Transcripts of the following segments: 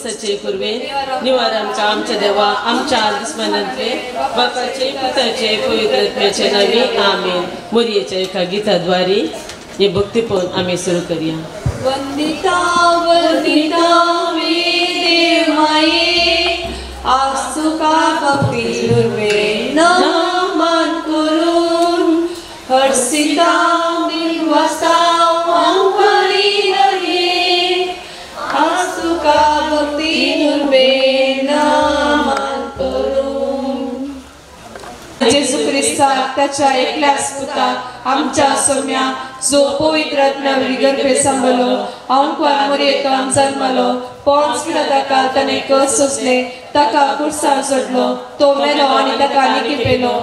दिसाचे कुर्वे निवार आमकां आमच्या देवा आमच्या दुस्मानांतले बापाचे पुताचे पवित्र आत्म्याचे नांवी आमेन। मोरयेच्या एका गीताद्वारे हे भक्तीपण आमी सुरू करूया। वंदिता वंदिता देवमाये आज तुका भक्ती नुर्वे नमन करून हर्षिता निर्वसा जेजू क्रिस्ता त्याच्या एकल्याच पुता आमच्या सोम्या जो पवित्र आत्म्यावरी गर्भे सांबलो अंकुर मोरयेंत जन्मलो पोंस पिलाताका ताणें कस सोंसले ताका कुर्सार सोडलो तो मेलो आनी ताका निकिपेलो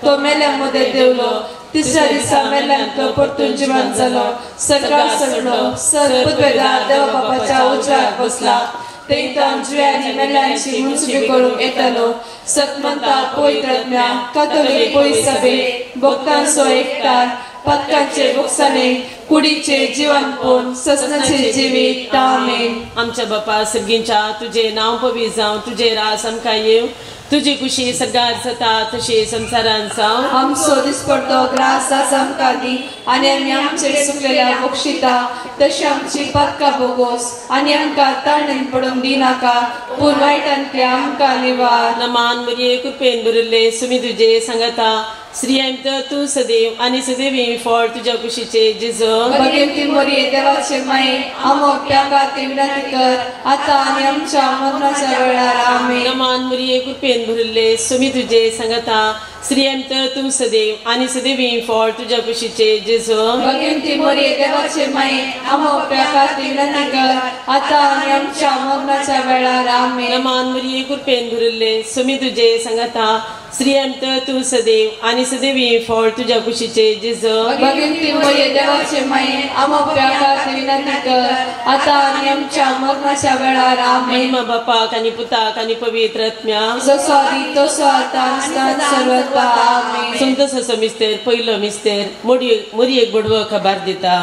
तो मेल्या मदें देवलो तिसऱ्या दिसा मेल्ल्यांतलो परतून जिवंत जालो सरकार सोडलो सर पुतवेदार देवा बापाच्या उजव्याक बसला तेंकां जिव्यांनी मेल्ल्यांची मुनसुबी करूंक येतालो। सतमंता पवित्र आत्म्या कातोलीक पवित्र सभे भक्तांचो एकठार पातकांचे बोगसाणे कुडीचे जिवनपण ससनाचे जिवीत आमेन। आमच्या बापा सर्गींच्या तुझे नांव पवित्र जावं तुझे रास आमकां येवं तुजी खुशी सगळ्यार जाता तशी संवसारांत जावं। आमचो दिसपडतो ग्रास आज आमकां दी आनी आमी आमचेर चुकलेल्या बक्षिता तशी आमची पातकां बोगोस आनी आमकां ताळणेन पडूंक दिनाका पूण वायटांतले आमकां निवार। नमान मरिये कृपेन भरिल्ले सुमी तुजे सांगता स्त्रियांत तूं सदैव आनी सदैवी फळ तुज्या कुशीचे जेजू। भगवती मरिये देवाचे माये आमच्या खातीर विनंती कर आता आनी आमच्या मरणाच्या वेळार आमेन। नमान मरिये कृपेन भरिल्ले सुमी तुजे सांगता स्त्रियांत तूं सदैव आनी सदैवी फळ तुज्या कुशीचे जेजू। भगवती मरिये देवाचे माये आमच्या खातीर विनंती कर आता आनी आमच्या मरणाच्या वेळार आमेन। नमान मरिये कृपेन भरिल्ले सुमी तुजे सांगता स्त्रियांत तूं सदैव आनी सदैवी फळ तुज्या कुशीचे जेजू। भगवती मरिये देवाचे माये आमच्या खातीर विनंती कर आता आनी आमच्या मरणाच्या वेळार आमेन। महिमा बापाक आनी पुताक आनी पवित्र आत्म्याक जसो आदी तसो आतां सर्वत्र आमेन। संतोषाचो मिस्तेर पयलो मिस्तेर मोरयेक बडवो खबर दिता।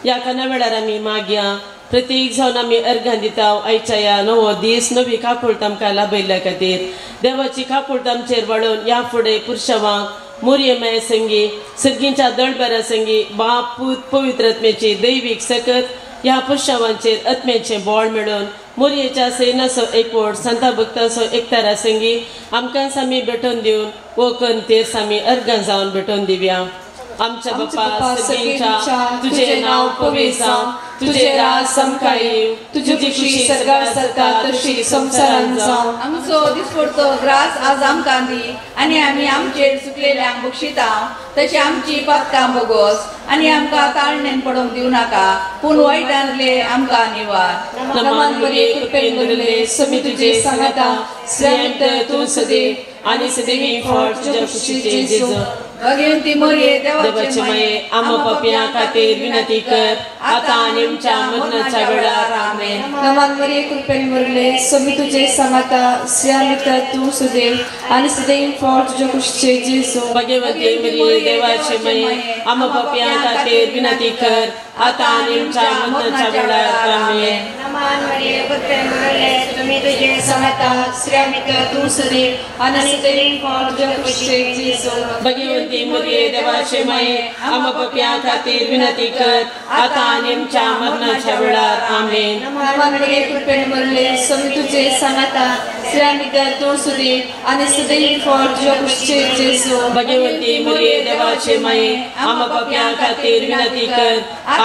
ह्या खाना वेळार आमी मागया प्रत्येक जावन आमी अर्घां दिता आयच्या ह्या नवो दीस नवी काकुळट आमकां लाभयल्ल्या खातीर देवाची काकुळट आमचेर वाडोवन ह्या फुडें पुरशावांक मोरये माये संगी सर्गींच्या दळबरा संगी बाप पूत पवित्र आत्म्याची दैवीक सकत ह्या पुरशावांचेर आत्म्याचें बळ मेळोवन मोरयेच्या सैनाचो एकवट संता भक्ताचो एकतारा संगी आमकां आमी भेटोवन दिवन वो कंतेर आमी अर्घां जावन भेटोवन दिवया। आमच्या बापा सर्गींच्या तुझे नांव पवित्र जावं तुझे राज आमकां येवं तुजी खुशी सगळ्यार जाता तशी संवसारांत जावं। आमचो दिसपडतो ग्रास आज आमकां दी आनी आमी आमचेर चुकलेल्यांक बक्षिता तशी आमची पातकां बोगोस आनी आमकां ताळणेन पडोवंक दिवं नाका पूण वायटांतले आमकां निवार। नमान मरिये कृपेन भरिल्ले सुमी तुजे सांगता स्त्रियांत तूं सदैव आनी सदैवी फळ तुज्या कुशीचे जेजू। भगवती मरिये देवाचे माये आम्हा पापयां खातीर विनंती कर आता आनी आमच्या मरणाच्या वेळार आमेन। नमान मरिये कृपेन भरिल्ले सुमी तुजे सांगता स्त्रियांत तूं सदैव आनी सदैव फळ तुज्या कुशीचे जेजू। भगवती मरिये देवाचे माये आम्हा पापयां खातीर विनंती कर आता आनी आमच्या मरणाच्या वेळार आमेन। नमान मरिये कृपेन भरिल्ले सुमी तुजे सांगता स्त्रियांत तूं सदैव आनी सदैव फळ तुज्या कुशीचे जेजू। भगवती मरिये देवाचे माये आम्हा पापयां खातीर विनंती कर आता आनी आमच्या मरणाच्या वेळार आमेन। नमान मरिये कृपेन भरिल्ले सुमी तुजे सांगता स्त्रियांत तूं सदैव आनी सदैव फळ तुज्या कुशीचे जेजू। भगवती मरिये देवाचे माये आम्हा पापयां खातीर विनंती कर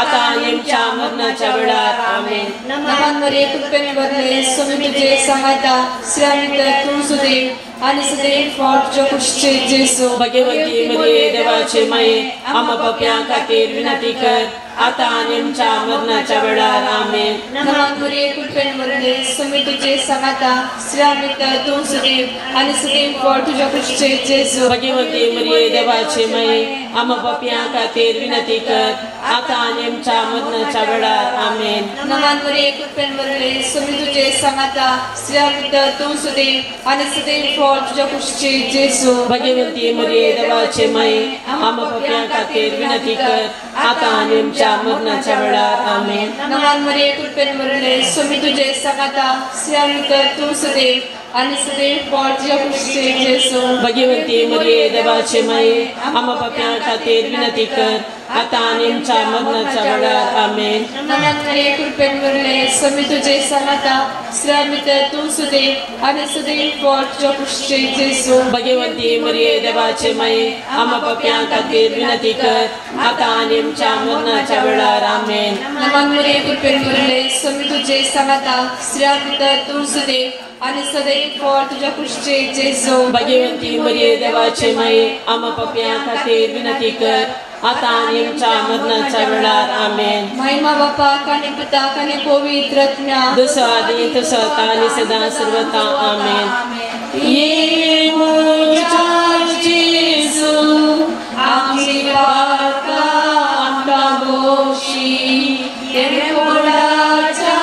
आता आनी आमच्या मरणाच्या वेळार आमेन। नमान मरिये कृपेन भरिल्ले सुमी तुजे सांगता स्त्रियांत तूं सदैव आनी सदैव फळ तुज्या कुशीचे जेजू। भगवती मरिये देवाचे माये आम्हा पापयां खातीर विनंती कर आता आनी आमच्या मरणाच्या वेळार आमेन। नमान मरिये कृपेन भरिल्ले सुमी तुजे सांगता स्त्रियांत तूं सदैव आनी सदैव फळ तुज्या कुशीचे जेजू। भगवती मरिये देवाचे माये आमा पापयां खातीर विनंती कर आता आनी आमच्या मरणाच्या वेळार आमेन। नमान मरिये कृपेन भरले स्वामी तुझे सांगाता स्त्रियां भितर तूं सुदैव आनी सदैव फळ तुझ्या कुशीचे जेजू। भाग्यवंती मरिये देवाचे माये आमा पापयां खातीर विनंती कर आता आनी आमच्या मरणाच्या वेळार आमेन। नमान मरिये कृपेन भरले स्वामी तुझे सांगाता स्त्रियां भितर तूं सदैव आनी सदैव फळ तुझ्या कुशीचे जेजू। भाग्यवंती मरिये देवाचे माये आमा पापयां खातीर विनंती कर आता आनी आमच्या मरणाच्या वेळार आमेन। नमान मरिये कृपेन भरले स्वामी तुझे सांगाता स्त्रियां भितर तूं सदैव आनी सदैव फळ तुझ्या कुशीचे जेजू। भाग्यवंती मरिये देवाचे माये आमा पापयां खातीर विनंती कर आता आनी आमच्या मरणाच्या वेळार आमेन। नमान मरिये कृपेन भरले स्वामी तुझे सांगाता स्त्रियां भितर तूं सदैव आनी सदैव फळ तुझ्या कुशीचे जेजू। भाग्यवंती मरिये देवाचे माये आमा पापयां खातीर विनंती कर आता आनी आमच्या मरणाच्या वेळार आमेन। महिमा बापाक आनी पुताक आनी पवित्र आत्म्याक जसो आदी तसो आतां आनी सदां सर्वता आमेन। ये म्हज्या जेजू आमची पातकां आमकां बक्षी देवळाच्या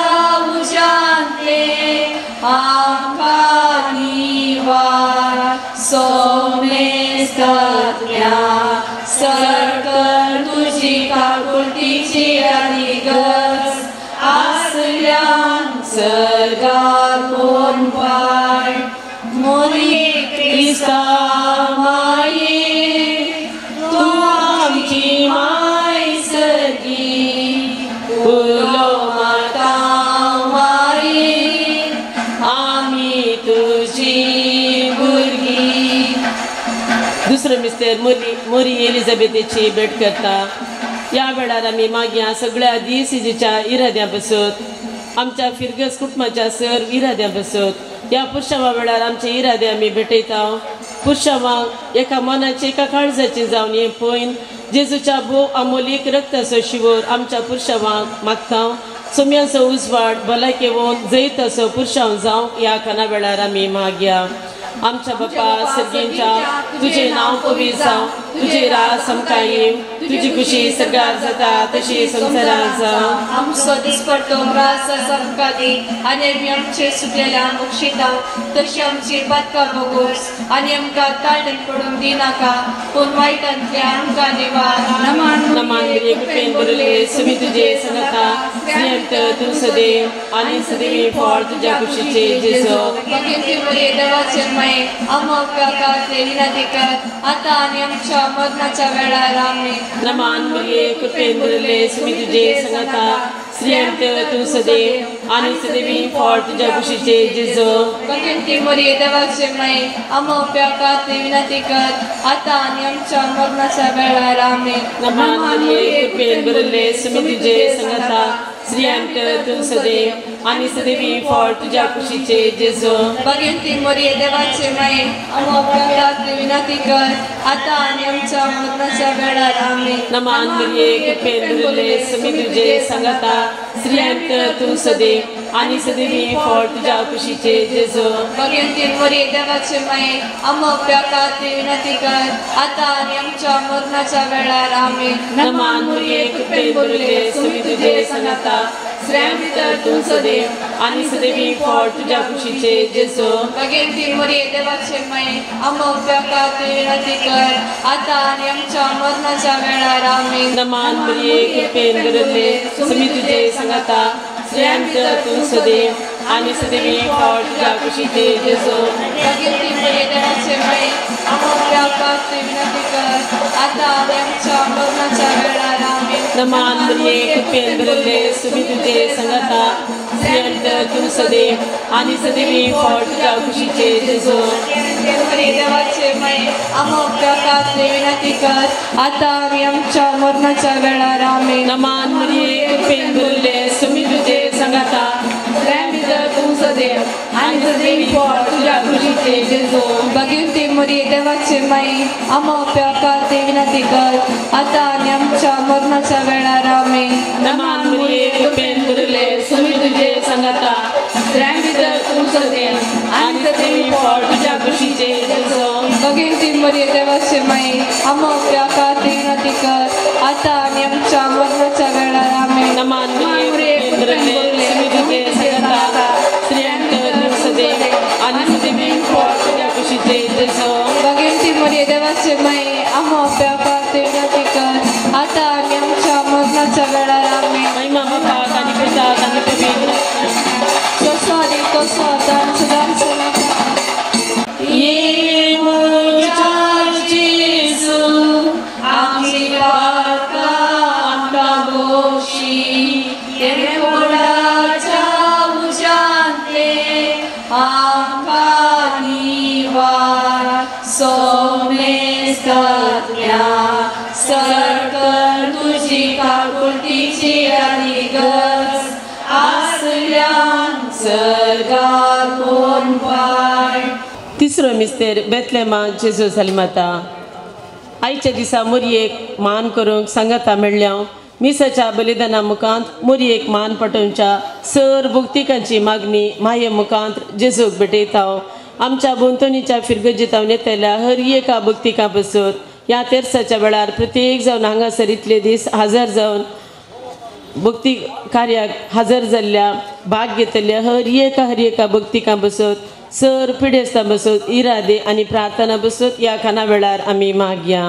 उज्यांतले आमकां निवार सोमेस्तांतल्या सरकर तुजी काकुळटीची आनी गरज आसल्यान सर्गार कोण पाय मोरी क्रिस्ता माये तूं आमची माय सगी उलो माता माये आमी तुजी भुरगीं। दुसरो मिस्टर मोरी एलिझाबेथेची भेट करता। ह्या वेळार आमी मागया सगळ्या दिसीजीच्या इराद्यां बसत आमच्या फिरगस कुटुंबाच्या सर्व इराद्यां बसत ह्या पुरशावा वेळार आमचे इरादे आमी भेटयता। पुरशावांक एका मनाचे एका काळजाचे जावन हें पळोवन जेजूच्या भोव अमोलीक रक्ताचो शिवोर आमच्या पुरशावांक मागता। सोम्याचो उजवाड भलायके वोन जैताचो पुरशाव जावंक ह्या खाना वेळार आमी मागया। आमच्या बापा सर्गींच्या तुझे नांव पवित्र जावं, तुझे राज आमकां येवं, तुजी खुशी सर्गार जाता तशी संवसारांत जावं। आमचो दिसपडतो ग्रास आमकां दी आनी आमी आमचे सुकलेल्यांक बक्षिता तशी आमची पातकां भोगोस आनी आमकां ताळणेन पडूंक दिनाका पूण वायटांतल्या आमकां निवार। नमान मरिये कृपेन भरले स्वामी तुझे सांगाता स्त्रियां भितर तूं सदैव आनी सदैवी फळ तुझ्या कुशीचे जेजू। भाग्यवंती मरिये देवाचे माये आमकां खातीर विनंती कर आता आनी आमच्या मरणाच्या वेळार आमेन। नमान मरिये कृपेन भरले स्वामी तुझे सांगाता स्त्रियां भितर तूं सदैव आनी सदैवी फळ तुझ्या कुशीचे जेजू। भाग्यवंती मरिये देवाचे माये आमकां खातीर विनंती कर आता आनी आमच्या मरणाच्या वेळार आमेन। नमान मरिये कृपेन भरले स्वामी तुझे सांगाता स्त्रियां भितर तूं सदैव आनी सदैवी फळ तुझ्या कुशीचे जेजू। भाग्यवंती मरिये देवाचे माये आमकां खातीर विनंती कर आता आनी आमच्या मरणाच्या वेळार आमेन। नमान मरिये कृपेन भरले स्वामी तुझे सांगाता स्त्रियां भितर तूं सदैव आनी सदैवी फळ तुझ्या कुशीचे जेजू। भाग्यवंती मरिये देवाचे माये आमकां खातीर विनंती कर आता आनी आमच्या मरणाच्या वेळार आमेन। नमान मरिये कृपेन भरले स्वामी तुझे सांगाता स्त्रियां भितर तूं सदैव आनी सदैवी फळ तुझ्या कुशीचे जेजू। भाग्यवंती मरिये देवाचे माये आमकां खातीर विनंती कर आता आनी आमच्या मरणाच्या वेळार आमेन। नमान मरिये कृपेन भरले स्वामी तुझे सांगाता स्त्रियां भितर तूं सदैव आनी सदैवी फळ तुझ्या कुशीचे जेजू। भाग्यवंती मरिये देवाचे माये आमकां खातीर विनंती कर आता आनी आमच्या मरणाच्या वेळार आमेन। नमान मरिये कृपेन भरले स्वामी तुझे सांगाता स्त्रियां भितर तूं सदैव आनी सदैवी फळ तुझ्या कुशीचे जेजू। भाग्यवंती देवाचे माये आमकां खातीर विनंती कर आता आनी आमच्या मरणाच्या वेळार आमेन। नमान मरिये कृपेन भरले स्वामी तुझे सांगाता स्त्रियां भितर तूं सदैव आनी सदैवी फळ तुझ्या कुशीचे जेजू। भाग्यवंती मरिये देवाचे माये आमकां खातीर विनंती कर आता आनी आमच्या मरणाच्या वेळार आमेन। नमान मरिये कृपेन भरले स्वामी तुझे सांगाता स्त्रियां भितर तूं सदैव आनी सदैवी फळ तुझ्या कुशीचे जेजू। भगिनी मरिये देवाचे माई आमच्या खातीर विनंती कर आता आनी आमच्या मरणाच्या वेळार आमेन. नमान मरिये कृपेन भरले स्वामी तुझे संगता स्त्रियांत तूं सदैव आनी सदैव फळ तुज्या कुशीचे जेजू. भगवंती मरिये देवाचे माई आमच्या खातीर विनंती कर आता आनी आमच्या मरणाच्या वेळार आमेन. महिमा बापाक आनी पुताक आनी पवित्र जसो आनी तसो आतां सदां सर्वदा. ये म्हज्या जेजू आमची पातकां आमकां बोशी देवळाच्या उज्यांतले आमकां निवार सोमेस्तात्म्या सरकर तुजी काकुळटीची आनी गरज आसल्यान सर्गार कोण पाय. तिसरो मिस्तेर बेतलेमा जेजू जाल्माता. आयच्या दिसा मोरयेक मान करूंक सांगाता मेळ्ळ्या मिसाच्या बलिदाना मुखांत मोरयेक मान पटोवच्या सर भुक्तिकांची मागणी माये मुखांत जेजूक भेटयता. आमच्या भोंवतणीच्या फिरगर्जेतावन येतल्या हर एका भक्तिकां बसून ह्या तेर्साच्या वेळार प्रत्येक जावन हांगासर इतले दीस हजर जावन भक्ती कार्याक हजर जाल्ल्या भाग घेतल्या हर एका भक्तिकां बसत सर पिडेस्तां बसत इरादे आनी प्रार्थना बसत ह्या खाना वेळार आमी मागया.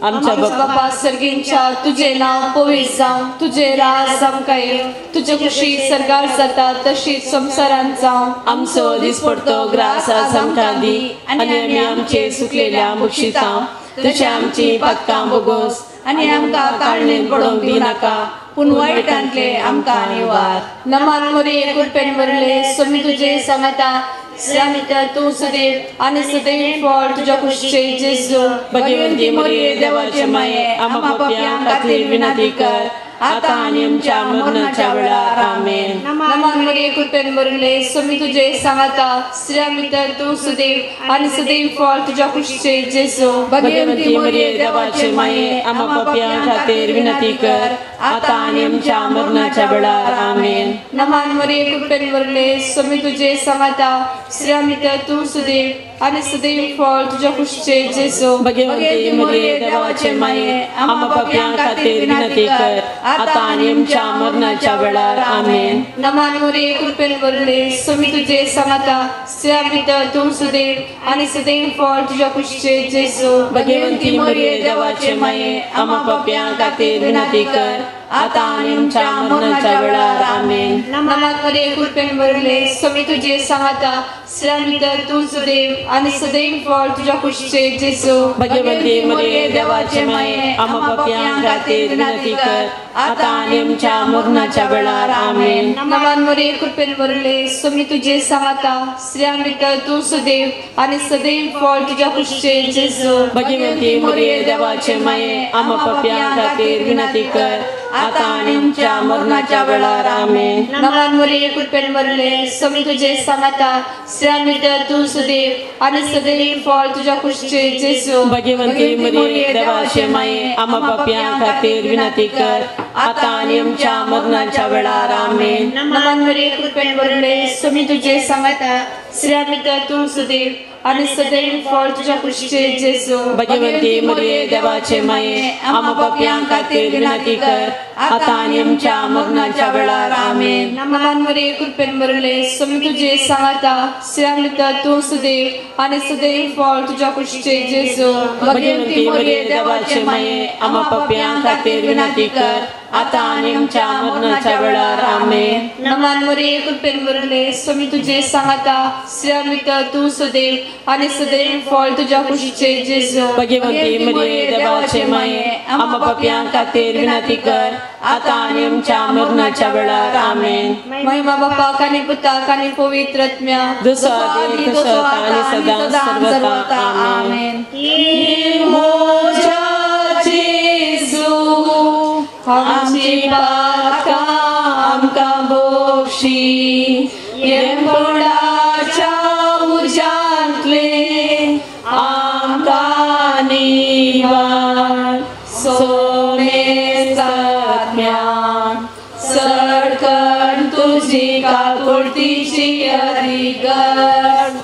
आमच्या बापा सर्गींच्या तुझे नाव पवित्र जावं, तुझे राज आमकां येवं, तुजे खुशी सर्गार जाता तशीच संवसारांत जावं. आमचो दिसपडतो ग्रास आज आमकां दी आनी आमी आमचे सुकलेल्या बक्षिता तशें आमची पातकां बोगोस आनी आमकां ताळणेन पडोवंक दिनाका पूण वायटांतले आमकां निवार. नमान मोरये कृपेन भरले स्वामी तुझे सांगाता स्त्रियांत तूं सदैव आनी सदैव फळ तुज्या कुशीचे जेजू. भगवंती मोरये देवाचे माये आम्हा पाप्यां खातीर विनंती कर आता आनी आमच्या मरणाच्या वेळार आमेन. नमान मरिये कृपेन भरले स्वामी तुझे सांगाता स्त्रियांत तूं सदैव आनी सदैव फळ तुज्या कुशीचे जेजू. भगवंती मोरये देवाचे माये आम्हा पाप्यां खातीर विनंती कर आता आनी आमच्या मरणाच्या वेळार आमेन. नमान मरिये कृपेन भरले स्वामी तुझे सांगाता स्त्रियांत तूं सदैव आनी सदैव फळ तुज्या कुशीचे जेजू. भगवंती मोरये देवाचे माये आम्हा पाप्यां खातीर विनंती कर आता आनी आमच्या मरणाच्या वेळार आमेन. नमान मोरये कृपेन भरले स्वामी तुझे सांगाता स्त्रियांत तूं सदैव आनी सदैव फळ तुज्या कुशीचे जेजू. भगवंती मोरये देवाचे माये आम्हा पाप्यां खातीर विनंती कर आता आनी आमच्या मरणाच्या वेळार आमेन. नमान मोरये कृपेन भरले स्वामी तुझे सांगाता स्त्रियांत तूं सदैव आनी सदैव फळ तुज्या कुशीचे जेजू. भगवंती मोरये देवाचे माये आम्हा पाप्यां खातीर विनंती कर आता आनी आमच्या मरणाच्या वेळार आमेन. नमान मोरये कृपेन भरले स्वामी तुझे सांगाता स्त्रियांत तूं सदैव आनी सदैव फळ तुज्या कुशीचे जेजू. भगवंती मोरये देवाचे माये आम्हा पाप्यां खातीर विनंती कर आता आनी आमच्या मरणाच्या वेळार आमेन. नमान मोरये कृपेन भरले स्वामी तुझे सांगाता स्त्रियांत तूं सदैव आनी सदैव फळ तुज्या कुशीचे जेजू. भगवंती मोरये देवाचे माये आम्हा पाप्यां खातीर विनंती कर आता आनी आमच्या मरणाच्या वेळार आमेन. नमान मोरये कृपेन भरले स्वामी तुझे सांगाता स्त्रियांत तूं सदैव आनी सदैव फळ तुज्या कुशीचे जेजू. भगवंती मोरये देवाचे माये आम्हा पाप्यां खातीर विनंती कर आता आनी आमच्या मरणाच्या वेळार आमेन. नमान मोरये कृपेन भरले स्वामी तुझे सांगाता स्त्रियांत तूं सदैव आनी सदैव फळ तुज्या कुशीचे जेजू. भगवंती मोरये देवाचे माये आम्हा पाप्यां खातीर विनंती कर आता आनी आमच्या मरणाच्या वेळार आमेन. नमान मोरये कृपेन भरले स्वामी तुझे सांगाता स्त्रियांत तूं सदैव आनी सदैव फळ तुज्या कुशीचे जेजू. भगवंती मोरये देवाचे माये आम्हा पाप्यां खातीर विनंती कर आता आनी आमच्या मरणाच्या वेळार आमेन. महिमा बापाक आनी पुताक आनी पवित्र आत्म्या जसो आदी तसो आता आनी सदां सर्वथा आमेन. म्हज्या जेजू आमची पातकां आमकां बोगशी येमकोंडाच्या उज्यांतले आमकां निवार सोमेस्तात्म्या सडकण तुजी काकुळटीची अरिगण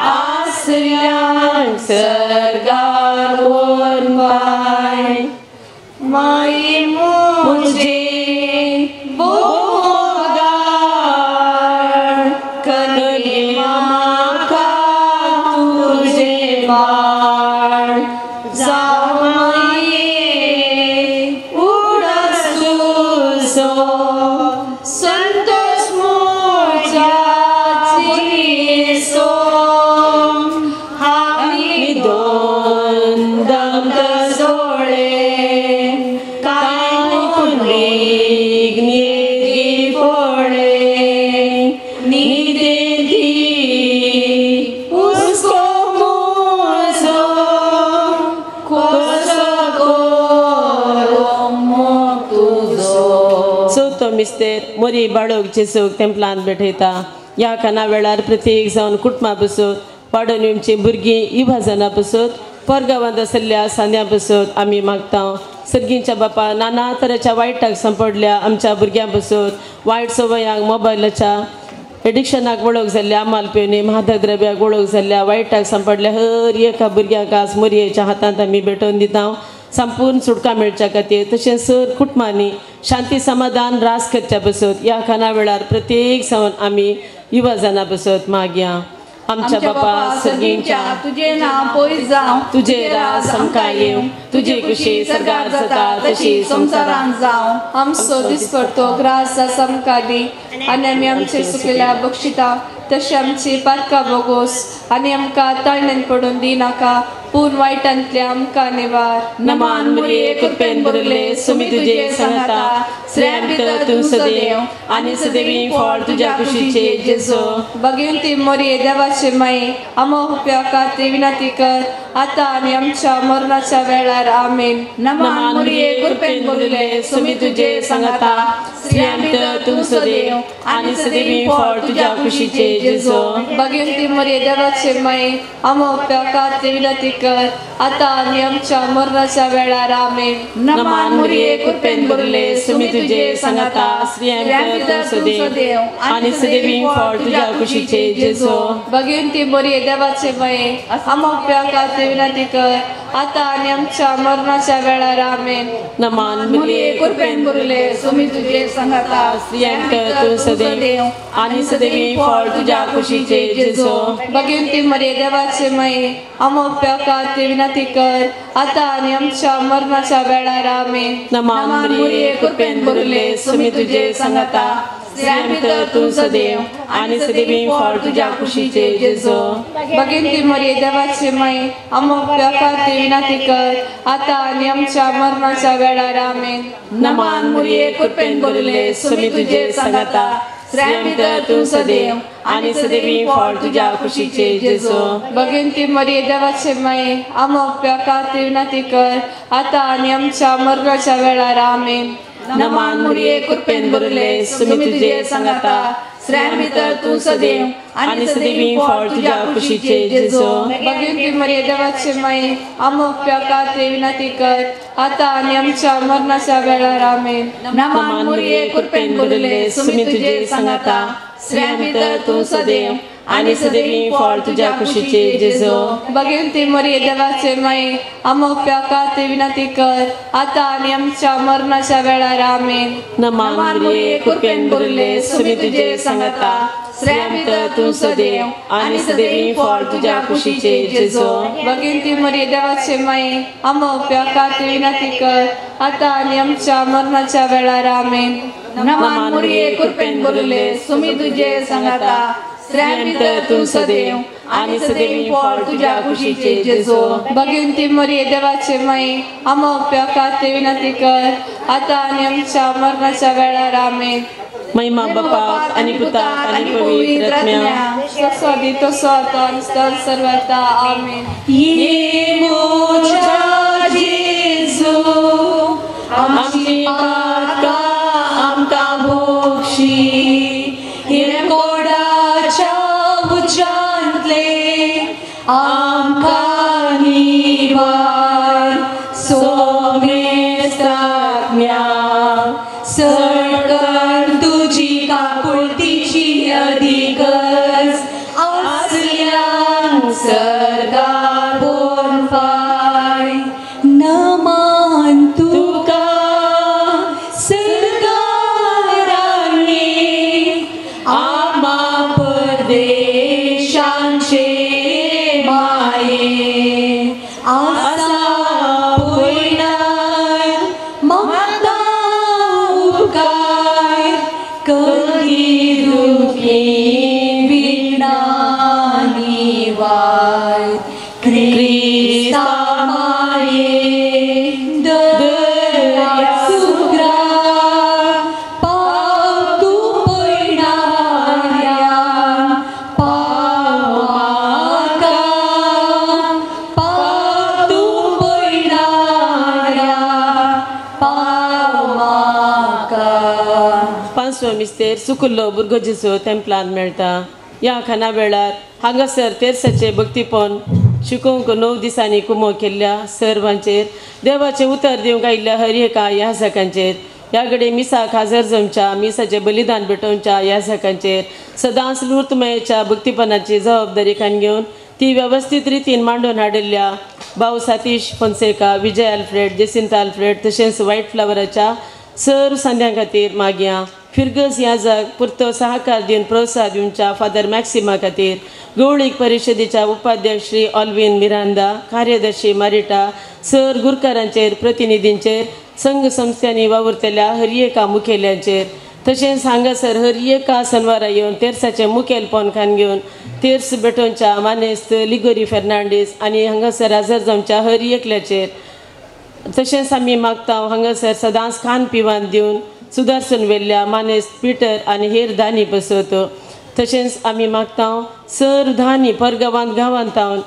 आसऱ्यांक सर्गाक हुस्को म्हजो कसो करूं मोग तुजो. चवथो मिस्तेर मोरी बाळोक जेसूक तेंपलांत भेटयता. ह्या काना वेळार प्रत्येक जावन कुटुंबा पसून वाडोवन येवची भुरगीं युवा पसून परगांवांत आशिल्ल्या सांद्या पसून आमी मागता. सर्गींच्या बापा नाना तरेच्या वायटाक सांपडल्या आमच्या भुरग्यां पसून वायट संवयांक मोबायलाच्या एडिक्शनाक वळख जाल्ल्या अमाल पेवणी मादक द्रव्याक वळख जाल्ल्या वायटाक सांपडल्या हर एका भुरग्यांक आज मोरयेच्या हातांत आमी भेटोवन दिता संपूर्ण सुटका मेळच्या खातीर. तशेंच सर कुटुंबांनी शांती समाधान रास करच्या पसून ह्या खाना वेळार प्रत्येक जावन आमी युवा जाणां पसून मागया. आमच्या बापा सर्गींच्या तुझे नाव पयस जावं, तुझे राज आमकां येवं, तुजी खुशी सर्गार जाता तशी संवसारांत जावं. आमचो दिसपडतो ग्रास आमकां दी आनी आमी आमचे सुकलेल्या बक्षिता तशी आमची पातकां बोगोस आनी आमकां ताळणेन पडून दी नाका पूण वायटांतले आमकां निवार. नमान मुरये कृपेन भरले सुमी तुझे सांगता स्त्रियां भितर तूं सदैव आनी सदैवी फळ तुज्या कुशीचे जेजू. भगिनी मोरये देवाचे माई आम्हा उपया खातीर विनंती कर आता आनी आमच्या मरणाच्या वेळार. आमेन. नमान मुरये कृपेन भरले सुमी तुझे सांगता स्त्रियां भितर तूं सदैव आनी सदैवी फळ तुज्या कुशीचे जेजू. भगिनी मोरये देवाचे माई आम्हा उपया खातीर विनंती कर आता आनी आमच्या मरणाच्या वेळार. आमेन. नमान मुरये कृपेन भरले सुमी तुझे सांगता स्त्रियां भितर तूं सदैव आनी सदैवी फळ तुज्या कुशीचे जेजू. भगिनी मोरये देवाचे माई आम्हा उपया खातीर विनंती कर आता आनी आमच्या मरणाच्या वेळार. आमेन. नमान मुरये कृपेन भरले सुमी तुझे सांगता स्त्रियां भितर तूं सदैव आनी सदैवी फळ तुज्या कुशीचे जेजू. भगिनी मोरये देवाचे माई आम्हा उपया खातीर विनंती कर आता आनी आमच्या मरणाच्या वेळार. आमेन. नमान मुरये कृपेन भरले सुमी तुझे सांगता स्त्रियां भितर तूं सदैव आनी सदैवी फळ तुज्या कुशीचे जेजू. भगिनी मोरये देवाचे माई आम्हा उपया खातीर विनंती कर आता आनी आमच्या मरणाच्या वेळार. आमेन. नमान मुरये कृपेन भरले सुमी तुझे सांगता स्त्रियां भितर तूं सदैव आनी सदैवी फळ तुज्या कुशीचे जेजू. भगिनी मोरये देवाचे माई आम्हा उपया खातीर विनंती कर आता आनी आमच्या मरणाच्या वेळार. आमेन. नमान मुरये कृपेन भरले सुमी तुझे सांगता स्त्रियां भितर तूं सदैव आनी सदैवी फळ तुज्या कुशीचे जेजू. भगिनी मोरये देवाचे माई आम्हा उपया खातीर विनंती कर आता आनी आमच्या मरणाच्या वेळार. आमेन. नमान मुरये कृपेन भरले सुमी तुझे सांगता स्त्रियां भितर तूं सदैव आनी सदैवी फळ तुज्या कुशीचे जेजू. भगिनी मोरये देवाचे माई आम्हा उपया खातीर विनंती कर आता आनी आमच्या मरणाच्या वेळार. आमेन. नमान मुरये कृपेन भरले सुमी तुझे सांगता स्त्रियां भितर तूं सदैव आनी सदैवी फळ तुज्या कुशीचे जेजू. भगिनी मोरये देवाचे माई आम्हा उपया खातीर विनंती कर आता आनी आमच्या मरणाच्या वेळार. आमेन. नमान मुरये कृपेन भरले सुमी तुझे सांगता स्त्रियां भितर तूं सदैव आनी सदैवी फळ तुज्या कुशीचे जेजू. भगिनी मोरये देवाचे माई आम्हा उपया खातीर विनंती कर आता आनी आमच्या मरणाच्या वेळार. आमेन. महिमा बापाक आनी पुताक आनी पवित्र आत्म्याक जसो आदी तसो आता आनी सदां सर्वथा. आमेन. ये म्हज्या जेजू आमची पातकां आमकां भोगशी कोडाच्या उच्चांतले आमकां निवार सोमेस्तात्म्या सडकण तुजी काकुळतीची अधिकच आसल्यान सरकार बोनफाय. नमान तुका सरकारांनी आमा परदेशांचे माये आसा पयणार मागता उपकार कधी दुखी विणानी वाय क्रिस्ता माये दर्या सुग्रा पाव तूं पयणाऱ्या पाव म्हाका. पांचवो मिस्तेर सुकुल्लो भुरगो जेजू तेंपलान मेळटा. ह्या खाना वेळार हांगासर तेरसाचे भक्तीपण शिकोवंक 9 दिसांनी कुमो केल्ल्या सर्वांचेर देवाचें उतर दिवंक आयिल्ल्या हर एका याजकांचेर ह्या घडये मिसाक हाजर जमच्या मिसाचें बलिदान भेटोवच्या याजकांचेर सदांच लूर्तमयेच्या भक्तीपणाची जबाबदारी खान घेवन ती वेवस्थीत रितीन मांडून हाडिल्ल्या भाऊ सतीश फोन्सेका, विजय आल्फ्रेड, जेसिंता आल्फ्रेड तशेंच वायट फ्लावराच्या सर्व संद्यां खातीर मागया. फिरगज याजक पुरतो सहकार दिवन प्रोत्साह दिवच्या फादर मॅक्सिमा खातीर, गवळीक परिशदेच्या उपाध्यक्ष श्री ऑल्विन मिरांदा, कार्यदर्शी मारिटा सर गुरकारांचेर प्रतिनिधींचेर संघ संस्थांनी वावुरतल्या हर एका मुखेल्यांचेर तशेंच हांगासर हर एका सनवारा येवन तेर्साचें मुखेलपण खान घेवन तेर्स भेटोवच्या मानेस्त लिगोरी फेर्नांडीस आनी हांगासर हाजर जावच्या हर एकल्याचेर तशेंच आमी मागता हांगासर सदांच खान पिवान दिवन सुदारसून व्हेल्ल्या मानेस्त पिटर आनी हेर दानी बसत तशेंच आमी मागता सर धानी परगांवांत गांवांत तावन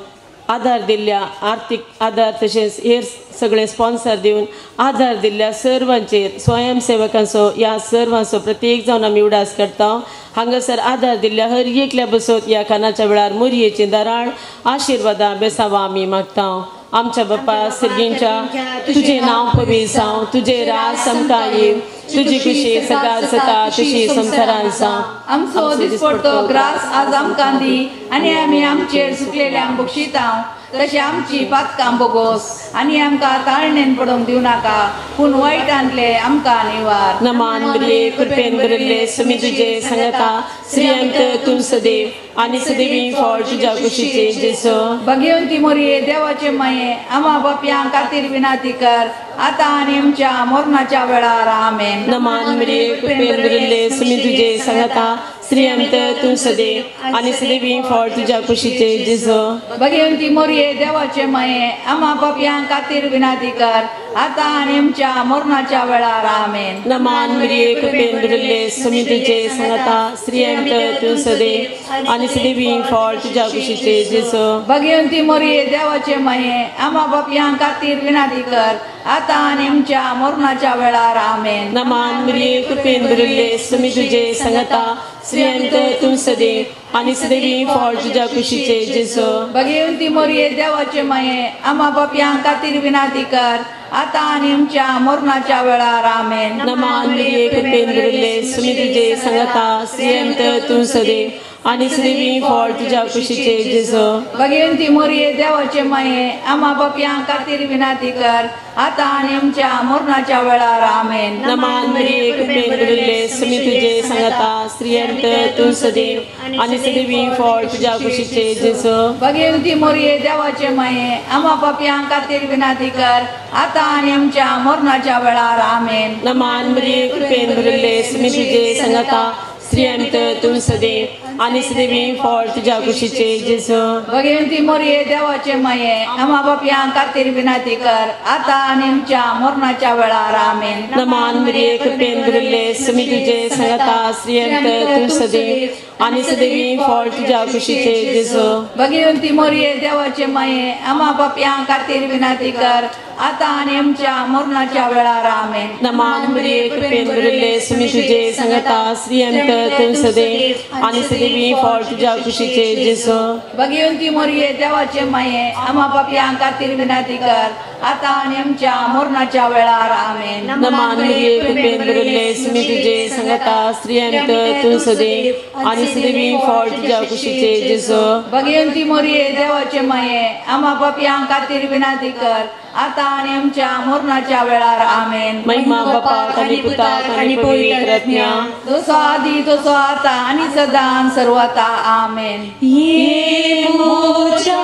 आदार दिल्ल्या आर्थीक आदार तशेंच हेर सगळे स्पॉन्सर दिवन आदार दिल्ल्या सर्वांचेर स्वयंसेवकांचो ह्या सर्वांचो प्रत्येक जावन आमी उडास करता. हांगासर आदार दिल्ल्या हर एकल्या बसत ह्या खानाच्या वेळार मोरयेची दराळ आशिर्वादां बेसावां आमी मागता. आमच्या बाप्पा सर्गींच्या तुजें नांव पवित्र जावं, तुजें राज आमकां येवं, तुजी खुशी सदां जाता तशी संवसारांत जावं. आमचो दिसपडतो ग्रास आज आमकां दी आनी आमी आमचेर सुकलेल्यांक बक्षिता तशें आमची पातकां बोगोस आनी आमकां ताळणेन पडोवंक दिवं नाका पूण वायटांतले आमकां निवार. नमान मरिये, कृपेन भरिल्ले सुमी तुजे संगता, स्त्रियांत तूं सदैव आनी सदैवी फळ तुज्या कुशीचे जेजू. भगवंती मोरये देवाचे माये आमा बापयां खातीर विनंती कर आतां आनी आमच्या मरणाच्या वेळार. आमेन. नमान मरिये, कृपेन भरिल्ले सुमी तुजे संगता, स्त्रियांत तूं सदैव आनी सदैवी फळ तुज्या कुशीचे जेजू. भगवंती मोरये देवाचे माये आमा बापयां खातीर विनंती कर आतां आनी आमच्या मरणाच्या वेळार. आमेन. नमान मरिये, कृपेन भरिल्ले सुमी तुजे संगता, स्त्रियांत तूं सदैव आनी सदैवी फळ तुज्या कुशीचे जेजू. भगवंती मोरये देवाचे माये आमा बापयां खातीर विनंती कर आतां आनी आमच्या मरणाच्या वेळार. आमेन. नमान मरिये, कृपेन भरिल्ले सुमी तुजे संगता, स्त्रियांत तूं सदैव आनी सदैवी फळ तुज्या कुशीचे जेजू. भगवंती मोरये देवाचे माये आमा बापयां खातीर विनंती कर आतां आनी आमच्या मरणाच्या वेळार. आमेन. नमान मरिये, कृपेन भरिल्ले सुमी तुजे संगता, स्त्रियांत तूं सदैव आनी सदैवी फळ तुज्या कुशीचे जेजू. भगवंती मोरये देवाचे माये आमा बापयां खातीर विनंती कर आतां आनी आमच्या मरणाच्या वेळार. आमेन. नमान मरिये, कृपेन भरिल्ले सुमी तुजे संगता, स्त्रियांत तूं सदैव आनी सदैवी फळ तुज्या कुशीचे जेजू. भगवंती मोरये देवाचे माये आमा बापयां खातीर विनंती कर आतां आनी आमच्या मरणाच्या वेळार. आमेन. नमान मरिये, कृपेन भरिल्ले सुमी तुजे संगता, स्त्रियांत तूं सदैव आनी सदैवी फळ तुज्या कुशीचे जेजू. भगवंती मोरये देवाचे माये आमा बापयां खातीर विनंती कर आतां आनी आमच्या मरणाच्या वेळार. आमेन. नमान मरिये, कृपेन भरिल्ले सुमी तुजे संगता, स्त्रियांत तूं सदैव आनी सदैवी फळ तुज्या कुशीचे जेजू. भगवंती मोरये देवाचे माये आमा बापयां खातीर विनंती कर आतां आनी आमच्या मरणाच्या वेळार. आमेन. नमान मरिये, कृपेन भरिल्ले सुमी तुजे संगता, स्त्रियांत तूं सदैव आनी सदैवी फळ तुज्या कुशीचे जेजू. भगवंती मोरये देवाचे माये आमा बापयां खातीर विनंती कर आतां आनी आमच्या मरणाच्या वेळार. आमेन. नमान मरिये, कृपेन भरिल्ले सुमी तुजे संगता, स्त्रियांत तूं सदैव आनी सदैवी फळ तुज्या कुशीचे जेजू. भगवंती मोरये देवाचे माये आमा बापयां खातीर विनंती कर आतां आनी आमच्या मरणाच्या वेळार. आमेन. महिमा बापाक आनी पुताक आनी पवित्र आत्म्याक, जसो आदी तसो आतां आनी सदां सर्वता. आमेन. ये म्हज्या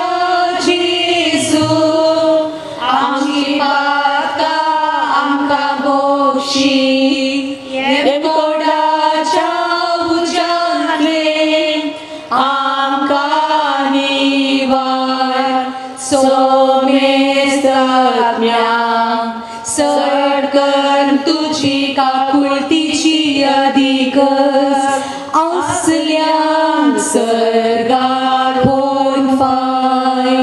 जेजू आमची पातकां आमकां बक्षी, येमकोडाच्या उज्यांतले आमकां निवार, सोमेस्त आत्म्या सडकन तुजी काकुळतीची अधिकच आसल्या सर्गार होन फाय.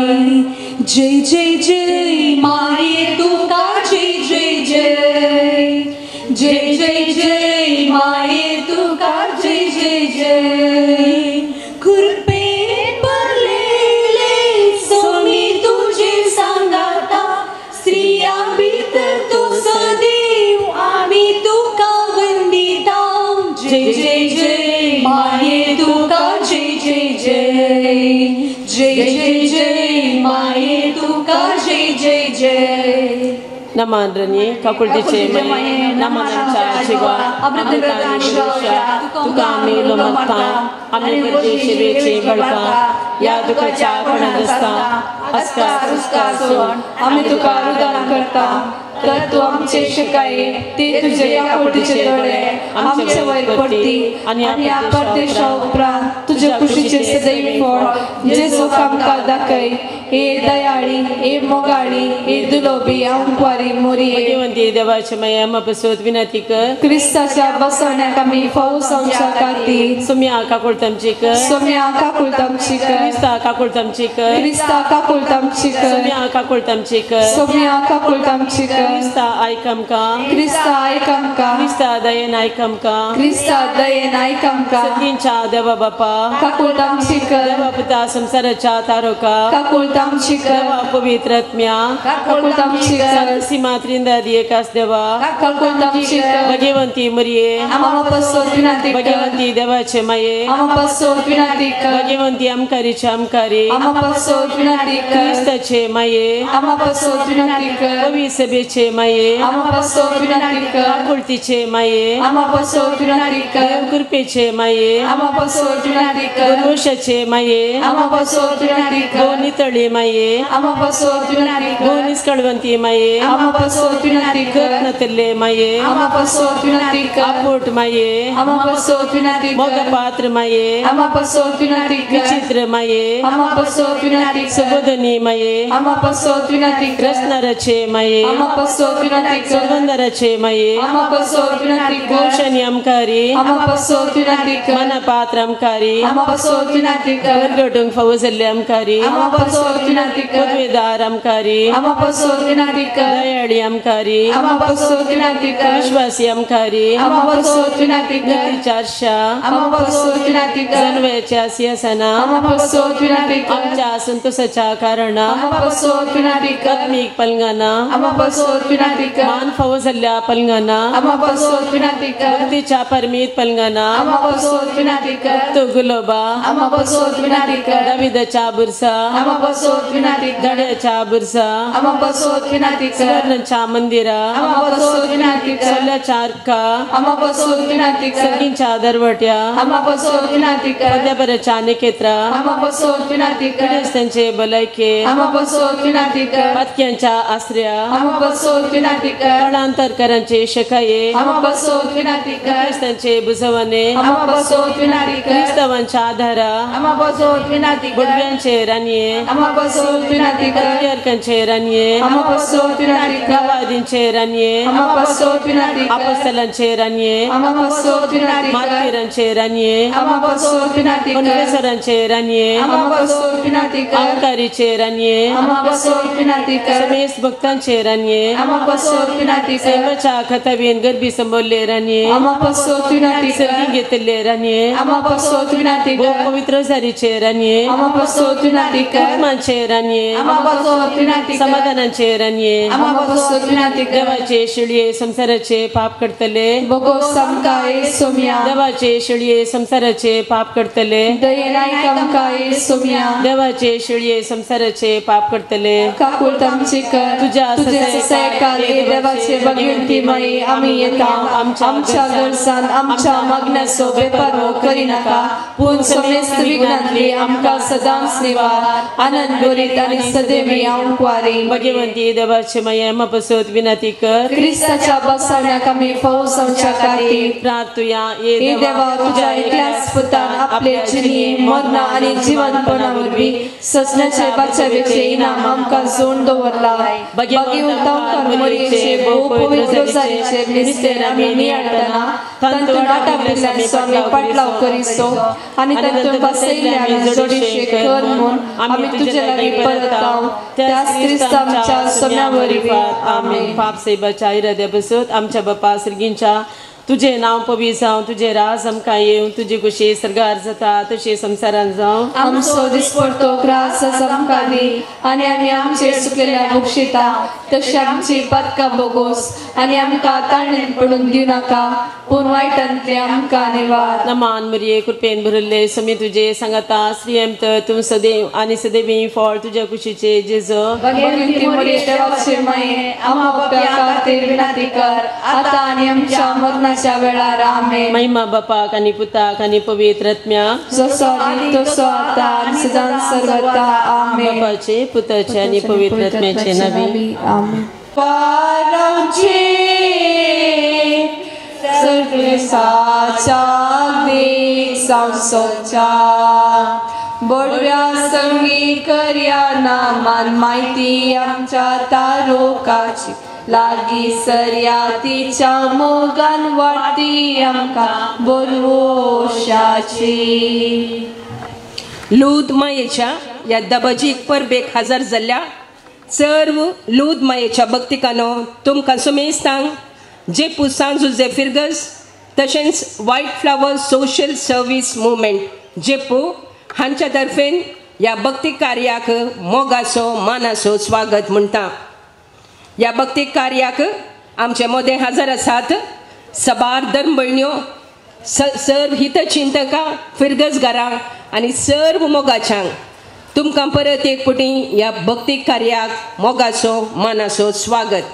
जय जय जय माये तुका जय जय जय, जय जय जय माये तुका. जय जय माये तुका जय जय जय. नमन रणी काकुळतीचे माये नमन आमच्या जिवा अमृतानी मनुष्या तुका आमी उलो मारता आमी परदेशी बळका या दुखाच्या कोणात आसता अस्कार उस्कार सोड आमी तुका रुदान करता. तर तूं आमचे शिकाये ते तुजे काकुळतीचे दोळे आमचे वयर पडती आनी ह्या परदेशा उपरांत तुजे कुशीचे सदैव फळ जेजूक आमकां दाखय. हे दयाळी हे मोगाळी हे दुलोबी आमक्वारी मोरये. भगवंती देवाचे माये आम्हा पासत विनंती कर. क्रिस्ताच्या बसवण्याक आमी फावो जावच्या खातीर सोम्या काकुळत आमची कर. सोम्या काकुळत आमची कर. क्रिस्ता काकुळत आमची कर. क्रिस्ता काकुळत आमची कर. सोम्या काकुळत आमची कर. सोम्या काकुळत आमची कर. क्रिस्ता आयक आमकां. क्रिस्ता आयक आमकां. क्रिस्ता दयेन आयक आमकां. क्रिस्ता दयेन आयक आमकां. सतींच्या देवा बापा काकुळत आमची कर. देवा पुता संसाराच्या तारोका काकुळत आमची कर. देवा पवित्र आत्म्या काकुळत आमची कर. सीमा त्रिंदादी एकास देवा काकुळत आमची कर. भगवंती मरिये आम्हा पासत विनंती कर. भगवंती देवाचे माये आम्हा पासत विनंती कर. भगवंती आमकारीचे आमकारी आम्हा पासत विनंती कर. क्रिस्ताचे माये आम्हा पासत विनंती कर. पवित्र सभेचे माये आम्हा पासत विनंती कर. काकुळतीचे माये आम्हा पासत विनंती कर. कृपेचे माये आम्हा पासत विनंती कर. मनुष्याचे माये आम्हा पासत विनंती कर. नितळी माये आम्हा पासत विनंती कर. निष्कळवंती माये आम्हा पासत विनंती कर. नतल्ले माये आम्हा पासत विनंती कर. आपोट माये आम्हा पासत विनंती कर. मोगपात्र माये आम्हा पासत विनंती कर. विचित्र माये आम्हा पासत विनंती कर. सुबोधनी माये आम्हा पासत विनंती कर. रसनाराचे माये आम्हा पासत विनंती कर. सुगंधराचे माये आम्हा पासत विनंती कर. भूषणी आमकारी आम्हा पासत विनंती कर. मनपात्र आमकारी आम्हा पासत विनंती कर. वरगटूंक फावो जाल्ले आमकारी आम्हा पासत विनंती कर. पदवेदार आमकारी आम्हा पासत विनंती कर. दयाळी आमकारी आम्हा पासत विनंती कर. विश्वासी आमकारी आम्हा पासत विनंती कर. नीतीच्या आरशा आम्हा पासत विनंती कर. जनवयाच्या सिंहासना आम्हा पासत विनंती कर. आमच्या संतोषाच्या कारणा आम्हा पासत विनंती कर. आत्मीक पलंगाना आम्हा पासत विनंती कर. मान फावो जाल्ल्या पलंगाना आम्हा पासत विनंती कर. भक्तीच्या परमीत पलंगाना आम्हा पासत विनंती कर. तो गुलोबा आम्हा पासत विनंती कर. दाविदाच्या बुरसा आम्हा पासत विनंती कर. धड्याच्या बुरसा आम्हा पासत विनंती कर. सुवर्णाच्या मंदिरा आम्हा पासत विनंती कर. सोल्याच्या अर्का आम्हा पासत विनंती कर. सगळींच्या दरवट्या आम्हा पासत विनंती कर. पद्याबराच्या निकेत्रा आम्हा पासत विनंती कर. पिडेस्तांचे भलायके आम्हा पासत विनंती कर. पातक्यांच्या आसऱ्या आम्हा पासत विनंती कर. कळांतरकरांचे शकाये आम्हा पासत विनंती कर. क्रिस्तांचे बुजवणे आम्हा पासत विनंती कर. क्रिस्तावांच्या आधारा आम्हा पासत विनंती कर. बुडव्यांचे रानये आम्हा पासत विनंती कर. पत्रियार्कांचे रानये आम्हा पासत विनंती कर. प्रवादींचे रानये आम्हा पासत विनंती कर. अपोस्तलांचे रानये आम्हा पासत विनंती कर. मार्तीरांचे रानये आम्हा पासत विनंती कर. कन्फेसरांचे रानये आम्हा पासत विनंती कर. अंकारीचे रानये आम्हा पासत विनंती कर. समेस्त भक्तांचे रानये आम्हा पासत विनंती कर. सैमाच्या खताबीन गर्भी संबोल्ले रानये आम्हा पासत विनंती कर. सर्गी घेतले रानये आम्हा पासत विनंती कर. पवित्र सारीचे रानये आम्हा पासत विनंती कर. कुटुंबांचे रानये आम्हा पासत विनंती कर. समाधानांचे रानये आम्हा पासत विनंती कर. देवाचे शिळये संसाराचे पाप करतले बोगोस आमकां हे सोम्या. देवाचे शिळये संसाराचे पाप करतले दयेन आयक आमकां हे सोम्या. देवाचे शिळये संसाराचे पाप करतले काकुळत आमची कर. तुझ्या तुझे सहाय्यकार हे देवाचे भगवंती माई आमी येता आमच्या गरजान आमच्या मागण्याचो बेपर्व करिनाका पूण समेस्त विघ्नांतली आमकां सदांच निवार आनंद भरीत आनी सदैवी आमक्वारी. भगवंती देवाचे माये आम्हा पासत विनंती कर. क्रिस्ताच्या बसवण्याक आमी फावो जावच्या खातीर प्रार्थुया. हे देवा तुझ्या एकल्याच पुतान आपले जिणये मरणा आनी जिवनपणा वरवीं सजण्याचे बाचावेचे इनाम आमकां जोड दवरला. भगवंतांकार मोरयेचे भोव पवित्र रोजारीचे मिस्तेर आमी नियाळटना तातूंत आटापिल्ल्या स्वामी पाटलाव करिसो आनी तातूंत बसयल्ल्या जोडीशे कर म्हूण आमी तुजे लागीं परताव त्याच क्रिस्ता आमच्या सोम्या वरवीं. आमेन. पाप साहेबाच्या इराद्या बसत आमच्या बापा सर्गींच्या तुझे नांव पवी जावं, तुझे राज आमकां येवं, तुजी खुशी सरगार जाता तशी संवसारान जावं। आमचो दिसपडतो ग्रास आमकां दी आनी आमी आमचेर चुकलेल्या बक्षिता तशी आमची पातकां बोगोस आनी आमकां ताळणेन पडून दिवं नाका पूण वायटांतले आमकां निवार। नमान मरिये कृपेन भरिल्ले समी तुजे सांगाता, स्त्रियेंत तूं सदैव आनी सदैवी फळ तुज्या कुशीचे जेजू। भगिनी मरिये देवाचे माये आम्हा पाप्यां खातीर विनंती कर आता आनी आमच्या मरणाच्या वेळार। आमेन। महिमा बापाक आनी पुताक आनी पवित्र आत्म्याक, जसो आदी तसो आता आनी सदां सर्वदा। आमेन। बापाचे पुताचे आनी पवित्र आत्म्याचे नांवी। आमेन। पारांची सर्वेसाच्या दिसांसोच्या बडव्या संगी करया नामान माहिती आमच्या तारोकाची लागी सरया तिच्या मोगान वाटी आमकां बरवशाची। लूद मायेच्या ह्या दबाजीक परबेक हजर जाल्ल्या सर्व लूद मायेच्या भक्तिकानो तुमकां सुमेस्तांक जेपू सांजुजे फिरगज तशेंच white flower social service movement Jepu हांच्या तर्फेन ह्या भक्ती कार्याक मोगाचो मानाचो स्वागत म्हणटा। ह्या भक्ती कार्याक आमचे मोदें हजर आसात सबार धर्मभयण्यो, सर्व हितचिंतकां, फिरगजगारां आनी सर्व मोगाच्यांक तुमकां परत एक पुटी ह्या भक्ती कार्याक मोगाचो मानाचो स्वागत।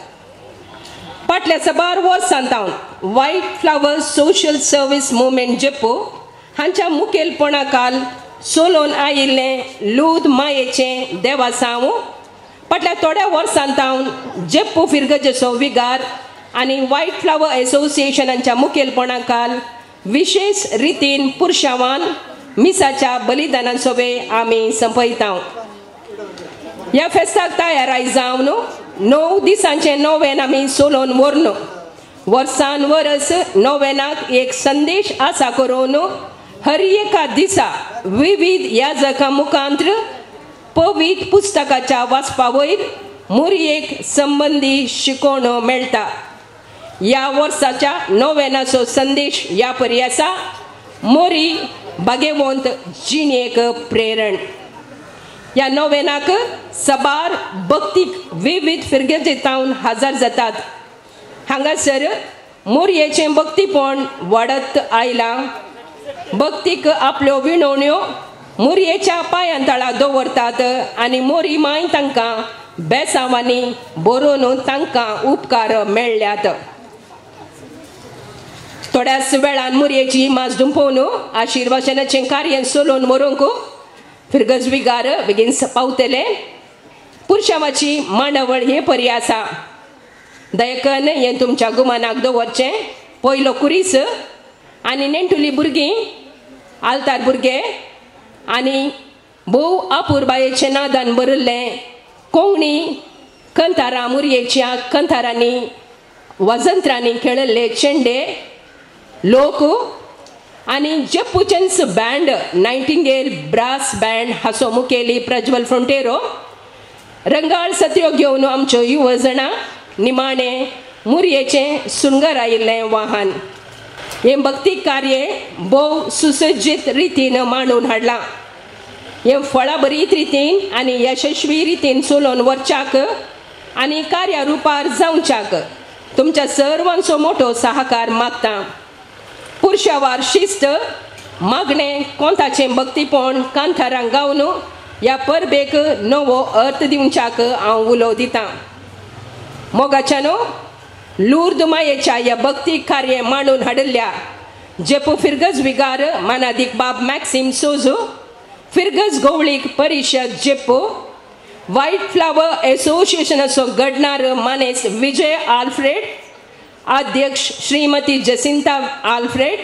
फाटल्या सबार वर्सां सावन white flower social service movement Jepu हांच्या मुखेलपणाखाल चलोवन आयिल्लें लूद मायेचें देवासांव फाटल्या थोड्या वर्सां सावन जेप्पू फिरगजेचो विगार आनी व्हायट फ्लावर एसोसिएशनाच्या मुखेलपणाखाल विशेष रितीन पुरशावान मिसाच्या बलिदानाचो वेळ आमी संपयता। ह्या फेस्ताक तयाराय जावन 9 दिसांचें नोवेन आमी चलोवन व्हरून वर्सान वरस नोवेनाक एक संदेश आसा करून हर एका दिसा विविध याजकां मुखांत्र पवित्र पुस्तकाच्या वाचपा वयर मुरयेक संबंदी शिकोवणो मेळटा। ह्या वर्साच्या नोवेनाचो संदेश ह्या परी आसा, मोरी भागेवंत जिणेक प्रेरण। ह्या नोवेनाक सबार भक्तीक विविध फिरगेजेतावन हजर जातात। हांगासर मोरयेचें भक्तीपण वाडत आयलां। भक्तीक आपल्यो विणवण्यो मोरयेच्या पांयां तळा दवरतात आनी मोरी माय तांकां बेसांवांनी बरोवन तांकां उपकार मेळ्ळ्यात। थोड्याच वेळान मोरयेची मास दुंपोवन आशिर्वाचनाचें कार्य चलोवन व्हरूंक फिरगज विगार बेगीन पावतले। पुरशावाची मांडावळ हे परी आसा, दयकन हें तुमच्या गुमानाक दवरचें। पयलो कुरीस आनी नेणटुली भुरगीं, आल्तार भुरगे आनी भोव अपुरबायेचें नादान भरिल्लें कोंकणी कंतारां मुरयेच्या कंतारांनी वजंत्रांनी खेळिल्ले चेंडे लोक आनी जेप्पूचेंच बँड नायटिंगेल ब्रास बँड हाचो मुखेली प्रज्वल फ्रोंटेरो रंगाळ सत्यो घेवन आमच्यो युवजणां निमाणें मुरयेचें सुंगर आयिल्लें वाहन हें भक्ती कार्य भोव सुसज्जीत रितीन मांडून हाडलां। हें फळाभरीत रितीन आनी यशस्वी रितीन चलोवन व्हरच्याक आनी कार्यारुपार जावच्याक तुमच्या सर्वांचो मोठो सहकार मागता। पुरशावार शिस्त मागणें कोंताचें भक्तीपण कांतारां गावन ह्या परबेक नवो अर्थ दिवच्याक हांव उलो दितां। मोगाच्यानो लूर्द मायेच्या ह्या भक्ती कार्य मांडून हाडिल्ल्या जेपू फिरगज विगार मानादीक बाब मॅक्सिम सोजो, फिरगज गवळीक परिशद जेपू, व्हायट फ्लावर एसोसिएशनाचो घडणार मानेस विजय आल्फ्रेड, अध्यक्ष श्रीमती जसिंता आल्फ्रेड,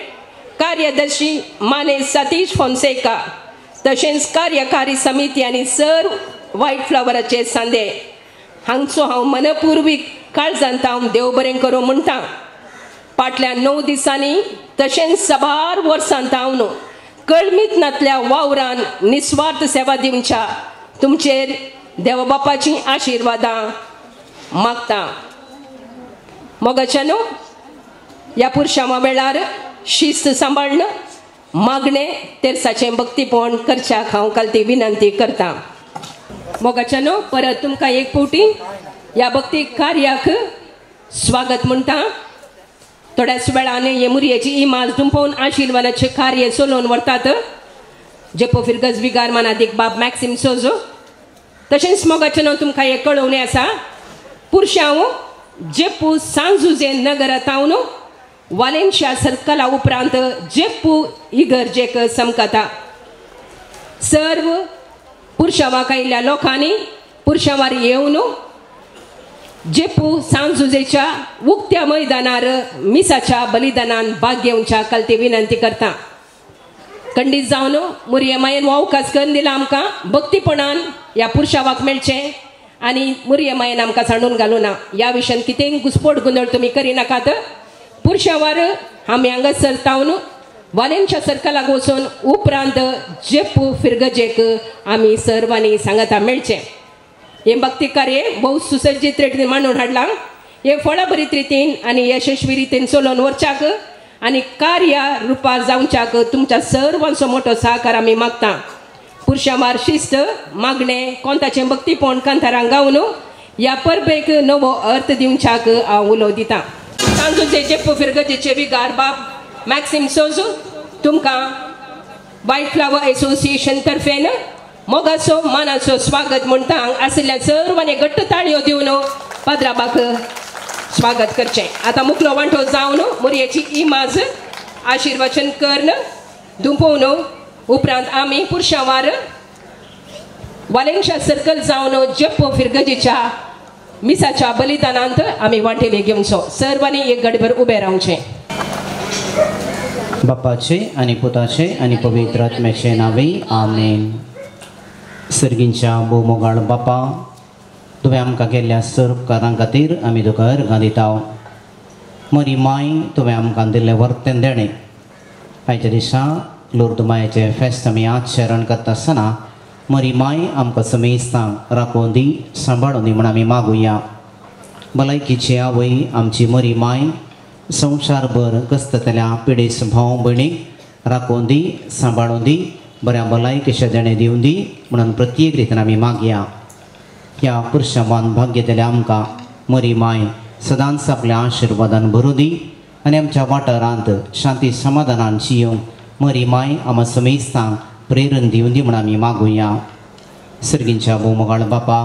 कार्यदर्शी मानेस सतीश फोन्सेका, तशेंच कार्यकारी समिती आनी सर व्हायट फ्लावराचे सांदे हांगचो हांव मनपूर्वीक काळजांत हांव देव बरें करूं म्हणटा। फाटल्या 9 दिसांनी तशेंच साबार वर्सांत हांव कळमीत नातल्या वावरान निस्वार्थ सेवा दिवच्या तुमचेर देवा बापाची आशिर्वादां मागता। मोगाच्यानो ह्या पुरशांवा वेळार शिस्त सांबाळण मागणें तेरसाचें भक्तीपण करच्याक हांव कालती विनंती करता. मोगाच्यानो परत तुमकां एक फावटी ह्या भक्ती कार्याक स्वागत म्हणटा. थोड्याच वेळान हे मुरयेची इमाज दुंपोवन आशिर्वादाचें कार्य चलोवन व्हरतात जेपो फिरगज विगार मानादीक बाब मॅक्सिम सोजो. तशेंच मोगाच्यानो तुमकां एक कळोवणें आसा, पुरशांव जेपू सांजुजे नगरांत वालेन्शिया सर्कला उपरांत जेपू इगर्जेक समकता. सर्व पुरशांवाक आयिल्ल्या लोकांनी पुरशांवार येवन जेपू सांजुजेच्या उक्त्या मैदानार मिसाच्या बलिदानान भाग घेवच्या काल ते विनंती करता. खंडीत जावन मुरये मायेन हो अवकाश करून दिला आमकां भक्तीपणान ह्या पुरशावाक मेळचें आनी मुरये मायेन आमकां सांडून घालूं ना. ह्या विशयान कितेंय घुसपोट गोंदळ तुमी करिनाकात. पुरशावार आमी हांगासर तावन वालेंच्या सर्कलाक वचून उपरांत जेपू फिरगजेक आमी सर्वांनी सांगाता मेळचें. हें भक्ती कार्य भोव सुसज्जीत रितीन मांडून हाडलां. हें फळाभरीत रितीन आनी यशस्वी रितीन चलोवन व्हरच्याक आनी कार्य रुपार जावच्याक तुमच्या सर्वांचो मोठो सहकार आमी मागता. पुरशावार शिस्त मागणें कोंताचें भक्तीपण कांतारांक गावन ह्या परबेक नवो अर्थ दिवच्याक हांव उलो दिता. सांजुजे जेप्पू फिरगजेचे विगार बाब मॅक्सिम सोजू तुमकां वायट फ्लावर एसोसिएशन तर्फेन मोगाचो मानाचो स्वागत म्हणटा. आशिल्ल्या सर्वांनी घट्ट ताळयो दिवन पाद्राबाक स्वागत करचें. आतां मुकलो वांटो जावन मुरयेची इमाज आशिर्वचन करून दुंपोवन उपरांत आमी पुरशावार वालेंशा सर्कल जावन जेप्पो फिरगजेच्या मिसाच्या बलिदानांत आमी वांटेले घेवचो. सर्वांनी एक गडभर उबे रावचें. बापाचे आनी पुताचे आनी पवित्र आत्म्याचे नावे आमेन. सर्गींच्या भोवमोगाळ बापा, तुवें आमकां केल्ल्या सर्व उपकारां खातीर आमी तुका अर्गां दिता. मरी माय, तुवें आमकां दिल्लें वर्तें देणें आयच्या दिसा लोर्द मायेचें फेस्त आमी आचरण करता आसतना मरी माय आमकां समेस्तांक राखून दी, सांबाळून दी म्हूण आमी मागुया. भलायकीची आवय आमची मरी माय संवसारभर कसतल्या पिडेस्त भाव भयणीक राखून दी, सांबाळून दी, बऱ्या भलायकेच्या देणें दिवन दी म्हणून प्रत्येक रितीन आमी मागया. ह्या पुरशावान भाग्य दिल्या आमकां मरी माय सदांच आपल्या आशिर्वादान भरूं दी आनी आमच्या वाठारांत शांती समाधानान जियोंक मरी माय आमकां समेस्तांक प्रेरण दिवन दी म्हूण आमी मागुया. सर्गींच्या भोवमोगाळ बापा,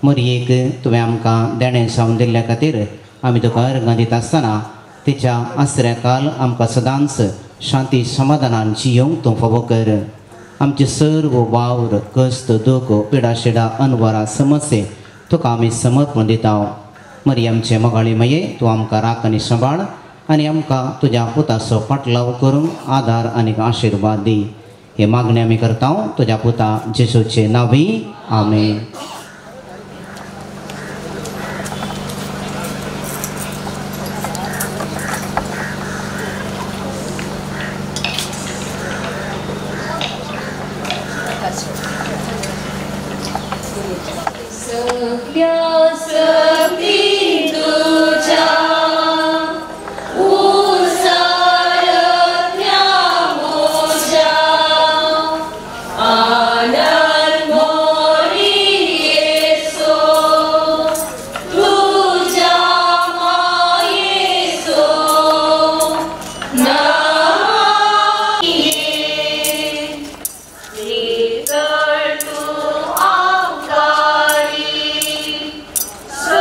मरयेक तुवें आमकां देणें जावन दिल्ल्या खातीर आमी तुका अर्गां दिता आसतना तिच्या आसऱ्या काल आमकां सदांच शांती समाधानान जियोंक तूं फावो कर. आमचे सर्व वावर कश्ट दुख पिडाशिडा अनवरा समस्ये तुका आमी समर्पण दिता. मरी आमचे मोगाळी माये, तूं आमकां राख आनी सांबाळ आनी आमकां तुज्या पुताचो फाटलाव करूंक आदार आनी आशिर्वाद दी. हे मागणें आमी करता तुज्या पुता जेजूचे नांवी आमेन. तू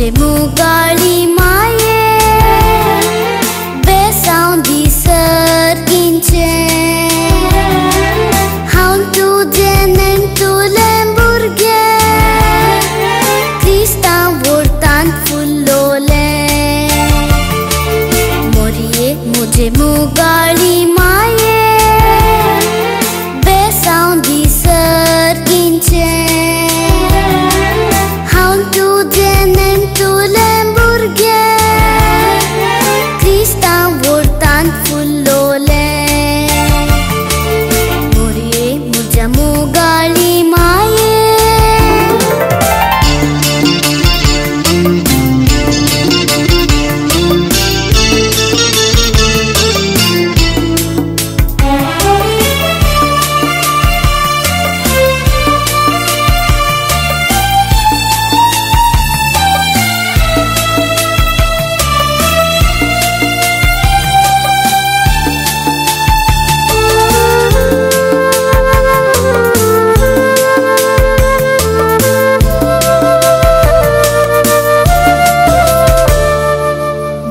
मुझे मुगाळी माये बेसांव दी सर्गींचें हांव तुजें नेणटुलें भुरगें क्रिस्तांव वोर्तांत फुलोलें मोरये मुझे मुगाळी माये बेसांव दी सर्गींचें हांव तुजें नेणटुलें भुरगें क्रिस्तांव वोर्तांत फुलोलें मोरये म्हज्या मोगाळी माये.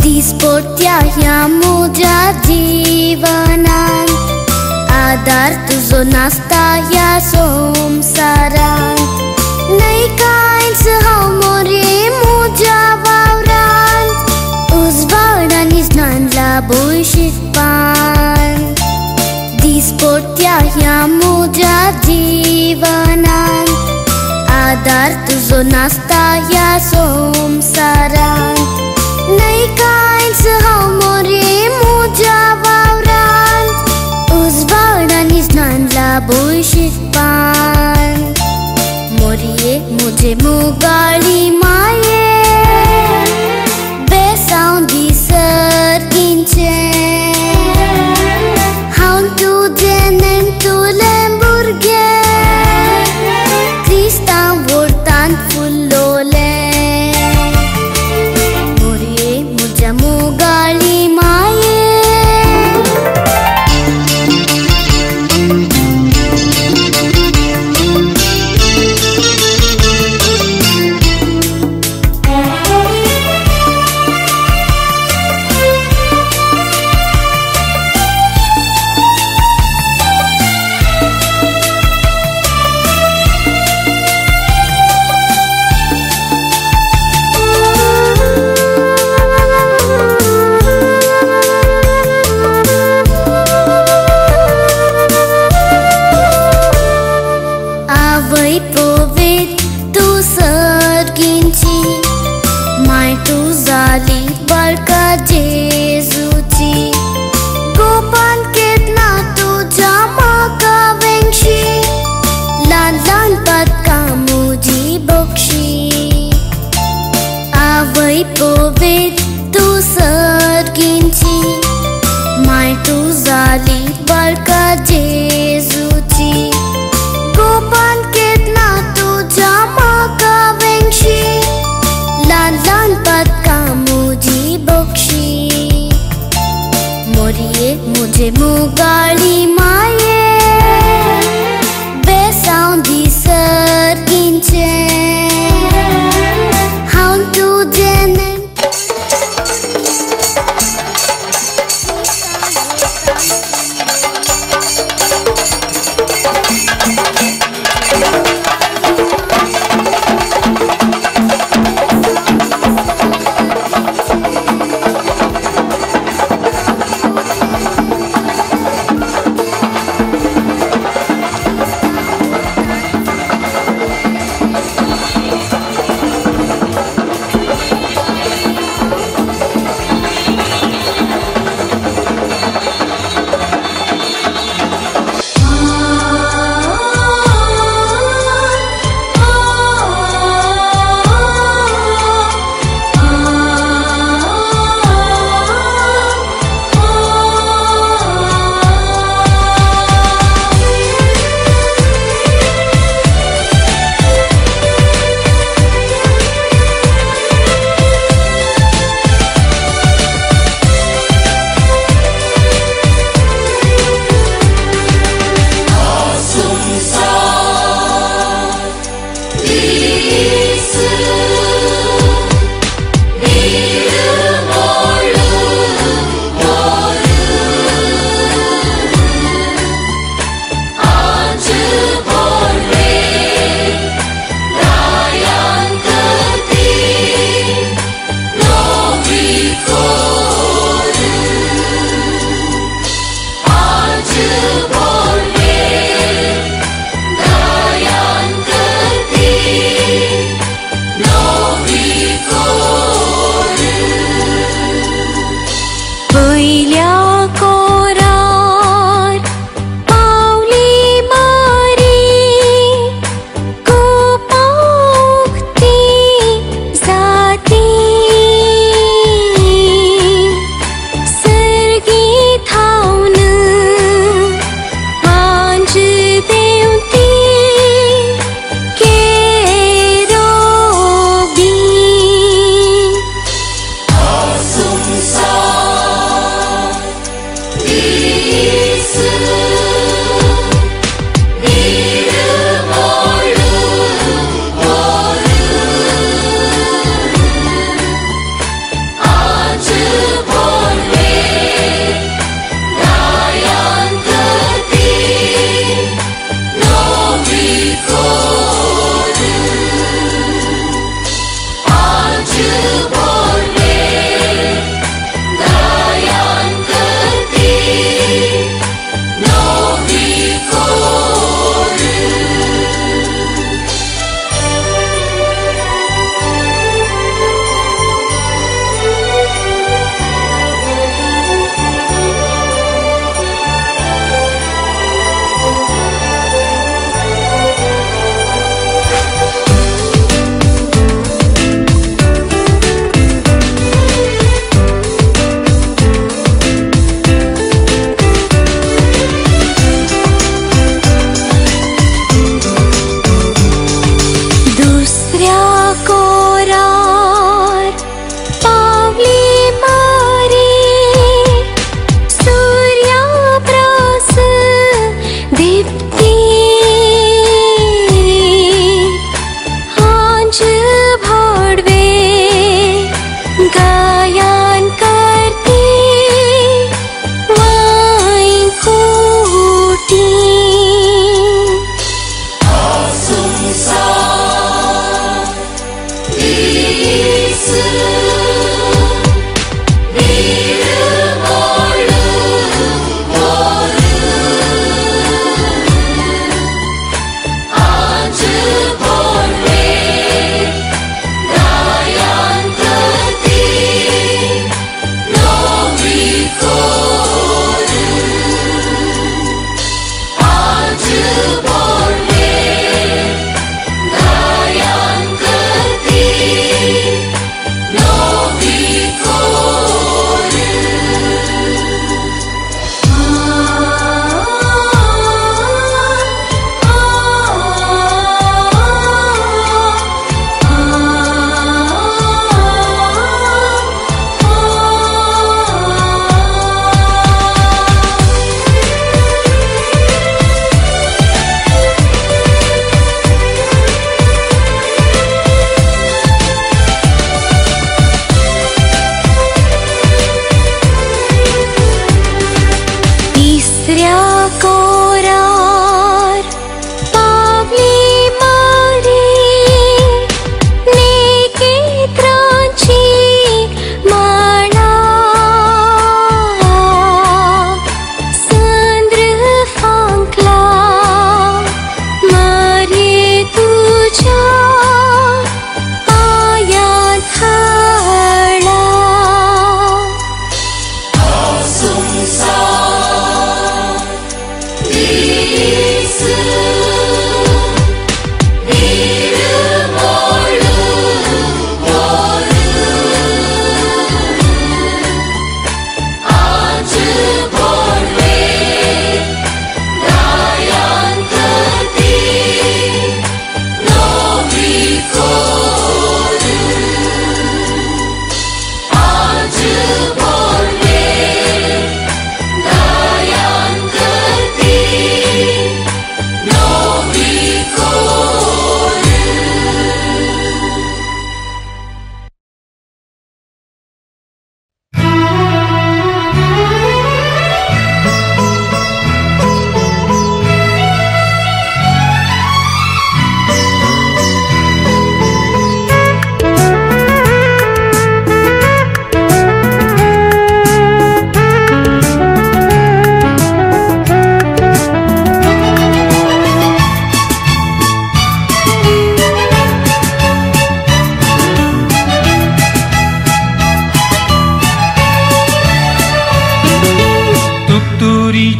दिसपट्ट्या ह्या म्हज्या जिवनांत आदार तुजो नासता ह्या संवसारांत न्हय कांयच हांव मोरे म्हज्या वावरांत उजवाड आनी ज्ञान लाबोय शिकपांत दिसपट्ट्या ह्या म्हज्या जिवनांत आदार तुजो नासता ह्या संवसारांत न्हय कांयच हांव मोरे म्हज्या वावरांत उजवाड आनी ज्ञान लाबोय शिकपांत मोरये मुझे मोगाळी माये बेसांव दी सर्गींचें हांव तुजें नेणटुलें भुरगें क्रिस्तांव वोर्तांत फुलोलें मोरये म्हज्या मोगाळी माये. आवय पवित्र तूं सर्गींची माय तूं जाली बाळका जेजूची गोपान केन्ना तुज्या म्हाका वेंगशी ल्हान ल्हान पातकां म्हजी बक्षी. आवय पवित्र तूं सर्गींची माय तूं जाली बाळका जेजूची गोपान केन्ना तुज्या म्हाका वेंगशी ल्हान ल्हान पातकां म्हजी बक्षी. मोरये मुझे मोगाळी माये बेसांव दी सर्गींचें हांव तुजें पयल्या कोरार पावली मारी कोपाउक्ती जाती सर्गी थावन मांज देवती केरोबी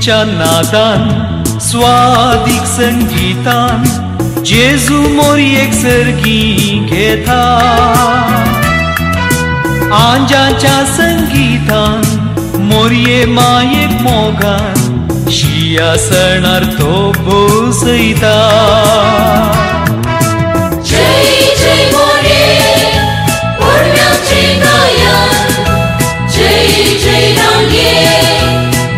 तुतुरीच्या नादान स्वादीक संगीतान जेजू मोरयेक सर्गी घेता. आंजाच्या संगीतान मोरये मायेक मोगान शिया सणार तो बसयता. जय जय मोरये पुण्याचें गायन, जय जय राणये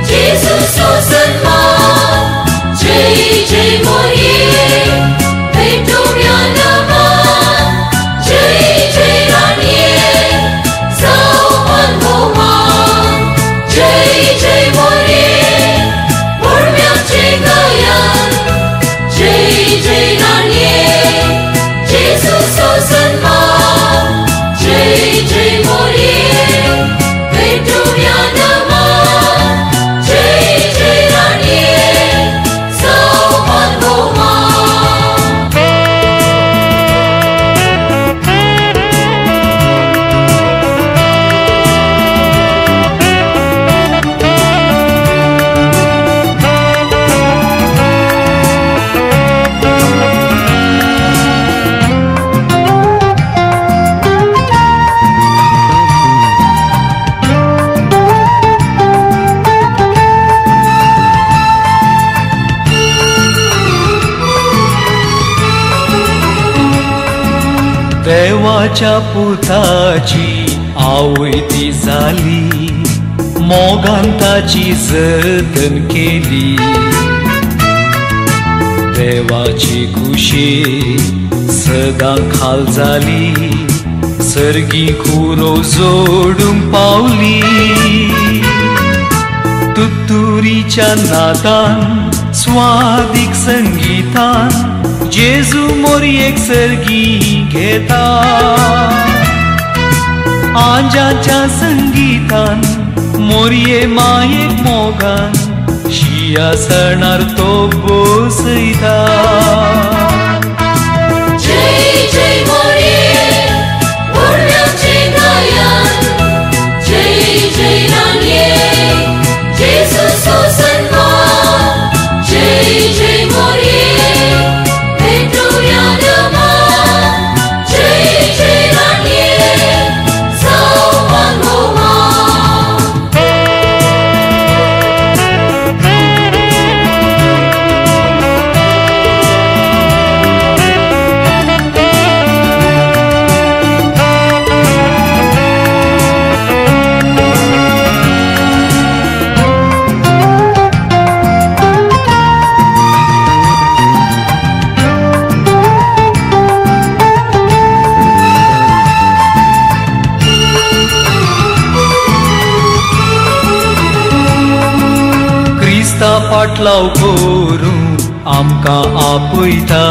जेजूचो सन्मान, जय जय मोरये भेटुया नमान, जय जय राणये जावं भोवमान, जय जय मोरये पुण्याचें गायन, जय जय राणये जेजूचो सन्मान, जय जय मोरये भेटुया नमान, जय जय राणये जावं भोवमान. देवाच्या पुताची आवय ती जाली, मोगान ताची जतन केली. देवाची खुशी सदां खाल जाली, सर्गी खुरो जोडूंक पावली. तुतुरीच्या नादान स्वादीक संगीतान जेजू मोरयेक सर्गी घेता. आंजाच्या संगीतान मोरये मायेक मोगान शिया सणार तो बसयता. जय जय मोरये पुण्याचें गायन, जय जय राणये जेजूचो सन्मान, जय जय मोरये भेटुया नमान, जय जय राणये जावं भोवमान. क्रिस्ता पाटलाव करूं आमकां आपयता,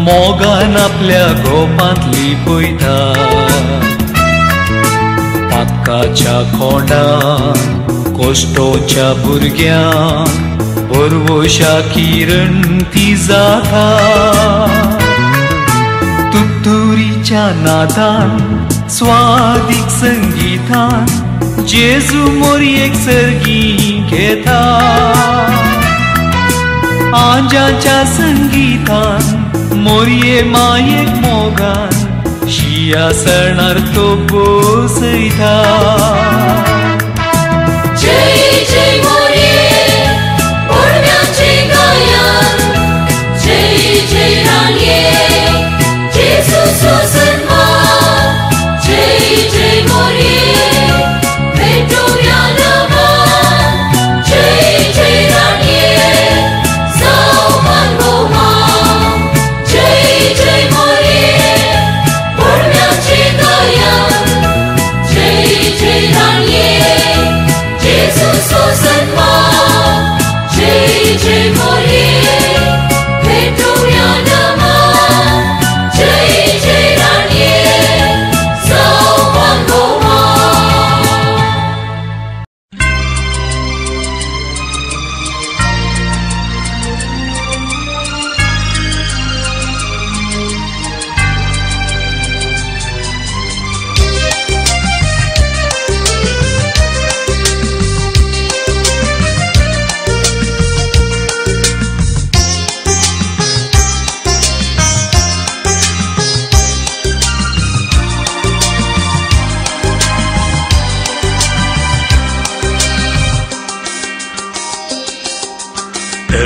मोगान आपल्या गोपांत लिपयता. पातकाच्या खोंडान कोश्टोच्या भुरग्यांक बरवशा किरण ती जाता. तुतुरीच्या नादान स्वादीक संगीतान जेजू मोरयेक सर्गी घेता. आंजाच्या संगीतान मोरये मायेक मोगान शिया सणार तो बसयता. जय जय मोरये पुण्याचें गायन, जय जय राणये जेजूचो सन्मान, जय जय मोरये भेटुया नमान, जय जय राणये जावं भोवमान, जय जय मोरये पुण्याचें गायन, जय जय राणये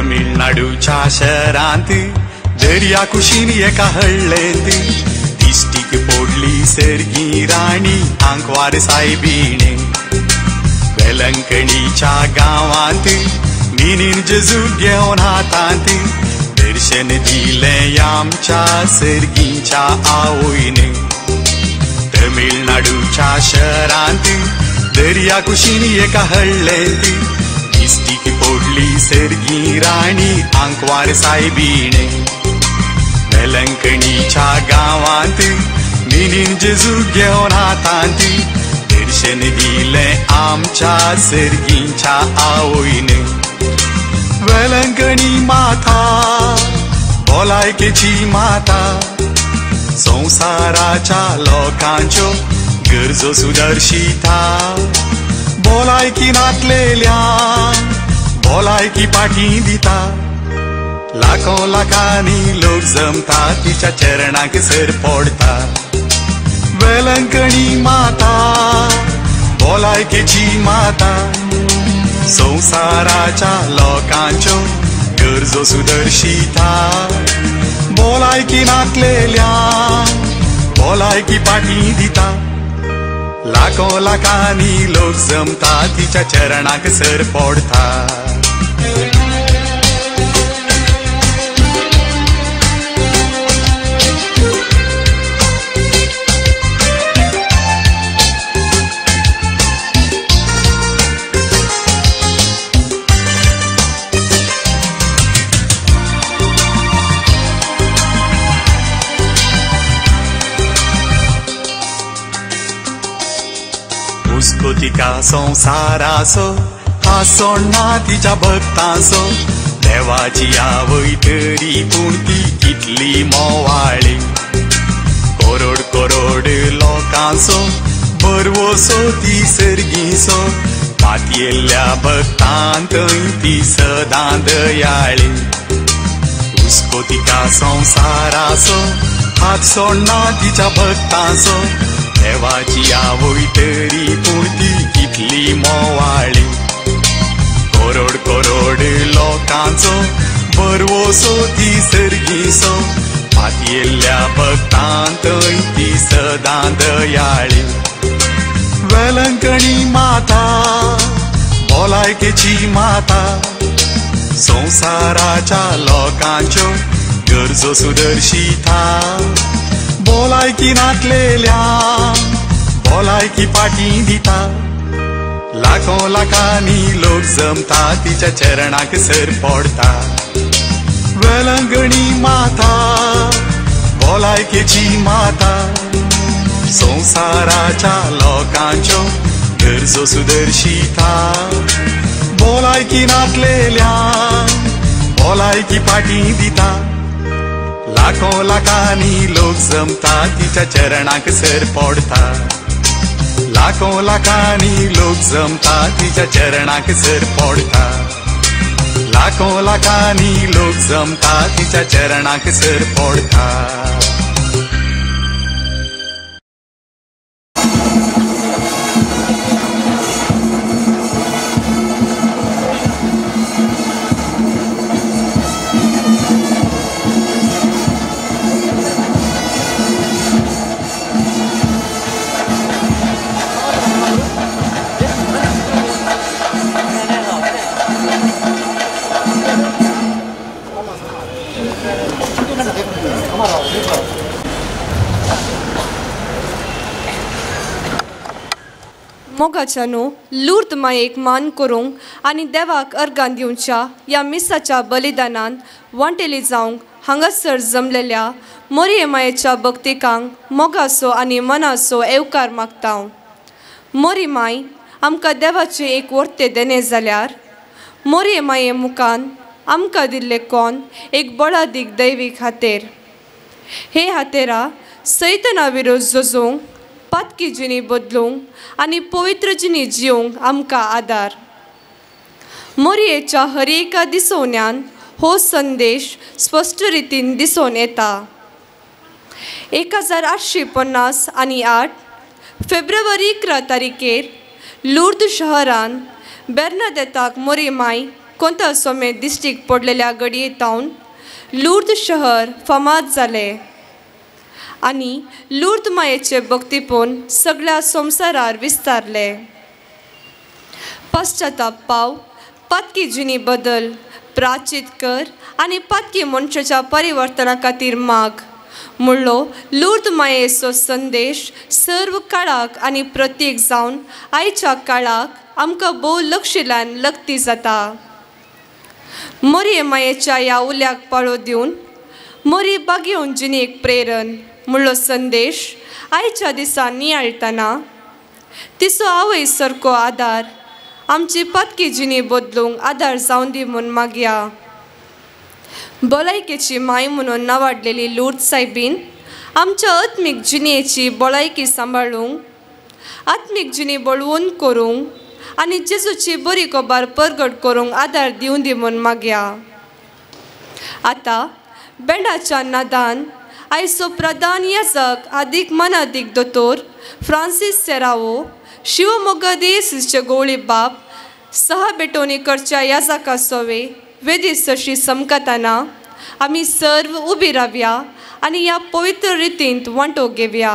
तमिळनाडूच्या शहरांत दर्या कुशीन एका हळ्ळेंत दिश्टीक पडली सर्गी राणी आंकवार सायबीणे. वेलंकणीच्या गांवांत मिनीन जेजू घेवन हातांत दर्शन दिलें आमच्या सर्गीच्या आवयन. तमिळनाडूच्या शहरांत दर्या कुशीन एका हळ्ळेंत दिश्टीक पडली सर्गी राणी आंकवार सायबीणे. वेलंकणीच्या गांवांत मिनीन जेजू घेवन हातांत दर्शन दिलें आमच्या सर्गीच्या आवयन. वेलंकणी माता भलायकेची माता संवसाराच्या लोकांच्यो गरजो सुदर्शिता. भलायकी नातलेल्या भलायकी पाठी दिता. लाखो लाखांनी लोक जमता तिच्या चरणाक सर पडता. वेलंकणी माता भलायकेची माता संवसाराच्या लोकांच्यो गरजो सुदर्शिता. भलायकी नातलेल्या भलायकी पाठी दिता. लाखो लाखांनी लोक जमता तिच्या चरणाक सर पडता. तिका संवसाराचो हांसो ना तिच्या भक्तांचो देवाची आवय तरी पूण ती कितली मोवाळी. करोड करोड लोकांचो बरवसो ती सर्गीचो पातयेल्ल्या भक्तांत ती सदां दयाळी. हुस्को तिका संवसाराचो हात सोडना तिच्या भक्तांचो देवाची आवय तरी पूण ती कितली मोवाळी. करोड करोड लोकांचो बरवसो ती सर्गीचो पातयेल्ल्या भक्तांत ती सदां दयाळी. वेलंकणी माता भलायकेची माता संवसाराच्या लोकांच्यो गरजो सुदर्शिता. भलायकी नातलेल्या भलायकी पाठी दिता. लाखो लाखांनी लोक जमता तिच्या चरणाक सर पडता. वेलंकणी माता भलायकेची माता संवसाराच्या लोकांच्यो गरजो सुदर्शिता. भलायकी नातलेल्या भलायकी पाठी दिता. लाखो लाखांनी लोक जमता तिच्या चरणाक सर पडता. लाखो लाखांनी लोक जमता तिच्या चरणाक सर पडता. लाखो लाखांनी लोक जमता तिच्या चरणाक सर पडता. मोगाच्यानो लूर्द मायेक मान करूंक आनी देवाक अर्गां दिवच्या ह्या मिसाच्या बलिदानान वांटेली जावंक हांगासर जमलेल्या मोरये मायेच्या भक्तिकांक मोगाचो आनी मनाचो येवकार मागता. मोरी माय आमकां देवाचें एक वर्ते देणें जाल्यार मोरये माये मुखान आमकां दिल्लें कोन एक बळादीक दैवीक हातेर. हे हातेरा सैतना विरोध झोजूंक पातकी जिणी बदलूंक आनी पवित्र जिणी जिवंक आमकां आदार. मोरयेच्या हर एका दिसोवण्यान हो संदेश स्पश्ट रितीन दिसून येता. 1850 आनी 8 फेब्रुवारी 11 तारखेर लुर्द शहरान बेर्नादेताक मोरी माय कोंता सोमे दिश्टीक पडलेल्या गडये तावन लुर्द शहर फामाद जालें आनी लुर्द मायेचे भक्तीपण सगळ्या संवसारार विस्तारले. पश्चाताप पाव, पातकी जिणी बदल, प्राचीत कर आनी पातकी मनशाच्या परिवर्तना खातीर माग म्हणलो लुर्द मायेचो संदेश सर्व काळाक आनी प्रतीक जावन आयच्या काळाक आमकां भोव लक्षिल्यान लगती जाता. मोरये मायेच्या ह्या उल्याक पाळो दिवन मोरी बागेवन जिणेक प्रेरण म्हणलो संदेश आयच्या दिसा नियाळटना तिचो आवय सारको आदार आमची पातकी जिणी बदलूंक आदार जावन दी म्हूण मागया. भलायकेची माय म्हणून नावाडलेली लुर्द सायबीन आमच्या आत्मीक जिणेची भलायकी सांबाळूंक, आत्मीक जिणी बळवंत करूंक आनी जेजूची बरी खबर परगट करूंक आदार दिवन दी म्हूण मागया. आतां बँडाच्या नादान आयचो प्रधान याजक आदीक मनादीक दोतोर फ्रांसीस सेरावो शिवमोग्गा देसीचे गोवळी बाप सहा बेटोनी करच्या याजका सोवे वेदी सशी समकताना आमी सर्व उबी रावया आनी ह्या पवित्र रितींत वांटो घेवया.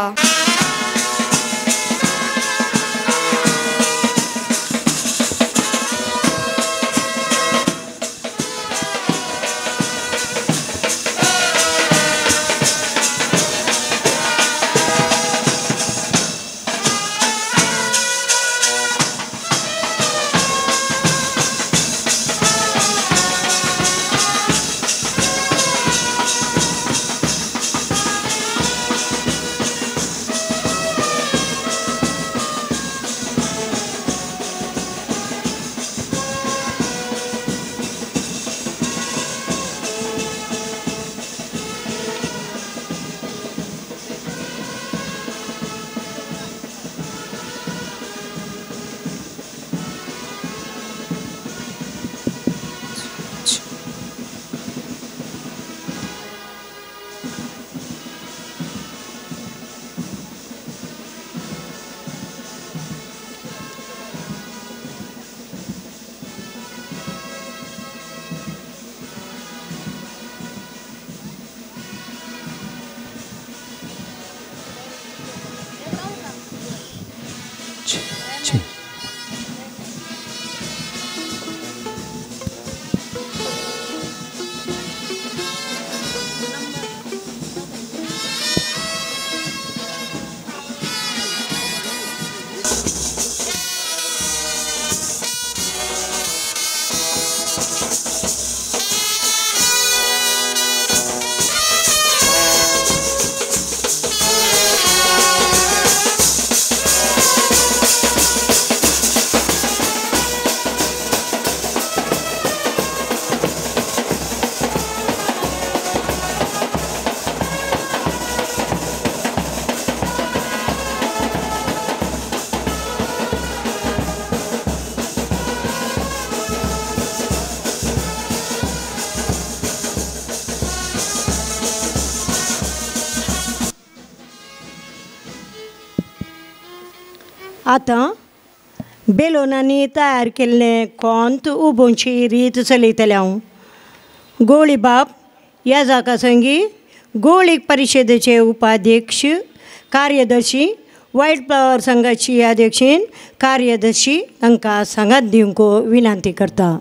आतां बेलोनांनी तयार केल्लें कोंत उबोवची रीत चलयतलें हांव. गोवळी बाब ह्या जाका संगी गोवळीक परिशदेचे उपाध्यक्ष कार्यदर्शी वायट फ्लावर संघाची अध्यक्षीन कार्यदर्शी तांकां सांगात दिवंक विनंती करता.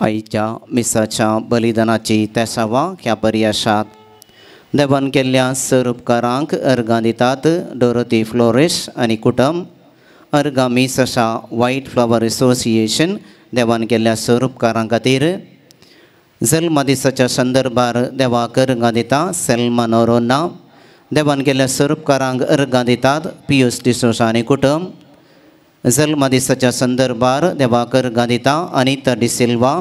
आयच्या मिसाच्या बलिदानाची तेसावा ह्या बरी आसात. देवान केल्ल्या सर उपकारांक अर्गां दितात डोरोती फ्लोरेस आनी कुटुंब. अर्गां मीस आसा व्हायट फ्लावर एसोसिएशन देवान केल्ल्या सर उपकारां खातीर. जल्मदिसाच्या संदर्भार देवाक अर्गां दिता सेल्मा नोरोना. देवान केल्ल्या सर उपकारांक अर्गां दितात पियूस डिसोसा आनी कुटुंब. जल्मदिसाच्या संदर्भार देवाक अर्गां दिता अनिता डिसिल्वा.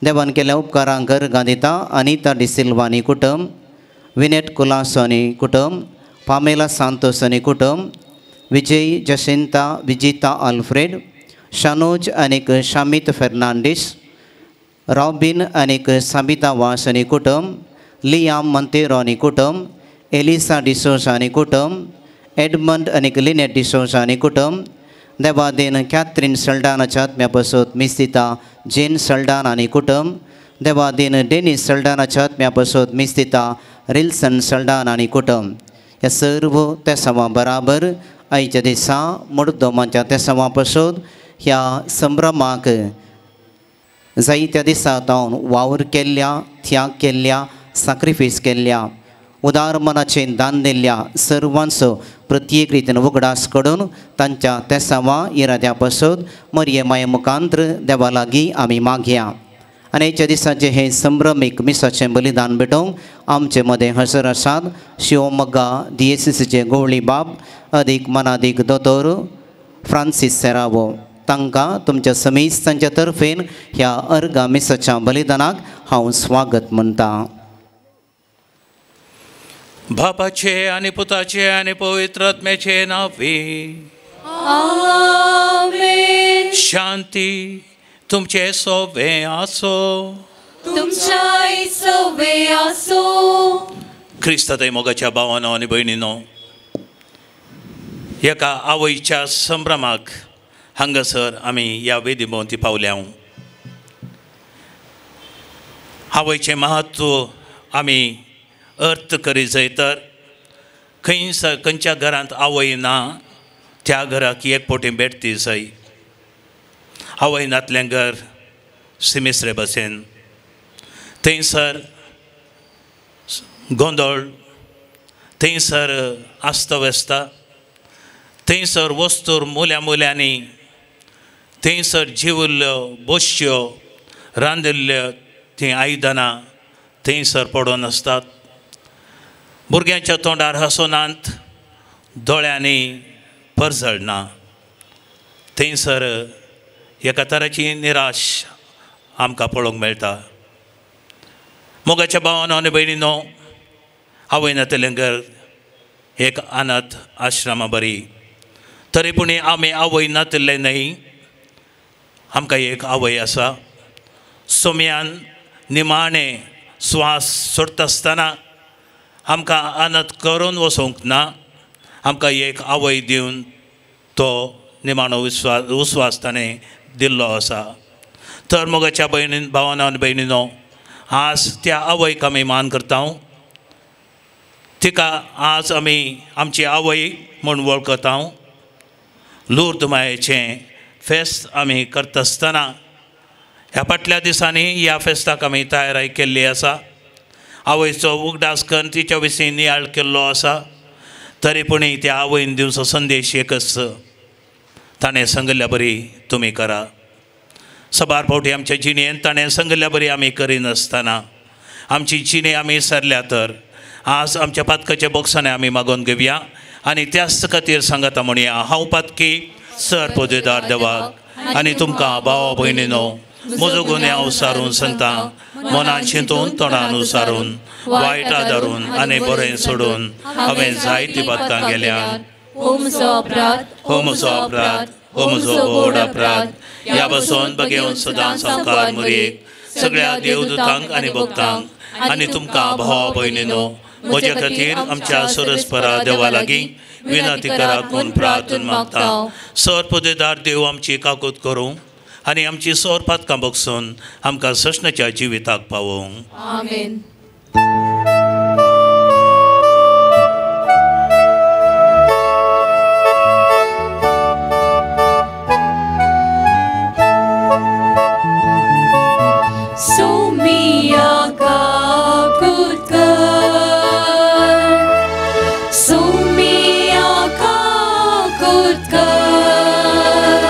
देवान केल्ल्या उपकारांक अर्गां दिता अनिता डिसिल्वा आनी कुटुंब. विनेट कुलासो आनी कुटुंब. पामेला सांतोस आनी कुटुंब. विजय जसिंता विजिता आल्फ्रेड. शानोज आनीक शामित फेर्नांडीस. रॉबीन आनीक साबिता वास आनी कुटुंब. लियाम मंतेरो आनी कुटुंब. एलिसा डिसोजा आनी कुटुंब. एडमंड आनीक लिनेट डिसोजा आनी कुटुंब. देवादेन कॅथरीन सल्डानाच्या आत्म्या पसत मिस्तिता जेन सल्डान आनी कुटुंब. देवादेन डेनिस सल्डानाच्या आत्म्या पसत मिस्तिता रिल्सन सल्डान आनी कुटुंब. ह्या सर्व तेसांवा बराबर आयच्या दिसा मुर्दोमाच्या तेसांवा पसत ह्या संभ्रमाक जायत्या दिसा तावन वावर केल्ल्या, त्याग केल्ल्या, साक्रिफीस केल्ल्या, उदार मनाचें दान दिल्ल्या सर्वांचो प्रत्येक रितीन उगडास कडून तांच्या तेसांवा इराद्या पसत मरये माये मुखांत्र देवा लागीं आमी मागया. आनी आयच्या दिसाचें हें संभ्रमीक मिसाचें बलिदान भेटोवंक आमचे मदें हजर आसात शिवमोग्गा डीएसीसीचे गोवळी बाब अदीक मनादीक दोतोर फ्रांसीस सेरावो. तांकां तुमच्या समीस तांच्या तर्फेन ह्या अर्गा मिसाच्या बलिदानाक हांव स्वागत म्हणटा. बापाचे आनी पुताचे आनी पवित्र आत्म्याचे नांवे आमेन. शांती तुमचे सोवे आसो. तुमच्याय सोवे आसो. क्रिस्तातय मोगाच्या भावानो आनी भयणीनो, एका आवयच्या संभ्रमाक हांगासर आमी ह्या वेदी भोंवती पावल्या. आवयचें महत्व आमी अर्थ करी जाय तर खंय खंयच्या घरांत आवय ना त्या घराक एक पोटी भेटती जाय. आवय नातलें घर सिमिसरे भशेन, थंयसर गोंदळ, थंयसर अस्तव्यस्त, थंयसर वस्तूर मुल्या मुल्यांनी, थंयसर जिवल्ल्यो बसच्यो रांदिल्ल्यो तीं आयदनां थंयसर पडून आसतात. भुरग्यांच्या तोंडार हांसोनात, दोळ्यांनी परजळना. थंयसर एका तराची निराश आमकां पळोवंक मेळटा. मोगाच्या भावानो आनी भयणीनो, आवय नातलें घर एक अनाथ आश्रमा बरी, तरी पूण आमी आवय नातिल्ले न्हय, आमकां एक आवय आसा. सोम्यान निमाणें स्वास सोडटा आसतना आमकां अनाथ करून वचोंक ना, आमकां एक आवय दिवन तो निमाणो विस्वास ताणें दिल्लो आसा. तर मोगाच्या भयणी भावानो आनी भयणीनो, आज त्या आवयक आमी मान करता. तिका आज आमी आमची आवय म्हूण वळखता. लुर्द मायेचें फेस्त आमी करता आसतना ह्या फाटल्या दिसांनी ह्या फेस्ताक आमी तयारी केल्ली आसा. आवयचो उगडास करून तिच्या विशीं नियाळ केल्लो आसा. तरी पूण त्या आवयन दिवचो संदेश एकच, ताणें सांगिल्ल्या बरी तुमी करा. सबार फावटी आमच्या जिणेंत ताणें सांगिल्ल्या बरी आमी करिनासतना आमची जिणे आमी सरल्या तर आज आमच्या पातकाच्या बोक्सांनी आमी मागोवन घेवया आनी त्याच खातीर सांगता म्हणया, हांव पातकी सर पदवेदार देवाक आनी तुमकां भावा भयणीनो म्हजो गुन्यांव सारून सांगता, मनान चिंतून तोंडान सारून वायट आदारून आनी बरें सोडून हांवें जायतीं पातकां गेल्या. हो म्हजो अपराध, हो म्हजो अपराध, हो म्हजो व्हड अपराध. ह्या बसून बगेवन सदां सावकार मुरयेक सगळ्या देवदूतांक आनी भक्तांक आनी तुमकां भावा भयणीनो म्हज्या खातीर आमच्या सरस्परा देवा लागीं विनंती करात म्हूण प्रार्थना मागता. सर पदवेदार देव आमची काकूत करूं आनी आमची सोर पातकां बगसून आमकां सश्णाच्या जिविताक पावोवंक. आमेन. काकूत कर,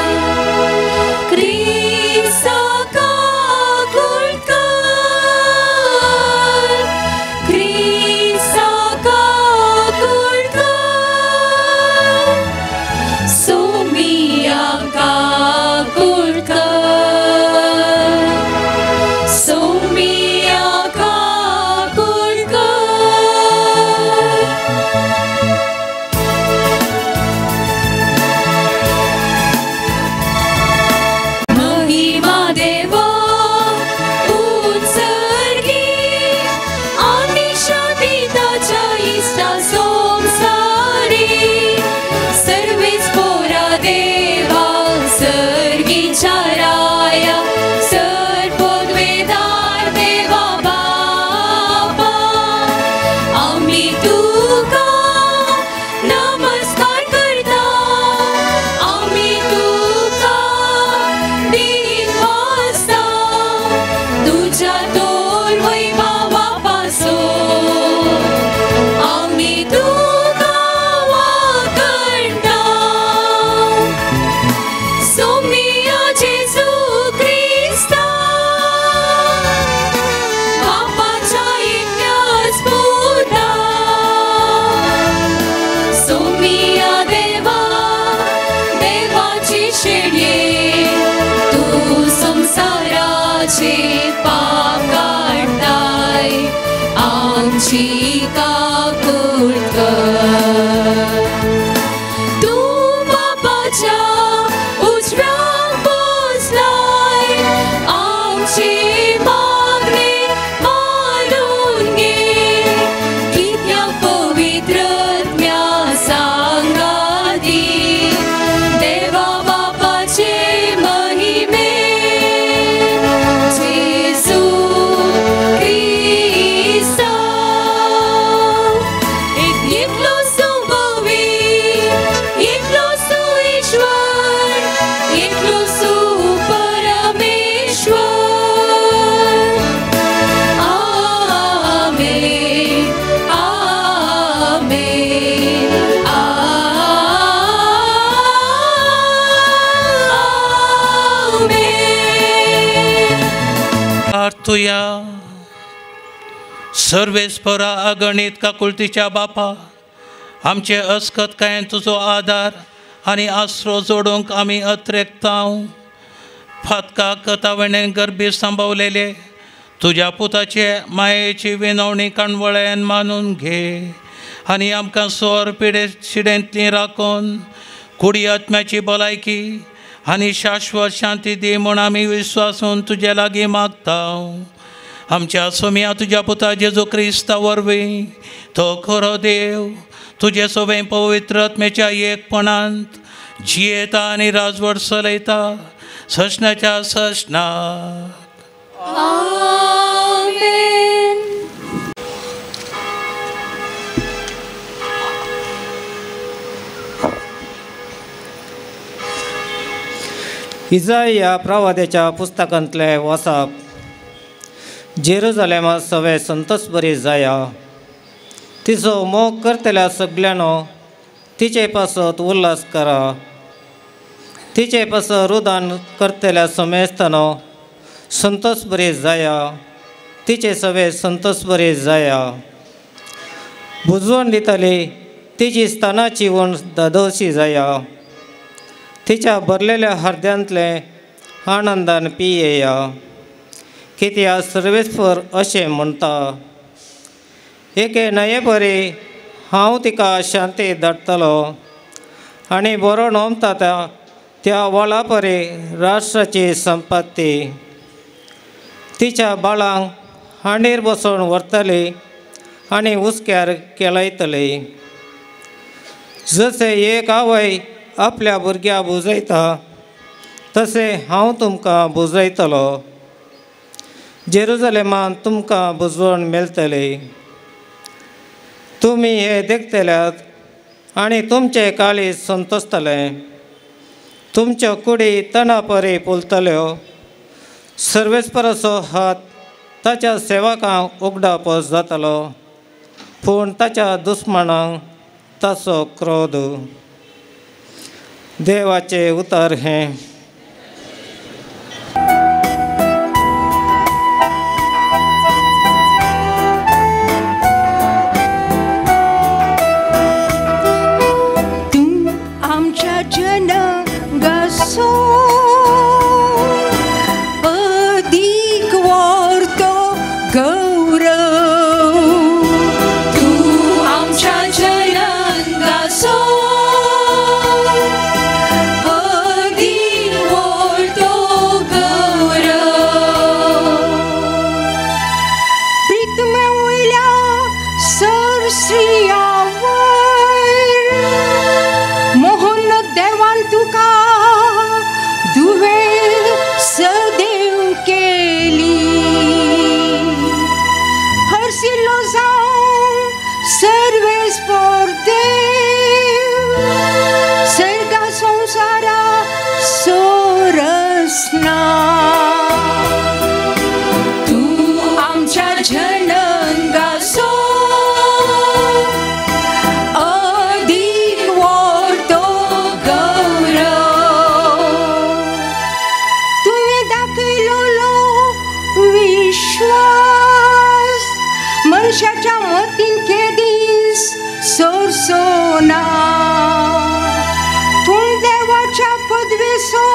क्रिस्ता काकूत कर, क्रिस्ता काकूत कर, सोमिया काकूत कर, सोमिया काकूत कर। महिमा देवा उत्सर्गी आनी शांती ताच्या इश्टा संवसारी, सर्वेच पोरा देवा सर्गीच्या राया, सर पदवेदार देवा बापा, आमी तुका नमस्कार करता, आमी तुका दिन वाजता, तुज्या तोर वैभवा पासून आमी तुका वाकणता। सोमिया जेजू क्रिस्ता, बापाच्या एकल्याच पुता, सोमिया देवा देवाची शेणये, तूं संवसाराचे पाप काडटाय, आमची काकूत कर। तूं बापाच्या उजव्याक बसलाय, आमची मागणी मानून घे, कित्याक पवित्र आत्म्या सांगाती, देवा बापाचे महिमे, जेजू क्रिस्ता। एकलो संभवी, एकलो ईश्वर, एकलो परमेश्वर। आमेन, आमेन, आमेन। तुया सर्वेस्परा अगणीत काकुळतीच्या बापा, आमचे अस्कतकायेन तुजो आदार आनी आसरो जोडूंक आमी अत्रेकतांव। फातका कथावणेन गर्भी सांबावलेले तुज्या पुताचे मायेची विनवणी काणवळ्यान मानून घे आनी आमकां सोर पिडे शिडेंतली राखून कुडी आत्म्याची भलायकी आनी शाश्वत शांती दी म्हूण आमी विश्वासून तुजे लागीं मागता। आमच्या सोम्या तुज्या पुता जेजू क्रिस्ता वरवीं तो खरो देव तुजे सोबें पवित्र आत्म्याच्या एकपणांत जियेता आनी राजवट चलयता ससनाच्या ससनाक। आमेन। इजाया प्रवाद्याच्या पुस्तकांतले वाचप। जेरुजालेमा सवे संतोष बरी जाया, तिचो मोग करतल्या सगळ्यांनो तिचे पासत उल्हास करा, तिचे पासत रुदान करतल्या समेस्तानो संतोष बरी जाया, तिचे सवे संतोष बरी जाया। बुजवण दितली तिची स्थानाची वण दादोशी जाया, तिच्या भरलेल्या हृदयांतले आनंदान पियेया। कित्याक सर्वेस्पर अशें म्हणटा, एके न्हंये परी हांव तिका शांती धाडटलो आनी बरो नोमता त्या व्हाळा परी राष्ट्राची संपत्ती तिच्या बाळांक हांडीर बसोवन व्हरतली आनी हुस्क्यार केळयतली। जशें एक आवय आपल्या भुरग्याक बुजयता तशें हांव तुमकां बुजयतलो। जेरुजलेमान तुमकां बुजवण मेळटली। तुमी हे देखतल्यात आनी तुमचे काळीज संतोशतलें, तुमच्यो कुडी तणा परी फुलतल्यो। सर्वेस्पराचो हात ताच्या सेवकांक उगडापस जातलो, पूण ताच्या दुस्मानांक ताचो क्रोध। देवाचे उतर हें. तूं आमच्या जनगासो अदीक वर्तो गौरव, तूं आमच्या जनगासो अदीक वर्तो गौरव. प्रीतमे वयल्या सरश्रियावर मोहन देवान तुका दुवे सदैव केली, हरसिलो जावं सर्वेस्पर देव सर्गा संवसारा सोरसना. तूं आमच्या जनगासो अदीक वर्तो गौरव, तुवें दाखयलोलो विश्वास मनशाच्या मतीन केदीस सोरसोना, पूण देवाच्या पदवेसो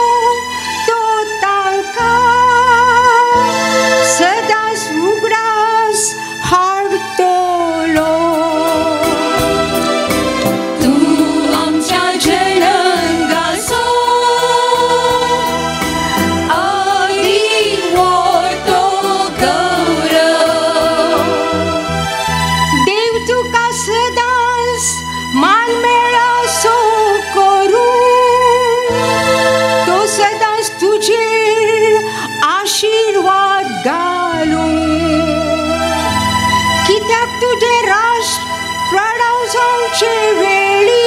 तो तांकां सदांच उगडास हाडटलो. तूं आमच्या जनगासो अदीक वर्तो गौरव, देव तुका सदांच मान मेळसो करूं, तो सदांच तुजेर आशिर्वाद घालूं, कित्याक तुजें राष्ट्र प्रडाव जावचे वेळी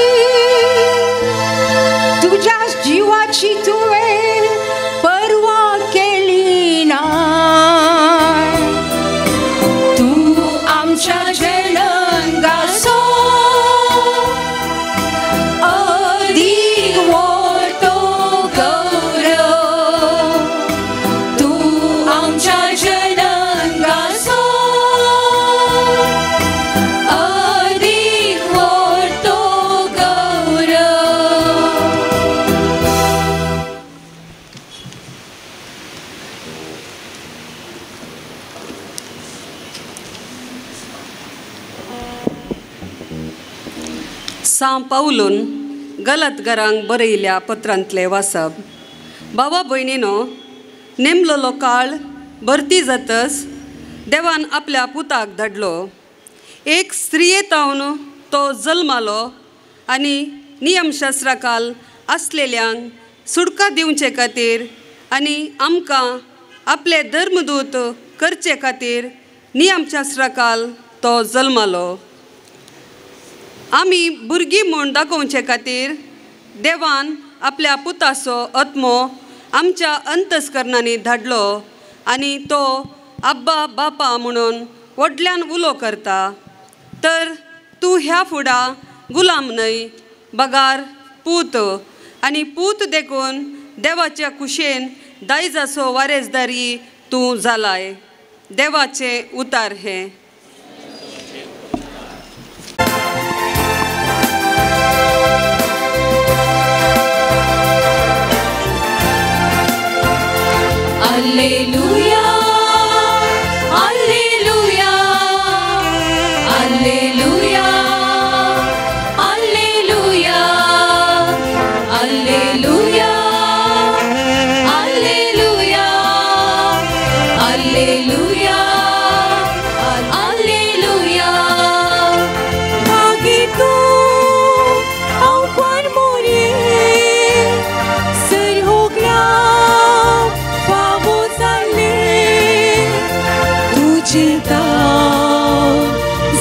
तुज्या जिवाची तुवें पर्वा केली ना. तूं आमच्या जनगासो अदीक वर्तो गौरव, तूं आमच्या जनगासो अदीक वर्तो गौरव. सां पावलून गलतगरांक बरयल्या पत्रांतले वाचप. बाबा भयणीनो, नेमलोलो काळ भरती जातच देवान आपल्या पुताक धाडलो. एक स्त्रियेतावन तो जल्मालो आनी नियमशास्त्राकाल आसलेल्यांक सुटका दिवचे खातीर आनी आमकां आपले धर्मदूत करचे खातीर नियमशास्त्राकाल तो जल्मालो. आमी भुरगीं म्हूण दाखोवचे खातीर देवान आपल्या पुताचो आत्मो आमच्या अंतस्करणांनी धाडलो आनी तो आब्बा बापा म्हणून व्हडल्यान उलो करता. तर तूं ह्या फुडा गुलाम न्हय बगार पूत, आनी पूत देखून देवाच्या कुशेन दायजाचो वारेसदारी तूं जालाय. देवाचें उतार हें. Alleluia, Alleluia, Alleluia, Alleluia, Alleluia, Alleluia, Alleluia, Alleluia. मागीर तूं हांव कोण मोरे सर होगल्या फावो जालें तुजें ताव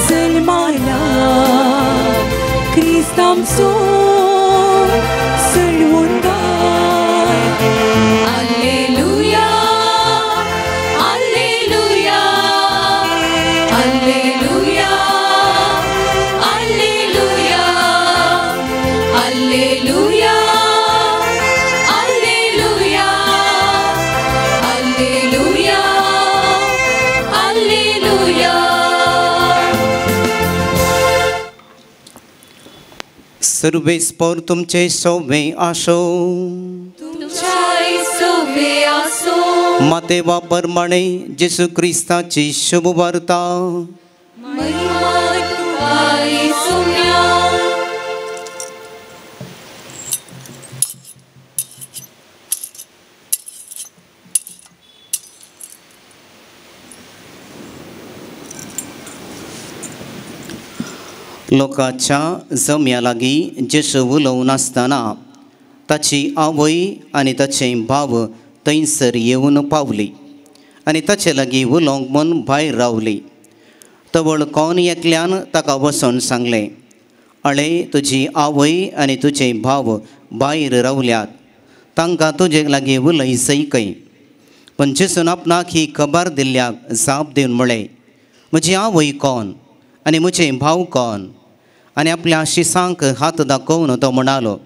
जल्माला क्रिस्तांचो सळवंदार. Alleluia, Alleluia, Alleluia, Alleluia, Alleluia, सर्वेस्पोर तुमचे सोवे आसो। तुमच्याय सोवे आसो। मातेवा परमाणे जेसू क्रिस्ताची शुभ वार्ता। महिमा तुकाय सोम्या। लोकांच्या जम्या लागीं जेसू उलोवन आसतना ताची आवय आनी ताचे भाव थंयसर येवन पावली आनी ताचे लागीं उलोवंक म्हूण भायर रावली। तवळ कोण एकल्यान ताका वचून सांगलें, अळे तुजी आवय आनी तुजे भाव भायर रावल्यात, तांकां तुजे लागीं उलय सय खंय। पूण जेसून आपणाक ही खबर दिल्ल्याक जाप दिवन म्हळें, म्हजी आवय कोण आनी म्हजे भाव कोण? आनी आपल्या शिसांक हात दाखोवन तो म्हणालो,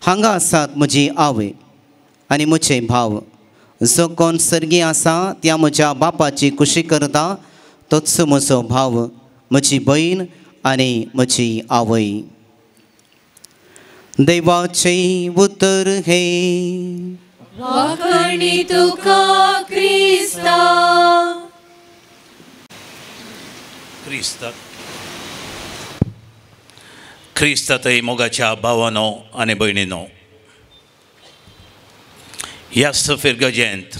हांगा आसात म्हजी आवय आनी म्हजे भाव। जो कोण सर्गी आसा त्या म्हज्या बापाची खुशी करता तोच म्हजो भाव, म्हजी भयण आनी म्हजी आवय। देवाचें उतर हें। वाखणी तुका क्रिस्ता। क्रिस्त क्रिस्तातय मोगाच्या भावानो आनी भयणीनो, ह्या फिरगजेंत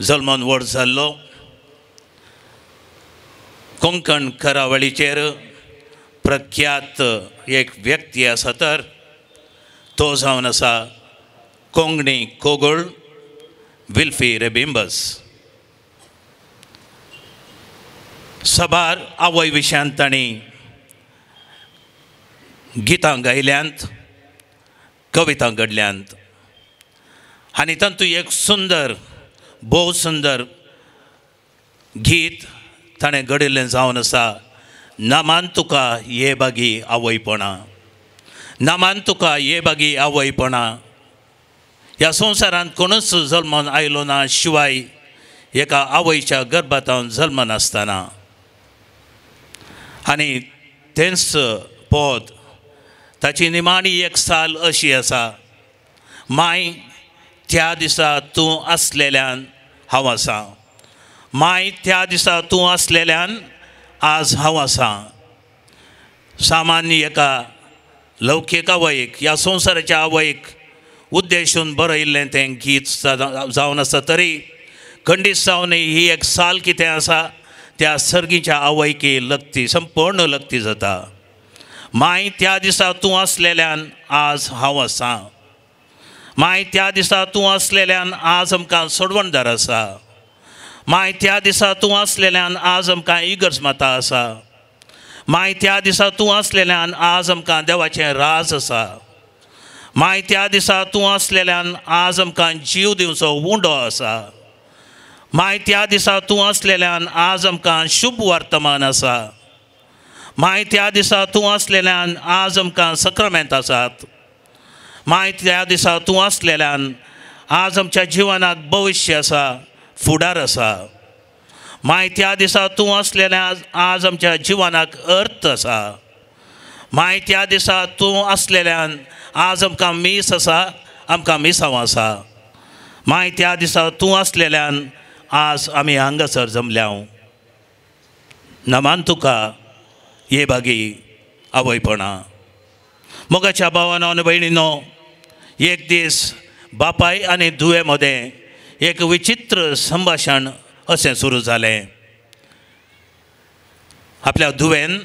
जल्मान व्हड जाल्लो कोंकण करावळीचेर प्रख्यात एक व्यक्ती आसा तर तो जावन आसा कोंकणी कोगूळ विल्फी रेबिंबस। सबार आवय विशयांत तांणी गितां गायल्यांत, कविता घडल्यांत आनी तातूंत एक सुंदर भोव सुंदर गीत ताणें घडिल्लें जावन आसा, नामान तुका ये बागी आवयपणा। नामान तुका ये बागी आवयपणा। ह्या संवसारांत कोणूच जल्मान आयलो ना शिवाय एका आवयच्या गर्भांत जल्मनासतना। आनी तेंच पद ताची निमाणी एक साल अशी आसा, माय त्या दिसा तूं आसलेल्यान हांव आसा, माय त्या दिसा तूं आसलेल्यान आज हांव आसा। सामान्य एका लौकीक आवयक ह्या संवसाराच्या आवयक उद्देशून बरयल्लें तें गीत जावन आसा तरी खंडीत जावन ही एक साल कितें आसा त्या सर्गीच्या आवयकी लग्ती संपूर्ण लग्ती जाता। माय त्या दिसा तूं आसलेल्यान आज हांव आसा, माय त्या दिसा तूं आसलेल्यान आज आमकां सोडवणदार आसा, माय त्या दिसा तूं आसलेल्यान आज आमकां इगर्ज माता आसा, माय त्या दिसा तूं आसलेल्यान आज आमकां देवाचें राज आसा, माय त्या दिसा तूं आसलेल्यान आज आमकां जीव दिवचो उंडो आसा, माय त्या दिसा तूं आसलेल्यान आज आमकां शुभ वर्तमान आसा, माय त्या दिसा तूं आसलेल्यान आज आमकां सक्रामेंत आसात, माय त्या दिसा तूं आसलेल्यान आज आमच्या जिवनाक भविश्य आसा, फुडार आसा, माय त्या दिसा तूं आसलेल्यान आज आमच्या जिवनाक अर्थ आसा, माय त्या दिसा तूं आसलेल्यान आज आमकां मीस आसा, आमकां मिसांव आसा, माय त्या दिसा तूं आसलेल्यान आज आमी हांगासर जमल्या। नमान तुका ये बागी आवयपणा। मोगाच्या भावानो आनी भयणीनो, एक दीस बापाय आनी धुवे मदें एक विचित्र संभाशण अशें सुरू जालें। आपल्या धुवेन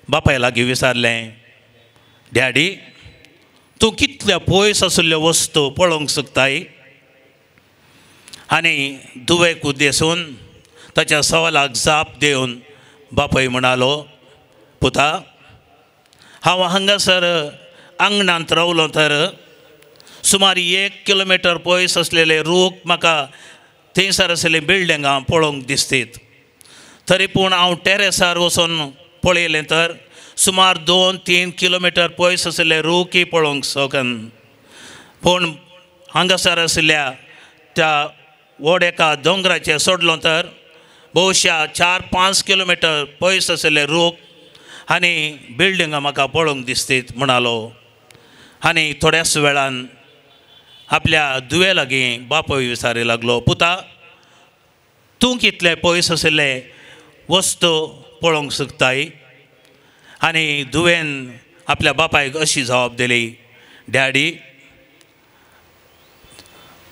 बापाय लागीं विचारलें, डॅडी तूं कितल्या पयस आशिल्ल्यो वस्तू पळोवंक शकताय? आनी धुवेक उद्देशून ताच्या सवालाक जाप दिवन बापाय म्हणालो, पुता हांव हांगासर आंगणांत रावलो तर सुमार 1 किलोमिटर पयस आसलेले रूख म्हाका थंयसर आशिल्ली बिल्डिंगां पळोवंक दिसतीत, तरी पूण हांव टेरेसार वचून पळयलें तर सुमार 2-3 किलोमिटर पयस आशिल्ले रूखय पळोवंक शकन, पूण हांगासर आशिल्ल्या त्या व्हड एका दोंगराचेर सोडलो तर बहुशा 4-5 किलोमिटर पयस आशिल्ले रूख आनी बिल्डिंगां म्हाका पळोवंक दिसतीत म्हणालो. आनी थोड्याच वेळान आपल्या दुवे लागीं बापूय विचारी लागलो, पुता तूं कितले पयस आशिल्ले वस्तू पळोवंक शकताय? आनी दुवेन आपल्या बापायक अशी जबाब दिली, डॅडी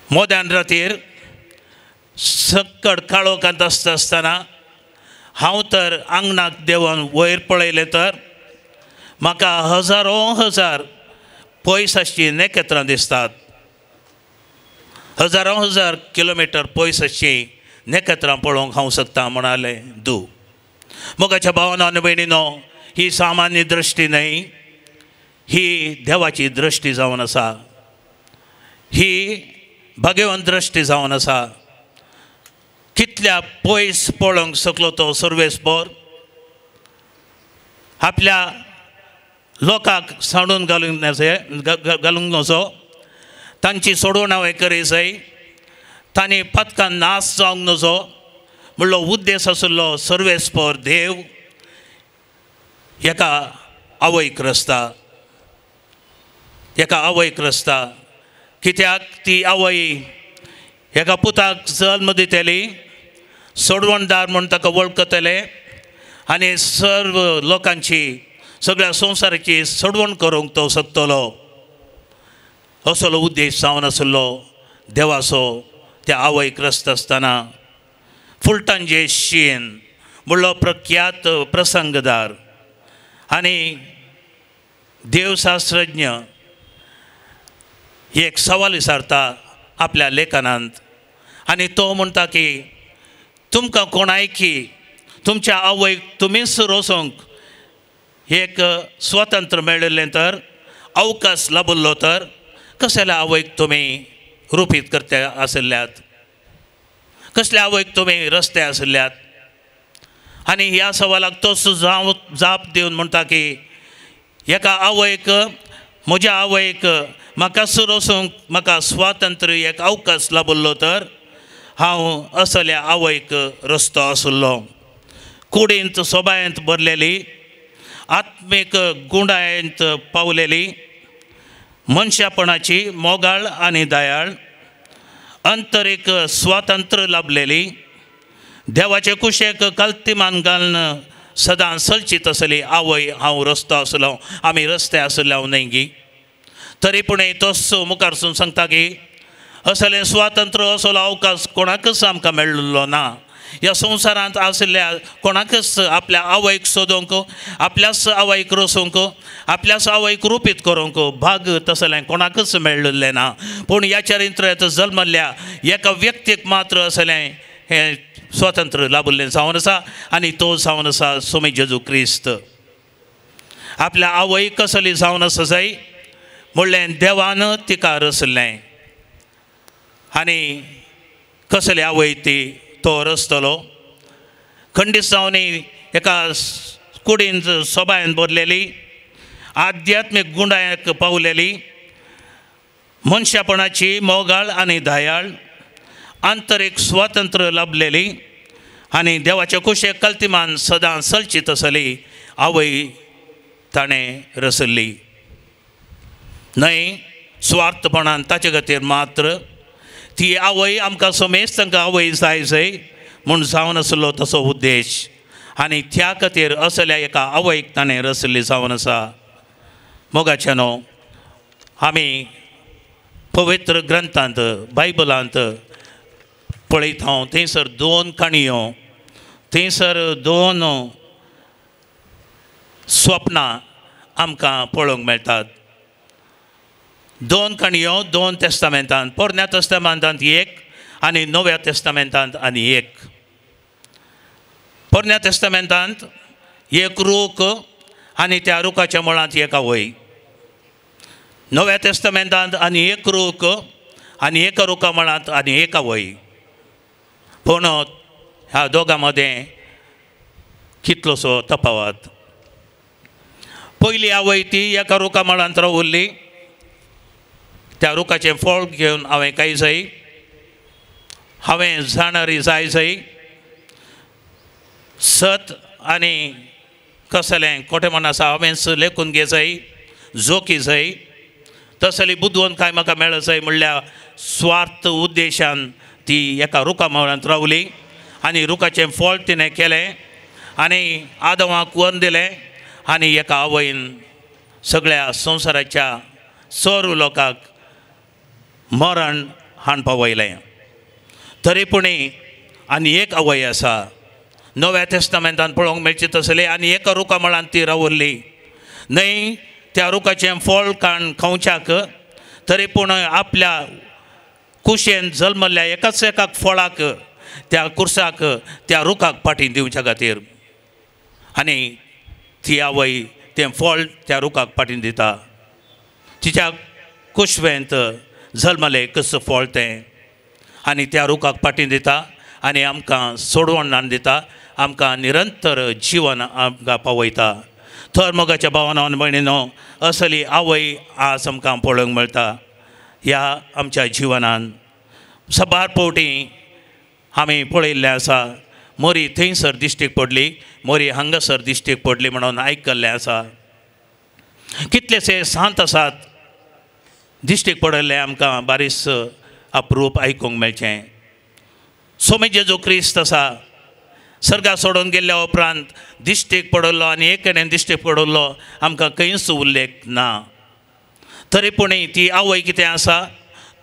मोद्यान रातीर सक्कड काळोखांत आसता आसतना हांव तर आंगणाक देंवन वयर पळयलें तर म्हाका हजारो हजार पयस आसचीं नखेत्रां दिसतात, हजारो हजार किलोमिटर पयस आसचीं नखेत्रां पळोवंक हांव शकता म्हणालें दू. मोगाच्या भावानो आनी भयणीनो, ही सामान्य दृश्टी न्हय, ही देवाची दृश्टी जावन आसा, ही भाग्यवंत दृश्टी जावन आसा. कितल्या पयस पळोवंक शकलो तो सर्वेस्पोर आपल्या लोकांक सांडून घालूंक नजो, तांची सोडवण करी जाय, तांणी पातकान नाश जावंक नजो म्हणलो उद्देश आशिल्लो सर्वेस्पोर देव एका आवयक रचता, एका आवयक रचता. कित्याक ती आवय एका पुताक जल्म दितली, सोडवणदार म्हूण ताका वळखतले आनी सर्व लोकांची सगळ्या संवसाराची सोडवण करूंक तो शकतलो असलो उद्देश जावन आशिल्लो देवाचो त्या आवयक रचता आसतना. फुलटन जे शीन म्हणलो प्रख्यात प्रसंगदार आनी देवशास्त्रज्ञ एक सवाल विचारता आपल्या लेखनांत आनी तो म्हणटा की तुमकां कोणायकी तुमच्या आवयक तुमीच रोसूंक एक स्वतंत्र मेळिल्लें तर, अवकाश लाबिल्लो तर कसल्या आवयक तुमी रुपीत करते आशिल्ल्यात, कसल्या आवयक तुमी रस्ते आशिल्ल्यात? आनी ह्या सवालाक तो जाप दिवन म्हणटा की एका आवयक, म्हज्या आवयक म्हाका रोसूंक म्हाका स्वातंत्र्य एक अवकाश लाबिल्लो तर हांव असल्या आवयक रस्तो आशिल्लो. कुडींत सोबायेंत भरलेली, आत्मीक गुंडायेंत पावलेली, मनशापणाची मोगाळ आनी दयाळ, अंतरीक स्वातंत्र्य लाभलेली, देवाचे कुशेक कल्तिमान घालून सदां सलचीत आसली आवय हांव रस्तो आसलो, आमी रस्ते आसले हांव न्हय गी. तरी पूण तोच मुखारसून सांगता की असलें स्वातंत्र्य असलो अवकाश कोणाकच आमकां मेळिल्लो ना. ह्या संवसारांत आशिल्ल्या कोणाकच आपल्या आवयक सोदूंक, आपल्याच आवयक रोसूंक, आपल्याच आवयक रुपीत करूंक भाग तसलें कोणाकच मेळिल्लें ना. पूण ह्या चरित्रांत जल्मल्ल्या एका व्यक्तीक मात्र असलें हें स्वातंत्र्य लाबिल्लें जावन आसा आनी तो जावन आसा स्वामी जेजू क्रिस्त. आपल्या आवय कसली जावन आसा जाय म्हणलें देवान तिका रचलें आनी कसली आवय ती तो रचतलो. खंडीत जावन एका कुडीन सोबायन भरलेली, आध्यात्मीक गुंडायक पावलेली, मनशापणाची मोगाळ आनी दयाळ, आंतरीक स्वातंत्र्य लाभलेली आनी देवाचे कुशेक कल्तिमान सदां सलचीत आसली आवय ताणें रचल्ली. न्हय स्वार्थपणान ताचे खातीर मात्र ती आवय आमकां समेज तांकां आवय जाय जाय म्हूण जावन आसलो तसो उद्देश आनी त्या खातीर असल्या एका आवयक ताणें रचल्ली जावन आसा. मोगाचे न्हू, आमी पवित्र ग्रंथांत बायबलांत पळयता हांव थंयसर दोन काणयो, थंयसर दोन स्वप्नां आमकां पळोवंक मेळटात. दोन काणयो दोन तेस्तामेंतांत, पोरण्या तेस्तामेंतांत एक आनी नव्या तेस्तामेंतांत आनी एक. पोरण्या तेस्तामेंतांत एक रूख आनी त्या रुखाच्या मुळांत एक आवय. नव्या तेस्तामेंतांत आनी एक रूख आनी एका रुखा मुळांत आनी एक आवय. पूण ह्या दोगां मदें कितलोसो तफावत. पयली आवय ती एका रुखा मुळांत रावल्ली, त्या रुखाचें फळ घेवन हांवें काय जाय, हांवें जाणारी जाय जाय, सत आनी कसलें खोटें म्हण आसा हांवेंच लेखून घेजाय जोखी जाय तसली बुदवंत काय म्हाका मेळ जाय म्हणल्यार स्वार्थ उद्देशान ती एका रुखा मळांत रावली आनी रुखाचें फळ तिणें केलें आनी आदवाक व्हरून दिलें आनी एका आवयन सगळ्या संवसाराच्या सर्व लोकांक मरण हाण पावयलें. तरी पुणी आनी एक आवय आसा नव्या तेस्तामेंतान पळोवंक मेळची तसली आनी एका रुखा मळांत ती रावल्ली न्हय त्या रुखाचें फळ काण खावच्याक तरी पूण आपल्या कुशेन जल्मल्ल्या एकाच एकाक फळाक त्या कुर्साक त्या रुखाक फाटीं दिवच्या खातीर आनी ती आवय तें फळ त्या रुखाक फाटीं दिता. तिच्या कुशवेंत जल्मलें कसं फळ तें आनी त्या रुखाक फाटीं दिता आनी आमकां सोडवण दिता आमकां निरंतर जिवन आमकां पावयता. तर मोगाच्या भावानो आनी भयणीनो असली आवय आज आमकां पळोवंक मेळटा ह्या आमच्या जिवनान. साबार फावटी आमी पळयल्लें आसा मोरी थंयसर दिश्टीक पडली मोरी हांगासर दिश्टीक पडली म्हणून आयकल्लें आसा. कितलेशे सांत आसात दिश्टीक पडिल्लें आमकां बारीस अप्रूप आयकूंक मेळचें. सोमी जेजू क्रिस्त आसा सर्गा सोडून गेल्ल्या उपरांत दिश्टीक पडिल्लो आनी एक कडेन दिश्टीक पडिल्लो आमकां खंयच उल्लेख ना. तरी पूण ती आवय कितें आसा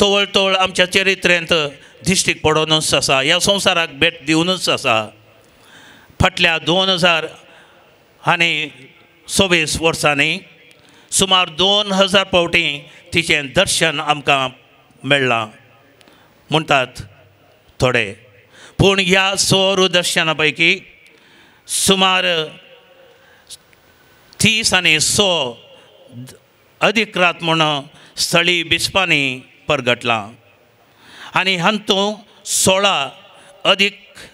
तवळ तवळ आमच्या चरित्रेंत दिश्टीक पडोनूच आसा ह्या संवसाराक भेट दिवनूच आसा. फाटल्या 2024 वर्सांनी सुमार 2000 फावटी तिचें दर्शन आमकां मेळ्ळां म्हणटात थोडे. पूण ह्या सर्व दर्शना पैकी सुमार 30 आनी 100 अधिकृत म्हूण स्थळी बिस्पांनी परगटलां आनी हातूंत 16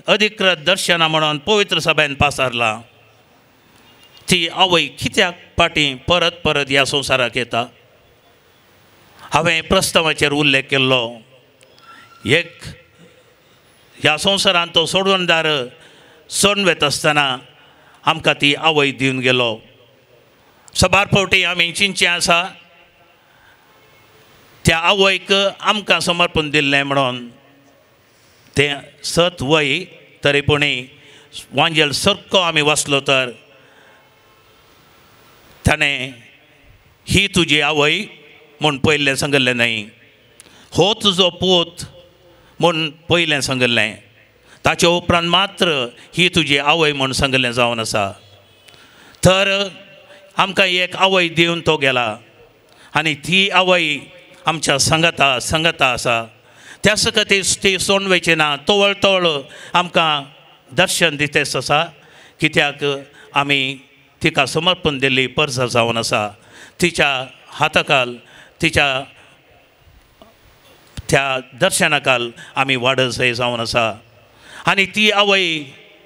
अधिकृत दर्शनां म्हणून पवित्र सभेन पासारलां. ती आवय कित्याक फाटीं परत परत ह्या संवसाराक येता? हांवें प्रस्तावाचेर उल्लेख केल्लो एक ह्या संवसारांत तो सोडवणदार सोडून वता आसतना आमकां ती आवय दिवन गेलो. साबार फावटी आमी चिंतचें आसा त्या आवयक आमकां समर्पण दिल्लें म्हणून तें सत वय. तरी पुणी वांजेल सारको आमी वाचलो तर ताणें ही तुजी आवय म्हूण पयलें सांगिल्लें न्हय, हो तुजो पूत म्हूण पयलें सांगिल्लें, ताचे उपरांत मात्र ही तुजी आवय म्हूण सांगिल्लें जावन आसा. तर आमकां एक आवय दिवन तो गेला आनी ती आवय आमच्या सांगाता सांगाता आसा. त्या खातीर ती सोडून वयची ना, तवळ तवळ आमकां दर्शन दितेच आसा कित्याक आमी तिका समर्पण दिल्ली परजा जावन आसा. तिच्या हाताखाल तिच्या त्या दर्शनाखाल आमी वाडसय जावन आसा. आनी ती आवय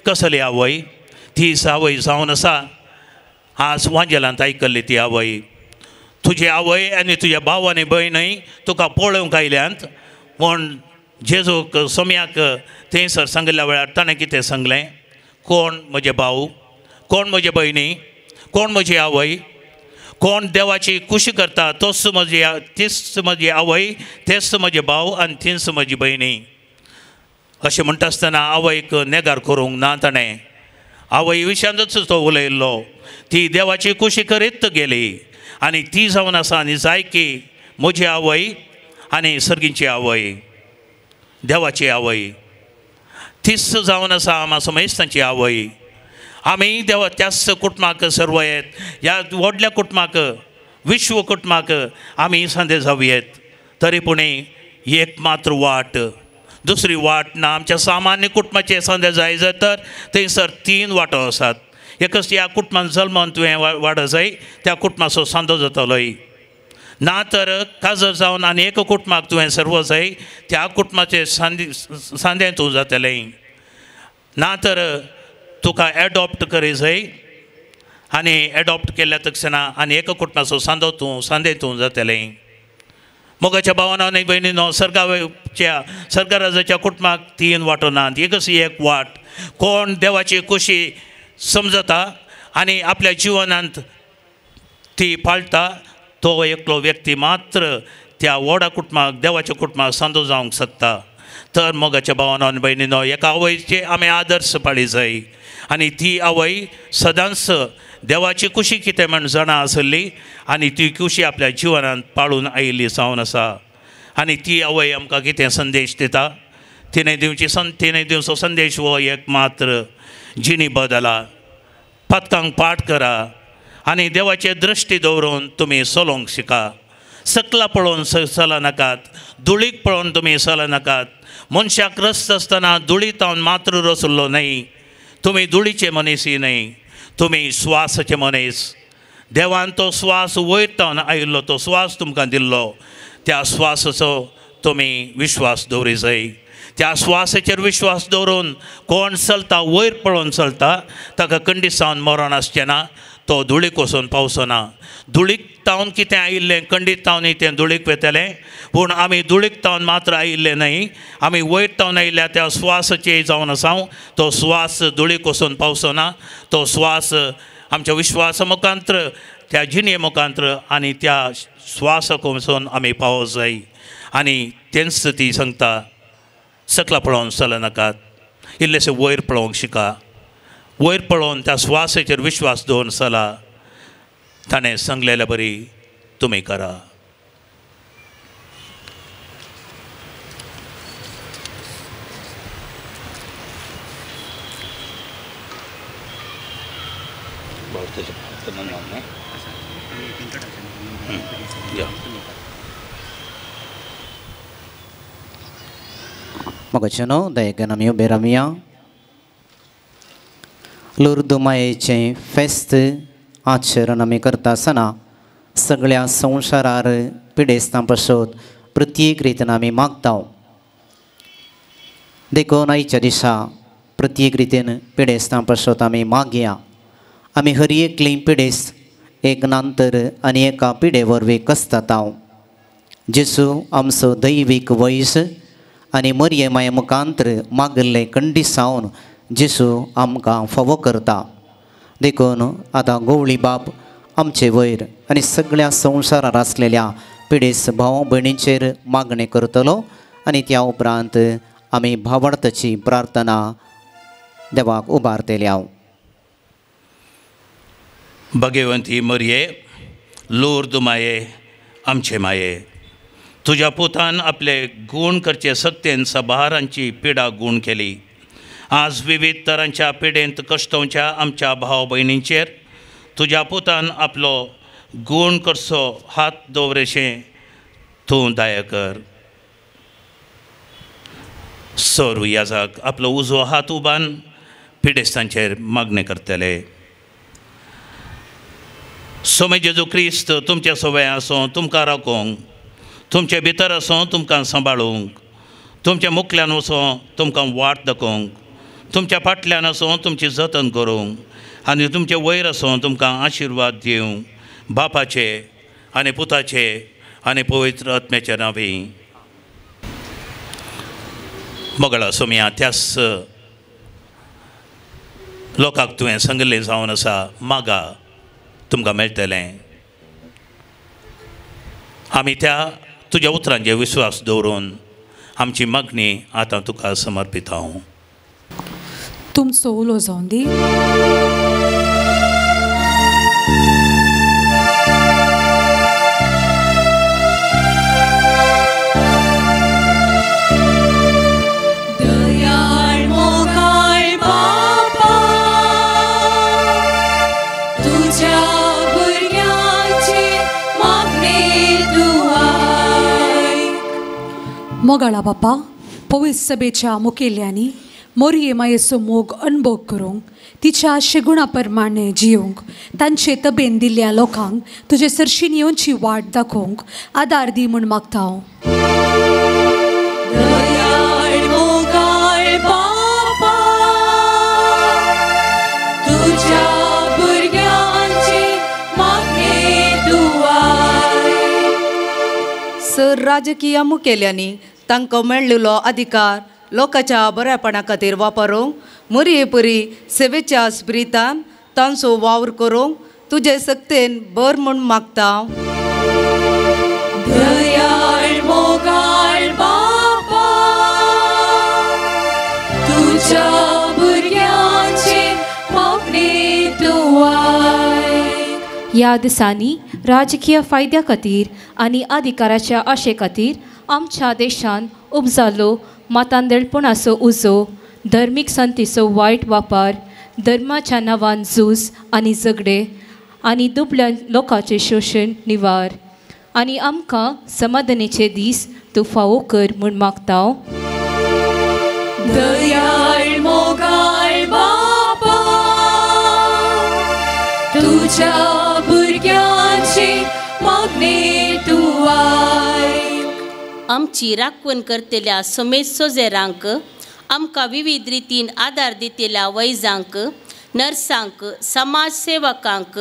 कसली आवय? ती आवय जावन आसा आज वांजेलांत आयकल्ली ती आवय. तुजी आवय आनी तुज्या भाव आनी भयणय तुका पळोवंक आयल्यांत म्हूण जेजूक सोम्याक थंयसर सांगिल्ल्या वेळार ताणें कितें सांगलें? कोण म्हजे भाव, कोण म्हजे भयणी, कोण म्हजी आवय, कोण देवाची खुशी करता तोच म्हजी तीच म्हजी आवय, तेच म्हजे भाव आनी तीच म्हजी भयणी. अशें म्हणटा आसतना आवयक नेगार करूंक ना ताणें. आवय विशयांतूच तो उलयल्लो. ती देवाची खुशी करीत गेली आनी ती जावन आसा आनी जाय की म्हजी आवय आनी सर्गींची आवय, देवाची आवय तीच जावन आसा आमा समेस्तांची आवय. आमी देवा त्याच कुटुंबाक सर्व येत ह्या व्हडल्या कुटुंबाक विश्व कुटुंबाक आमी सांदे जावयेत. तरी पुणी एक मात्र वाट, दुसरी वाट ना. आमच्या सामान्य कुटुंबाचे सांदे जाय तर थंयसर 3 वाटो आसात. एकच ह्या कुटुंबान जल्मान तुवें वाड जाय त्या कुटुंबाचो सांदो जातलोय, ना तर काजर जावन आनी एक कुटुंबाक तुवें सर्व जाय त्या कुटुंबाचे सांदे तूं जातलें, ना तर तुका एडॉप्ट करी जाय आनी एडॉप्ट केल्ल्या तक्षणा आनी एका कुटुंबाचो सांदो तूं सांदे तूं जातलें. मोगाच्या भावानो आनी भयणीनो सर्गाच्या सर्गराजाच्या कुटुंबाक 3 वाटो नात, एकच एक वाट. कोण देवाची खुशी समजता आनी आपल्या जिवनांत ती पाळटा तो एकलो व्यक्ती मात्र त्या व्हडा कुटुंबाक देवाच्या कुटुंबाक सांदो जावंक शकता. तर मोगाच्या भावानो आनी भयणीनो, एका आवयचे आमी आदर्श पाळी जाय आनी ती आवय सदांच देवाची कुशी कितें म्हण जाणा आसली आनी ती कुशी आपल्या जिवनांत पाळून आयिल्ली जावन आसा. आनी ती आवय आमकां कितें संदेश दिता, तिणें दिवची तिणें दिवचो संदेश हो एक मात्र, जिणी बदला, पातकांक पाठ करा आनी देवाचे दृश्टी दवरून तुमी चलोवंक शिका. सकला पळोवन चला नाकात, धुळीक पळोवन तुमी चला नाकात. मनशाक रस्त आसतना धुळी तावन मात्र रसलो न्हय, तुमी धुळीचे मनीसय न्हय, तुमी स्वासाचे मनीस. देवान तो स्वास वयर तावन आयिल्लो तो स्वास तुमकां दिल्लो, त्या स्वासाचो तुमी विश्वास दवरी जाय. त्या स्वासाचेर विश्वास दवरून कोण चलता वयर पळोवन चलता ताका कंडीत सावन मरण आसचें ना, तो धुळीक वचून पावचो ना. धुळीक तावन कितें आयिल्लें कंडीत तावन तें धुळीक वेतलें, पूण आमी धुळीक तावन मात्र आयिल्लें न्हय, आमी वयर तावन आयिल्ल्या त्या स्वासाचे जावन आसा. तो स्वास धुळीक वचून पावचो ना, तो स्वास आमच्या विश्वासा मुखांत्र त्या जिणे मुखांत्र आनी त्या स्वासाक वचून आमी पावो जाय. आनी तेंच ती सांगता, सकला पळोवन चलनाकात, इल्लेशें वयर पळोवंक शिका, वयर पळोवन त्या स्वासाचेर विश्वास दवरून चला. ताणें सांगलेल्या बरी तुमी करा. मोगाचेनो दयेन आमी उबे रावया. लुर्द मायेचें फेस्त आचरण आमी करता आसतना सगळ्या संवसारार पिडेस्तां पासत प्रत्येक रितीन आमी मागता. देखून आयच्या दिसा प्रत्येक रितीन पिडेस्तां पासत आमी मागया. आमी हर एकली पिडेस्त एक नांतर आनी एका पिडे वरवीं कसतात. जेसू आमचो दैवीक वयस आनी मरये माये मुखांत्र मागिल्ले कंडीसावन जेसू आमकां फावो करता. देखून आतां गोवळी बाप आमचे वयर आनी सगळ्या संवसारार आसलेल्या पिडेस्त भाव भयणींचेर मागणें करतलो आनी त्या उपरांत आमी भावार्थाची प्रार्थना देवाक उबारतले. हांव भगवंती मरये, लोर्द माये, आमचे माये, तुज्या पुतान आपले गूण करचे सक्तेन सबारांची पिडा गूण केली. आज विविध तरांच्या पिडेंत कश्टोवच्या आमच्या भाव भयणींचेर तुज्या पुतान आपलो गूण करचो हात दवरेशें तूं दया कर. सर्व याजाक आपलो उजवो हात उबान पिडेस्तांचेर मागणें करतले. सोमे जेजू क्रिस्त तुमच्या सवय आसूं, तुमकां राखूंक, तुमचे भितर आसूं, तुमकां सांबाळूंक, तुमच्या मुखल्यान वचों तुमकां वाट दाखोवंक, तुमच्या फाटल्यान आसूं तुमची जतन करूंक आनी तुमचे वयर आसूं तुमकां आशिर्वाद दिवंक, बापाचे आनी पुताचे आनी पवित्र आत्म्याचे नांवी. मोगळा सोम्या, त्याच लोकांक तुवें सांगिल्लें जावन आसा, मागा तुमकां मेळटलें. आमी त्या तुज्या उतरांचेर विश्वास दवरून आमची मागणी आतां तुका समर्पित हांव. तुमचो उलो जावन दी. दयाळ मोगाळ बापा, तुझ्या भुरग्याचे मागणे तूं आयक. मोगाळा बापा, पवित्र सभेच्या मुखेल्यांनी मोरये मायेचो मोग अणभव करूंक, तिच्या शेगुणा प्रमाणे जिवंक, तांचे तबेन दिल्ल्या लोकांक तुजे सरशीन येवची वाट दाखोवंक आदार दी म्हूण मागता हांव. दयाळ मोगाळ बापा, तुझ्या भुरग्यांचे मागणे तूं आयक. सर राजकीय मुखेल्यांनी तांकां मेळिल्लो अधिकार लोकांच्या बऱ्यापणा खातीर वापरूंक मोरये परी सेवेच्या स्पिरितान तांचो वावर करूंक तुजे सक्तेन बर म्हूण मागता. दयाळ मोगाळ बापा तुझ्या भुरग्यांचे मागणे तूं आयक. ह्या दिसांनी राजकीय फायद्या खातीर आनी अधिकाराच्या आशे खातीर आमच्या देशान उपजालो मातांदेळपणाचो उजो, धर्मीक संतीचो वायट वापर, धर्माच्या नांवान झूज आनी झगडे आनी दुबळ्या लोकांचें शोशण निवार आनी आमकां समाधानाचे दीस तूं फावो कर म्हूण मागता. दयाळ मोगाळ बापा तुझ्या भुरग्यांचे मागणे तूं आयक. आमची राखण करतल्या समेज सोजेरांक, आमकां विविध रितीन आदार दितल्या वैजांक, नर्सांक, समाज सेवकांक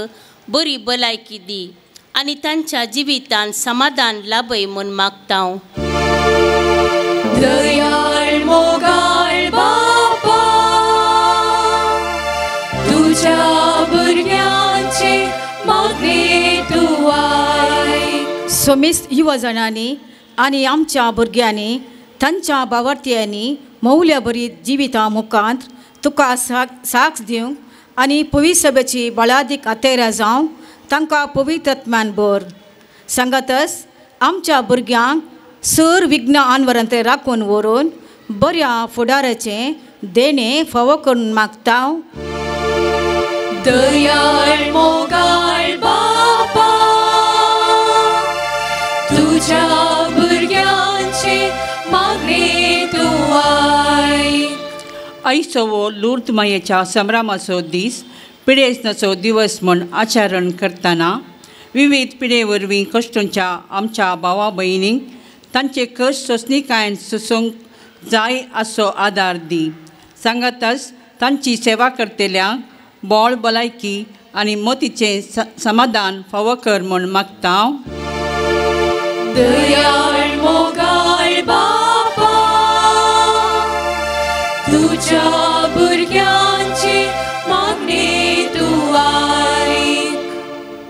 बरी भलायकी दी आनी तांच्या जिवितान समाधान लाभय म्हूण मागता. दयाळ मोगाळ बापा तुझ्या भुरग्यांचे मागणे तूं आयक. समेस्त युवा जाणांनी आनी आमच्या भुरग्यांनी तांच्या बावर्त्यांनी मौल्या बरी जिविता मुखांत तुका साक्ष दिवंक आनी पवित्र सभेची बळादीक आतेरा जावंक तांकां पवित्रत्मान भर. सांगातच आमच्या भुरग्यांक सर विघ्न आनवरांत राखून व्हरून बऱ्या फुडाराचें देणें फावो करून मागता. दयाळ मोगाळ बापा तुझ्या भुरग्यांचे मागणे तूं आयक. आयचो हो लुर्द मायेच्या संभ्रमाचो दीस पिडेस्तांचो दिवस म्हूण आचरण करतना विविध पिडे वरवीं कश्टांच्या आमच्या भावा भयणींक तांचे कश्ट सोंसणीकायेन सोंसूंक जाय असो आदार दी. सांगातच तांची सेवा करतल्यांक बळ, भलायकी आनी मतीचें समाधान फावो कर म्हूण मागता. दयाळ मोगाळ बापा तुझ्या भुरग्यांचे मागणे तूं आयक.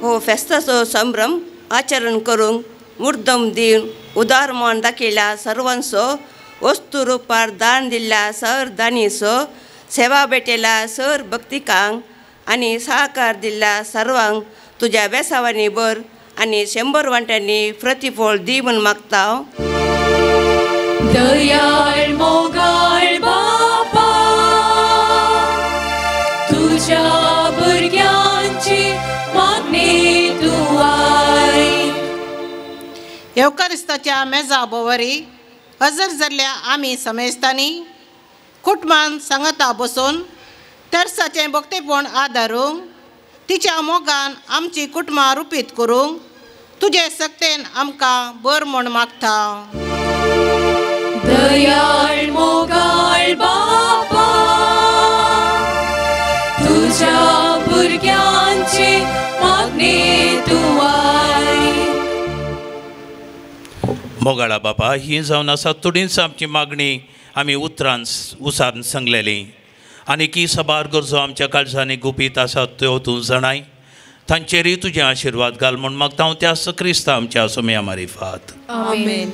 हो फेस्ताचो संभ्रम आचरण करूंक मुर्दम दिवन उदार मन दाखयल्या सर्वांचो, वस्तू रुपार दान दिल्ल्या सर दानीचो, सेवा भेटयल्या सर भक्तिकांक आनी सहकार दिल्ल्या सर्वांक तुज्या बेसावांनी भर आनी 100 वांट्यांनी प्रतिफळ दी म्हूण मागता. दयाळ मोगाळ बापा तुझ्या भुरग्यांचे मागणे तूं आयक. येवकारिस्ताच्या मेजा भोवरी हजर जाल्ल्या आमी समेस्तांनी कुटुंबान सांगाता बसून तेर्साचें भक्तेपण आदारूंक, तिच्या मोगान आमची कुटुंबां रुपीत करूंक तुजे सक्तेन आमकां बर म्हूण मागता. दयाळ मोगाळ बापा तुझ्या भुरग्यांचे मागणे तूं आयक. मोगाळा बापा, ही जावन आसा थोडीच आमची मागणी आमी उतरान उसार सांगलेली आनी की सबार गरजो आमच्या काळजांनी गुपीत आसात त्यो तूं जाणाय, तांचेरूय तुजे आशिर्वाद घाल म्हूण मागता हांव त्या क्रिस्ता आमच्या सोम्या मारिफात. आमेन.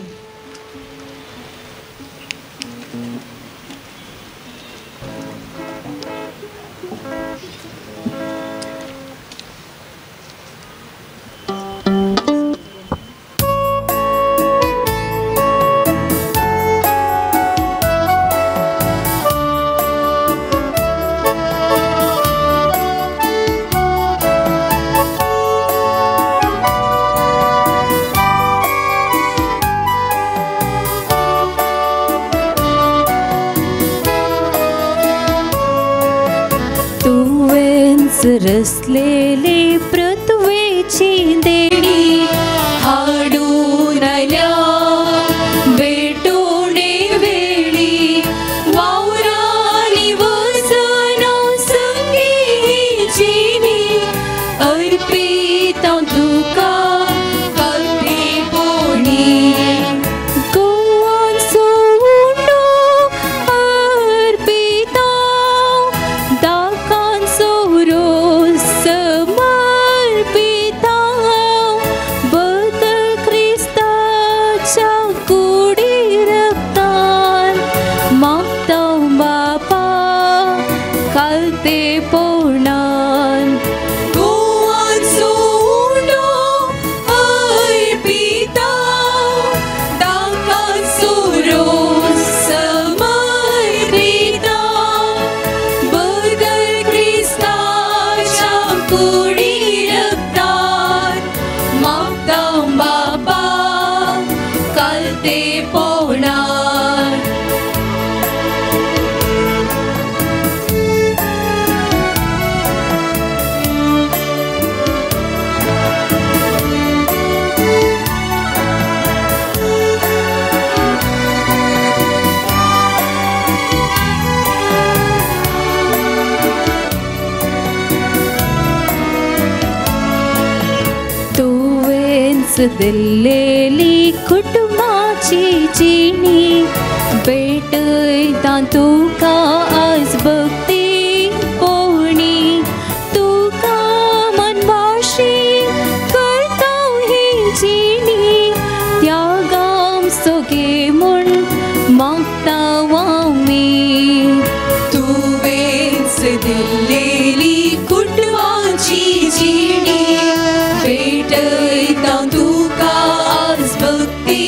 रसलेले पृथ्वीची देणी हाडून आयल्या भेटोणे वेळी वावरानी वसना संगी जिनी अर्पिता तुका भक्तीपोणी गोवांचो उंडो अर्पिता दाकांचो रोस कालते पोणार. दिल्लेली कुटुंबाची जिणी भेटयता तुका आज भक्ती पोवणी. तुका मनवाशी करता ही जिणी त्यागाम सोगे म्हूण मागता आमी. तुवेंच दिल्लेली कुटुंबाची जिणी भेटयता तुका आज भक्ती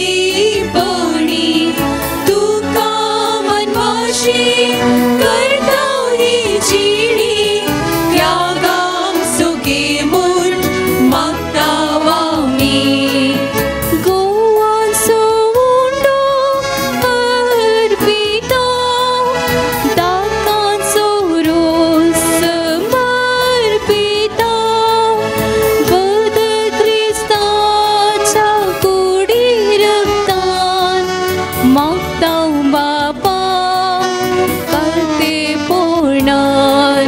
पोवणी. तुका मनवाशी करता ही जिणी त्यागाम सुगे म्हूण मागता आमी. गोवाचो उंडो अर्पिता दाकांचो रोस समर्पिता बदल क्रिस्ताच्या कुडी रक्तान मागता बापा कालते पोणान.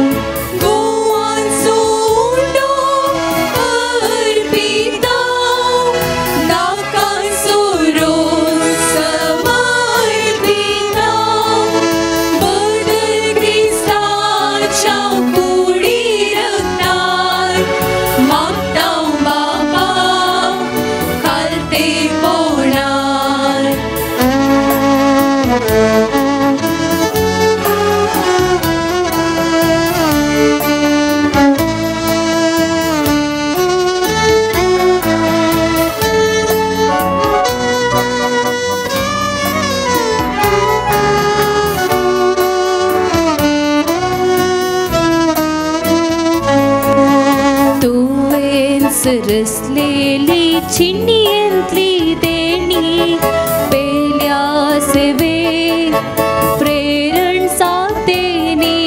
गोवाचो उंडो अर्पिता दाकांचो रोस समर्पिता बदल क्रिस्ताच्या कुडी रक्तान मागता बापा कालते पोणार. तुवेंच रसलेली चिणयेंतली देणी पेल्या सेवे प्रेरण सातेनी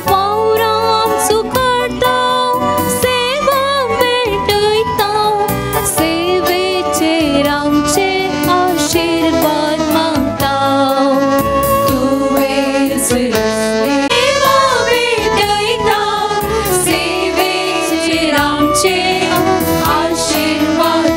वावराम सुकारता सेवा भेटयता सेवेचेर आमचे आशिर्वाद मागता. तुवेंच सेवा भेटयता सेवेचेर आमचे आशिर्वाद.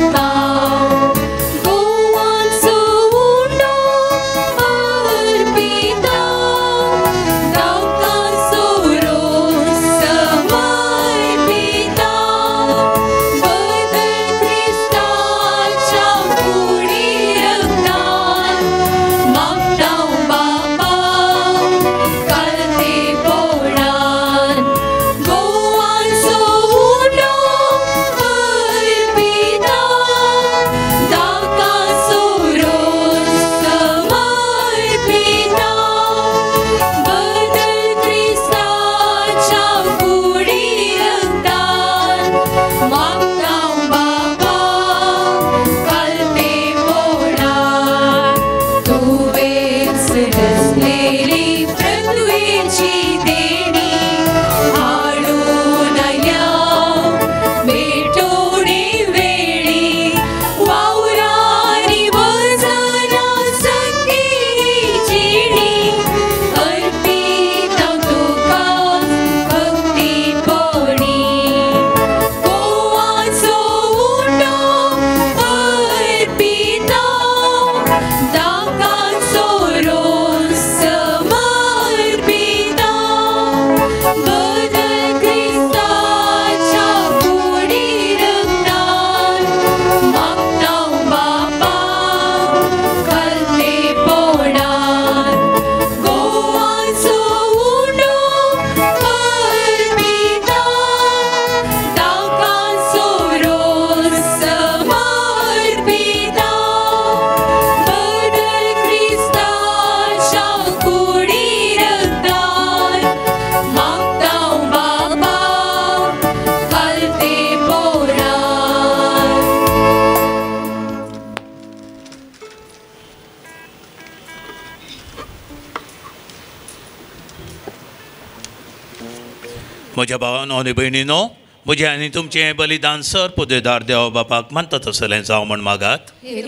म्हज्या भावानो आनी भयणीनो, म्हजें आनी तुमचें बलिदान सर पुदेदार देवा बापाक मानता तसलें जावं म्हण मागात.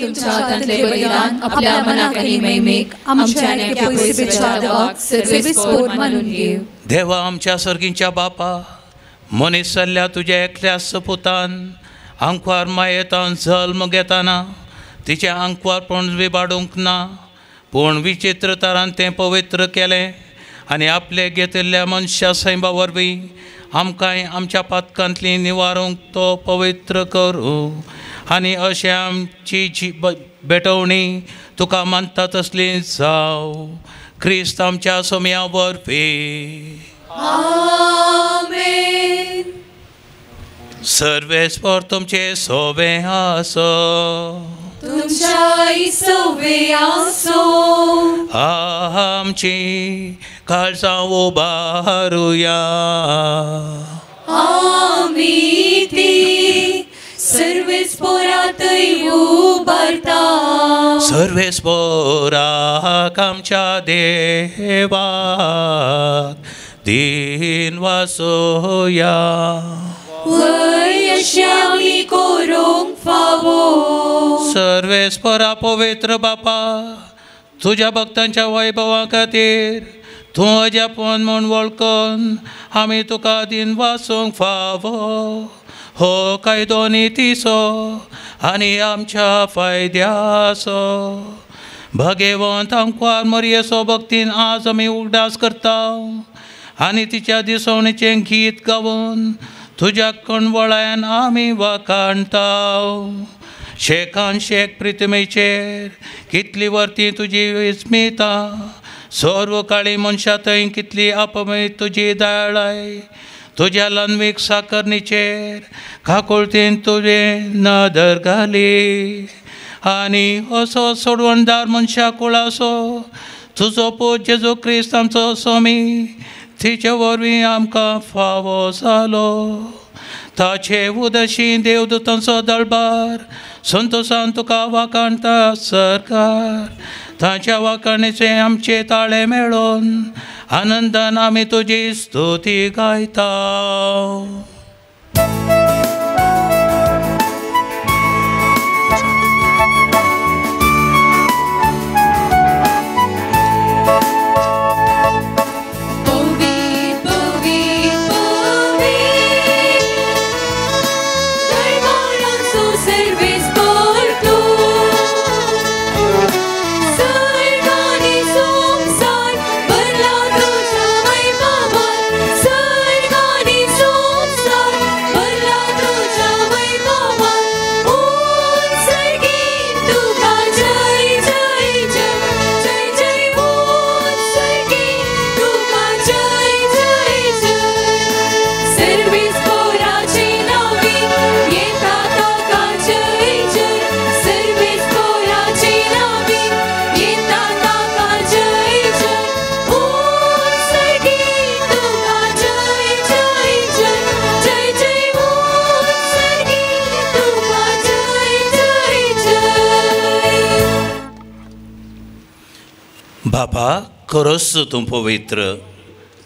तुमच्या हातांतलें बलिदान आपल्या मनाक आनी महिमेक आमच्या आनी पयसुच्या देवाक सर्वेस्पोर मानून घेव. देवा आमच्या सर्गींच्या बापा, मनीस जाल्ल्या तुज्या एकल्या सपुतान आंकवार मायेतान जल्म घेताना तिचें आंकवारपण विबाडूंक ना, पूण विचित्र तरान तें पवित्र केलें आनी आपले घेतिल्ल्या मनशा सैमा वरवीं आमकांय आमच्या पातकांतली निवारूंक तो पवित्र करूं आनी अशें आमची जी भेटवणी तुका मानता तसली जावं. क्रिस्त आमच्या सोम्या वरवीं. आमेन. सर्वेस्पर तुमचे सोवे आसो. तुमच्याय सोवे आसो. आमची काळजां उबारुया. आमी ती सर्वेस्पोरातय उबारता. सर्वेस्पोराक आमच्या देवाक दिन वासोया. वय अशें आमी करूंक फावो. सर्वेस्परा पवित्र बापा, तुज्या भक्तांच्या वैभवा खातीर तूं अजापण म्हूण वळखून आमी तुका दिन वासूंक फावो. हो कायदो नितीचो आनी आमच्या फायद्याचो. भगेवंत आंकवार मरयेचो भक्तीन आज आमी उगडास करता आनी तिच्या दिसवणेचें गीत गावन तुज्या कणवळ्यान आमी वाखाणता. शेखान शेख प्रितमेचेर कितली वर्ती तुजी विस्मिता, सर्व काळी मनशां थंय कितली अपमय तुजी दयाळाय. तुज्या लनवीक साकरणीचेर काकुळतीन तुजें नदर घाली आनी असो सोडवणदार मनशा कुळाचो तुजो पूत जेजू क्रिस्त आमचो स्वामी तिचे वरवीं आमकां फावो जालो. ताचे उदशी देवदूतांचो दळबार संतोसान तुका वाखाणता सरकार. ताच्या वाखाणेचे आमचे ताळे मेळोन आनंदान आमी तुजी स्तुती गायता. बापा, खरोच तूं पवित्र,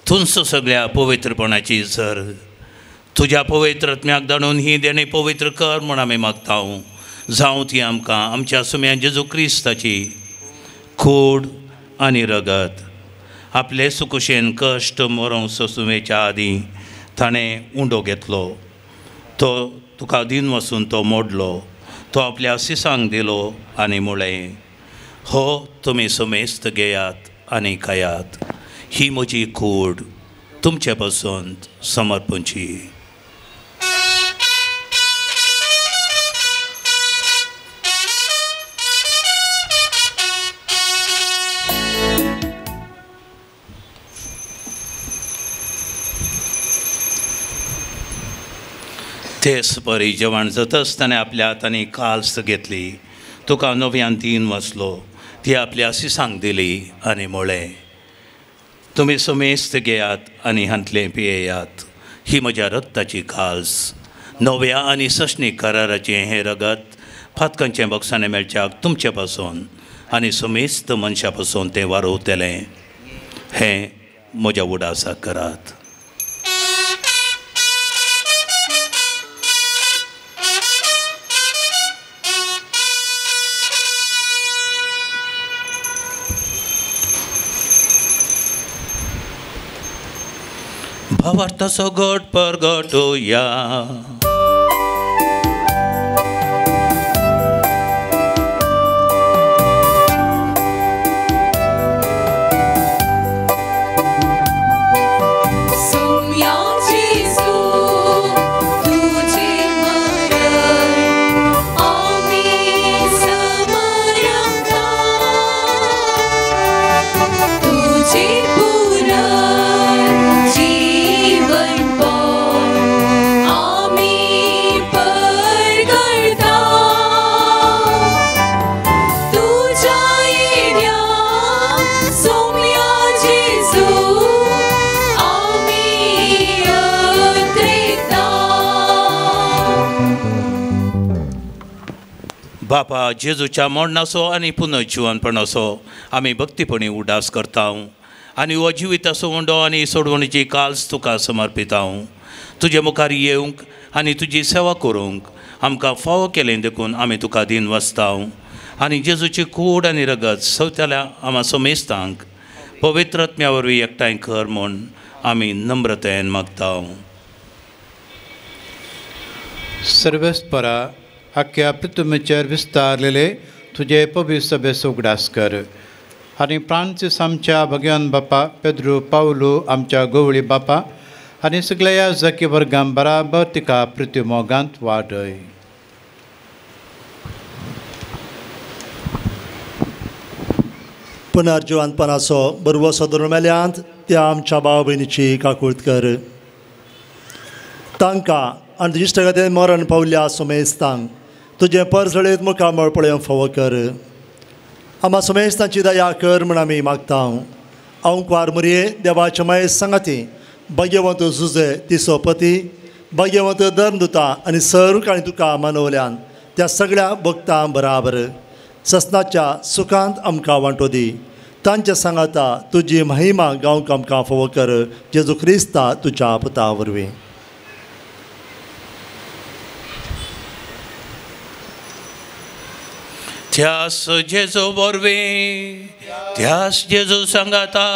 तूंच सगळ्या पवित्रपणाची सर. तुज्या पवित्र आत्म्याक धाडून ही देणी पवित्र कर म्हूण आमी मागता. जावं ती आमकां आमच्या सुम्या जेजू क्रिस्ताची कूड आनी रगत. आपले सुकुशेन कश्ट मरोंक सोसुमेच्या आदीं ताणें उंडो घेतलो, तो तुका दिन वसून तो मोडलो, तो आपल्या सिसांक दिलो आनी म्हळें, हो तुमी समेस्त घेयात आनी खायात, ही म्हजी कूड तुमचे पसून समर्पणची. तेच परी जेवण जातच ताणें आपल्या हातांनी काल्स घेतली, तुका नव्यान तीन वसलो, ती आपल्या सिसांक दिली आनी म्हळें, तुमी समेस्त घेयात आनी हांतलें पियेयात, ही म्हज्या रक्ताची काल्स, नव्या आनी सशनीक कराराचें हें रगत फातकांचें बक्षाणें मेळच्याक तुमचे पासून आनी समेस्त मनशां पासून तें वारोवतलें. हें म्हज्या उडासाक करात. भावार्थाचो गट परगटोया. बापा जेजूच्या मरणाचो आनी पुनर्जिवनपणाचो आमी भक्तीपणी उडास करता आनी हो जिविताचो उंडो आनी सोडवणीची काल्स तुका समर्पिता. तुजे मुखार येवंक आनी तुजी सेवा करूंक आमकां फावो केलें देखून आमी तुका दीन वसता आनी जेजूची कूड आनी रगत सवत्याल्या आमा समेस्तांक पवित्र आत्म्या वरवीं एकठांय कर म्हूण आमी नम्रतायेन मागता. सर्वेस्परा आख्या पृथ्वीचेर विस्तारलेले तुजे पवित्र सभेचो उगडास कर आनी फ्रांसीस आमच्या भगवान बापा, पेद्रू पावलू आमच्या गवळी बापा आनी सगळ्या जकी वर्गां बराबर तिका पृथ्वी मोगांत वाडय. पुनर्जिवनपणाचो बरवसो धरून मेल्यांत त्या आमच्या भाव भयणीची काकूळत कर. तांकां आनी तुजी इश्टागतीन मरण पावल्या सुमेस्तांक तुजें परजळीत मुखामळ पळोवंक फावो कर. आमा सुमेस्तांची दया कर म्हूण आमी मागता. हांव कुवार मुरये देवाचे माये सांगाती भाग्यवंत जुजे तिसो पती भाग्यवंत धर्मदुता आनी सर्व काणी तुका मानवल्यान त्या सगळ्या भक्तां बराबर ससनाच्या सुखांत आमकां वांटो दी. तांच्या सांगाता तुजी महिमा गावंक आमकां फावो कर जेजू क्रिस्ता तुज्या पुता वरवीं. ध्यास जेजू वरवीं, ध्यास जेजू सांगाता,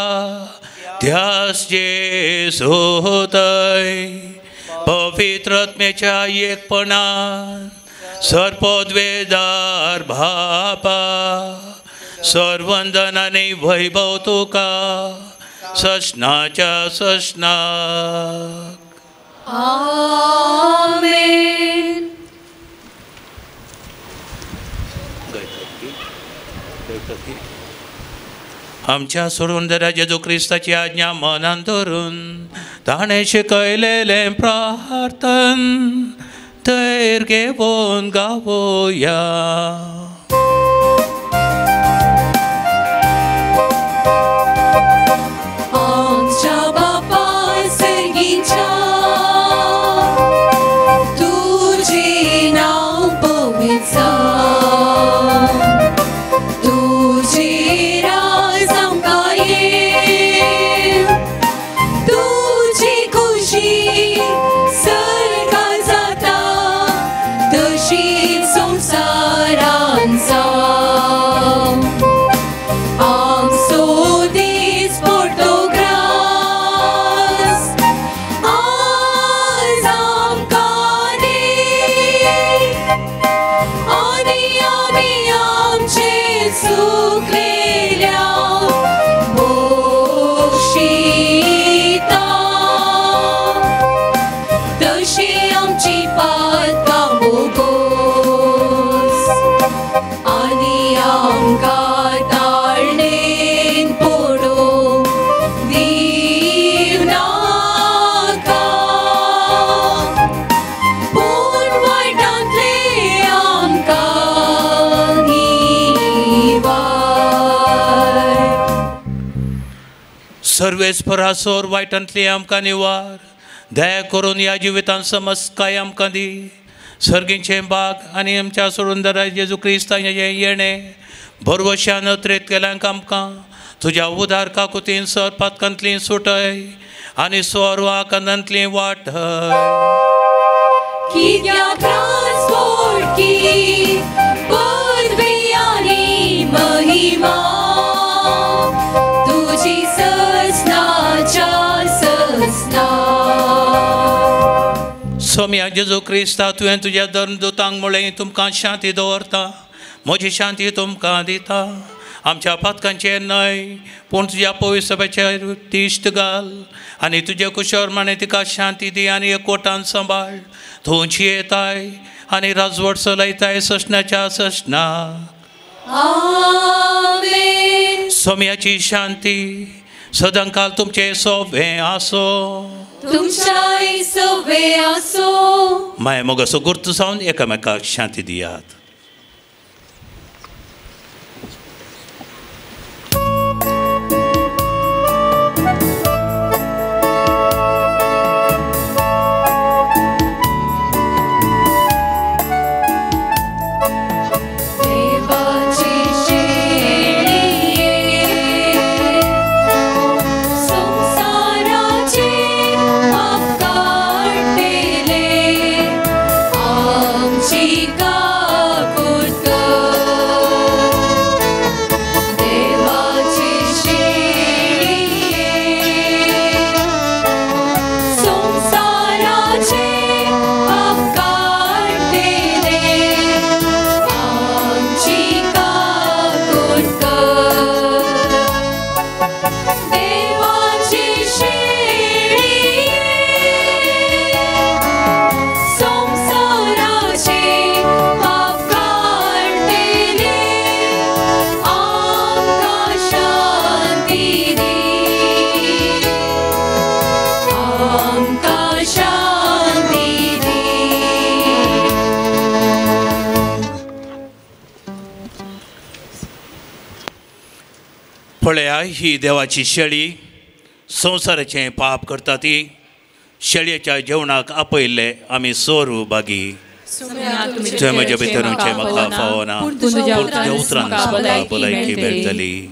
ध्यास जेजू थंय पवित्र आत्म्याच्या एकपणान सर्पद्वेदार बापा सर्वंदन आनी वैभव तुका ससनाच्या ससनाक. आमेन. आमच्या सोडून जेजू क्रिस्ताची आज्ञा मनान धरून ताणें शिकयलेलें प्रार्थन थैर घेवन गावोया. आमच्या बापा सर्गीच्या तुझे नाव पवित्र जावं, तुझे राज आमकां ये, तुजी खुशी सर्गां जाता तशीच संवसारान जावं. आमचो दीस पडतो ग्रास आज आमकां दी आनी आमी आमचे चुकलेल्या बक्षिता तशी आमची पातकां बोगोस आनी आमकां ताळणेन पडोवंक दिवनाका, पूण वायटांतले आमकां निवार. सर्वेस्परासोर वायटांतली आमकां निवार, दया करून ह्या जिवितांत समजकाय आमकां दी. सर्गीचें बाग आनी आमच्या सोडून जेजू क्रिस्ताचें येणें भरवशान अत्रेत केल्यांक आमकां तुज्या उदार काकुतीन सर पातकांतली सुटय आनी स्वर्वा कांदांतली वाटय. कित्याक राजवटकी पदवी आनी महिमा तुजी ससनाच्या ससना. सोम्या जेजू क्रिस्ता, तुवें तुज्या धर्मदूतांक म्हळें, तुमकां शांती दवरता, म्हजी शांती तुमकां दिता. आमच्या पातकांचेर न्हय पूण तुज्या पवित्र सभेचेर तिश्ट घाल आनी तुजे कुशोरमाणे तिका शांती दी आनी एकवटान सांबाळ. तूं जियेताय आनी राजवट चलयताय ससण्याच्या ससणाक. आमेन. सोम्याची शांती सदांकाल तुमचे सोबे आसो. तुमच्याय सोबे आसो. माय मोगाचो गुर्त जावन एकामेकाक शांती दियात. पळया, ही देवाची शेळी संवसाराचें पाप करता ती शेळयेच्या जेवणाक आपयल्ले आमी सोरू बागी. तुवें म्हज्या भितर येवचें म्हाका फावना, पूण तुज्या उतरान म्हाका भलायकी मेळटली.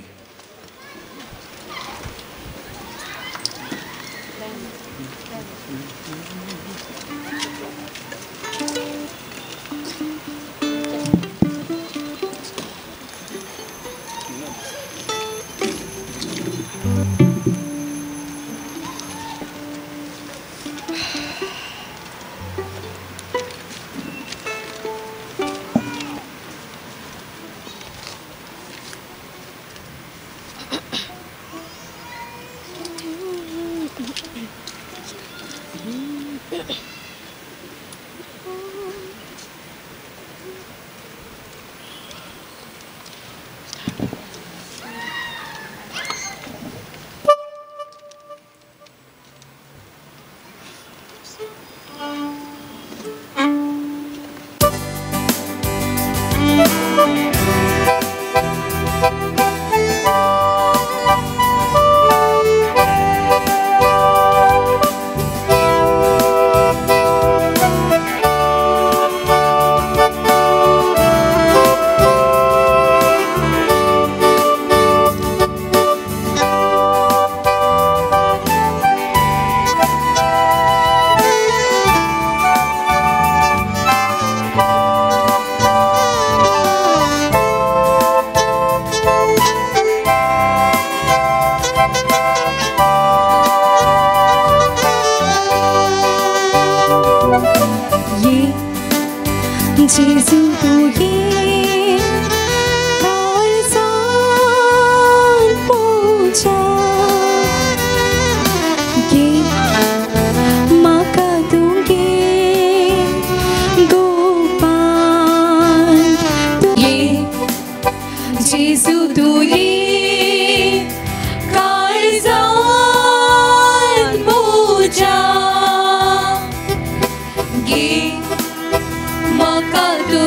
Maka tu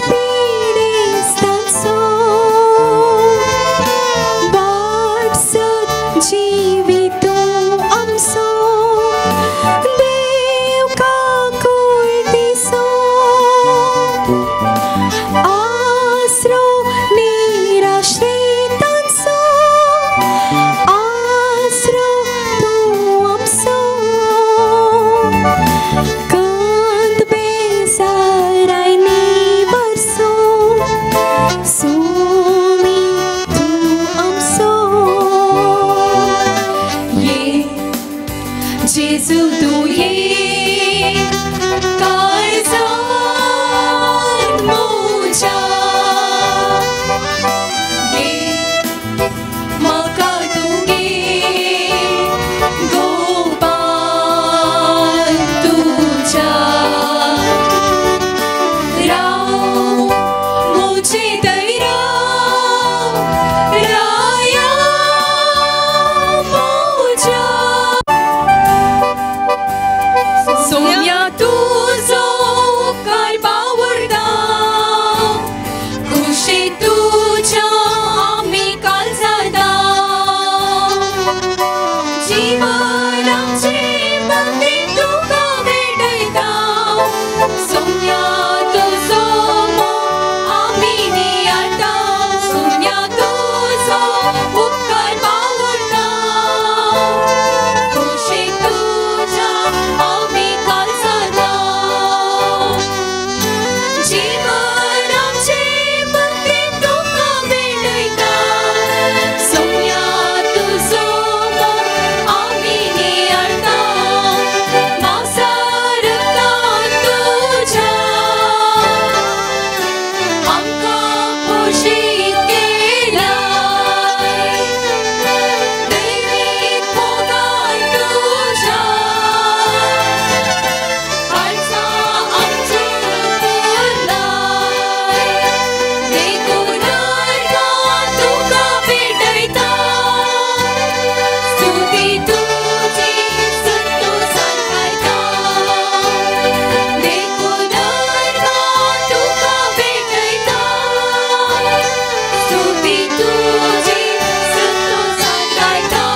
पिडेस्तांचो वाटसत जिवीत आमचो देव काकुळतीचो आसरो निराश्रितांचो आसरो तूं आमचो कंद बेजाराय निवारसो सुमी तूं आमचो ये जेजू तूं ये काळजांत म्हज्या ये म्हाका तूं घे गोपान तुज्या राव म्हजे थंय राव राया म्हज्या सोम्या तुजो उपकार बावुरता खुशी तुज्या आमी काळजांत जीवन आमचें भक्ती तुका भेटयता सोम्या तुजो मोग आमी नियाळटा सोम्या तुजो उपकार बावुरता खुशी तुज्या आमी काळजांत जीवन आमचें भक्ती तुका भेटयता सोम्या तुजो मोग आमी नियाळटा मांसा रगतान तुज्या आमकां पोशीत केलाय दैवीक मोगान तुज्या काळजां आमचीं पुरलाय देखून अर्गां तुका भेटयता स्तुती तुजी संतोषान गायता देखून अर्गां तुका भेटयता स्तुती तुजी संतोषान गायता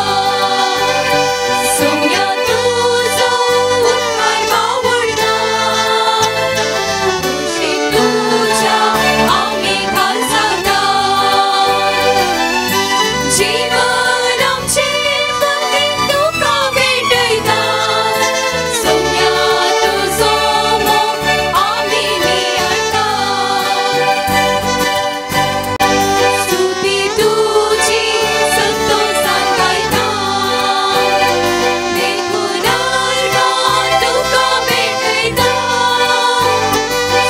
सोम्या तुजो उपकार बावुरता खुशी तुज्या आमी काळजांत जीवन आमचें भक्ती तुका भेटयता सोम्या तुजो मोग आमी नियाळटा स्तुती तुजी संतोषान गायता देखून अर्गां तुका भेटयता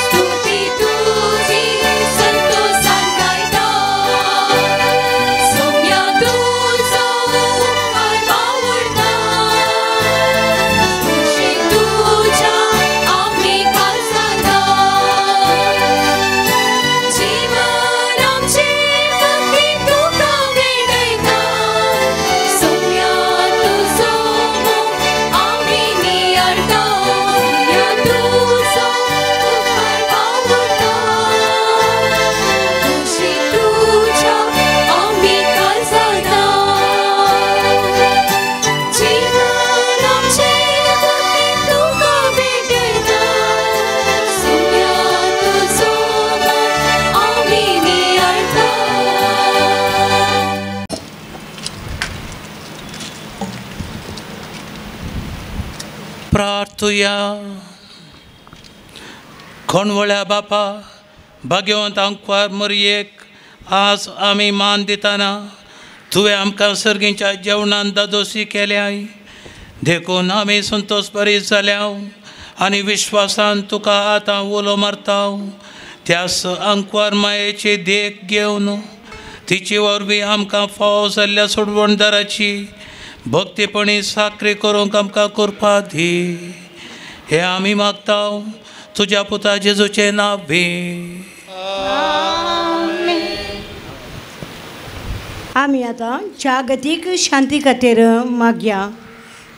स्तुती तुजी संतोषान गायता सोम्या तुजो उपकार बावुरता खुशी तुज्या आमी काळजांत जीवन आमचें भक्ती तुका भेटयता सोम्या तुजो मोग आमी नियाळटा सोम्या तुजो उपकार बावुरता खुशी तुज्या आमी काळजांत जीवन आमचें भक्ती तुका भेटयता सोम्या तुजो मोग आमी नियाळटा. प्रार्थुया. कोणवळ्या बापा भाग्यवंत आंकवार मरयेक आज आमी मान दितना तुवें आमकां सर्गीच्या जेवणान दादोशी केल्याय देखून आमी संतोष बरी जाल्या आनी विश्वासान तुका आतां उलो मारता त्यास आंकवार मायेची देख घेवन तिचे वरवीं आमकां फावो जाल्ल्या सोडवणदाराची भक्तीपणी साकरी करूंक आमकां कृपा दी. हें आमी मागता तुज्या पुता जेजूचें नांव भी. आमी आतां जागतीक शांती खातीर मागया.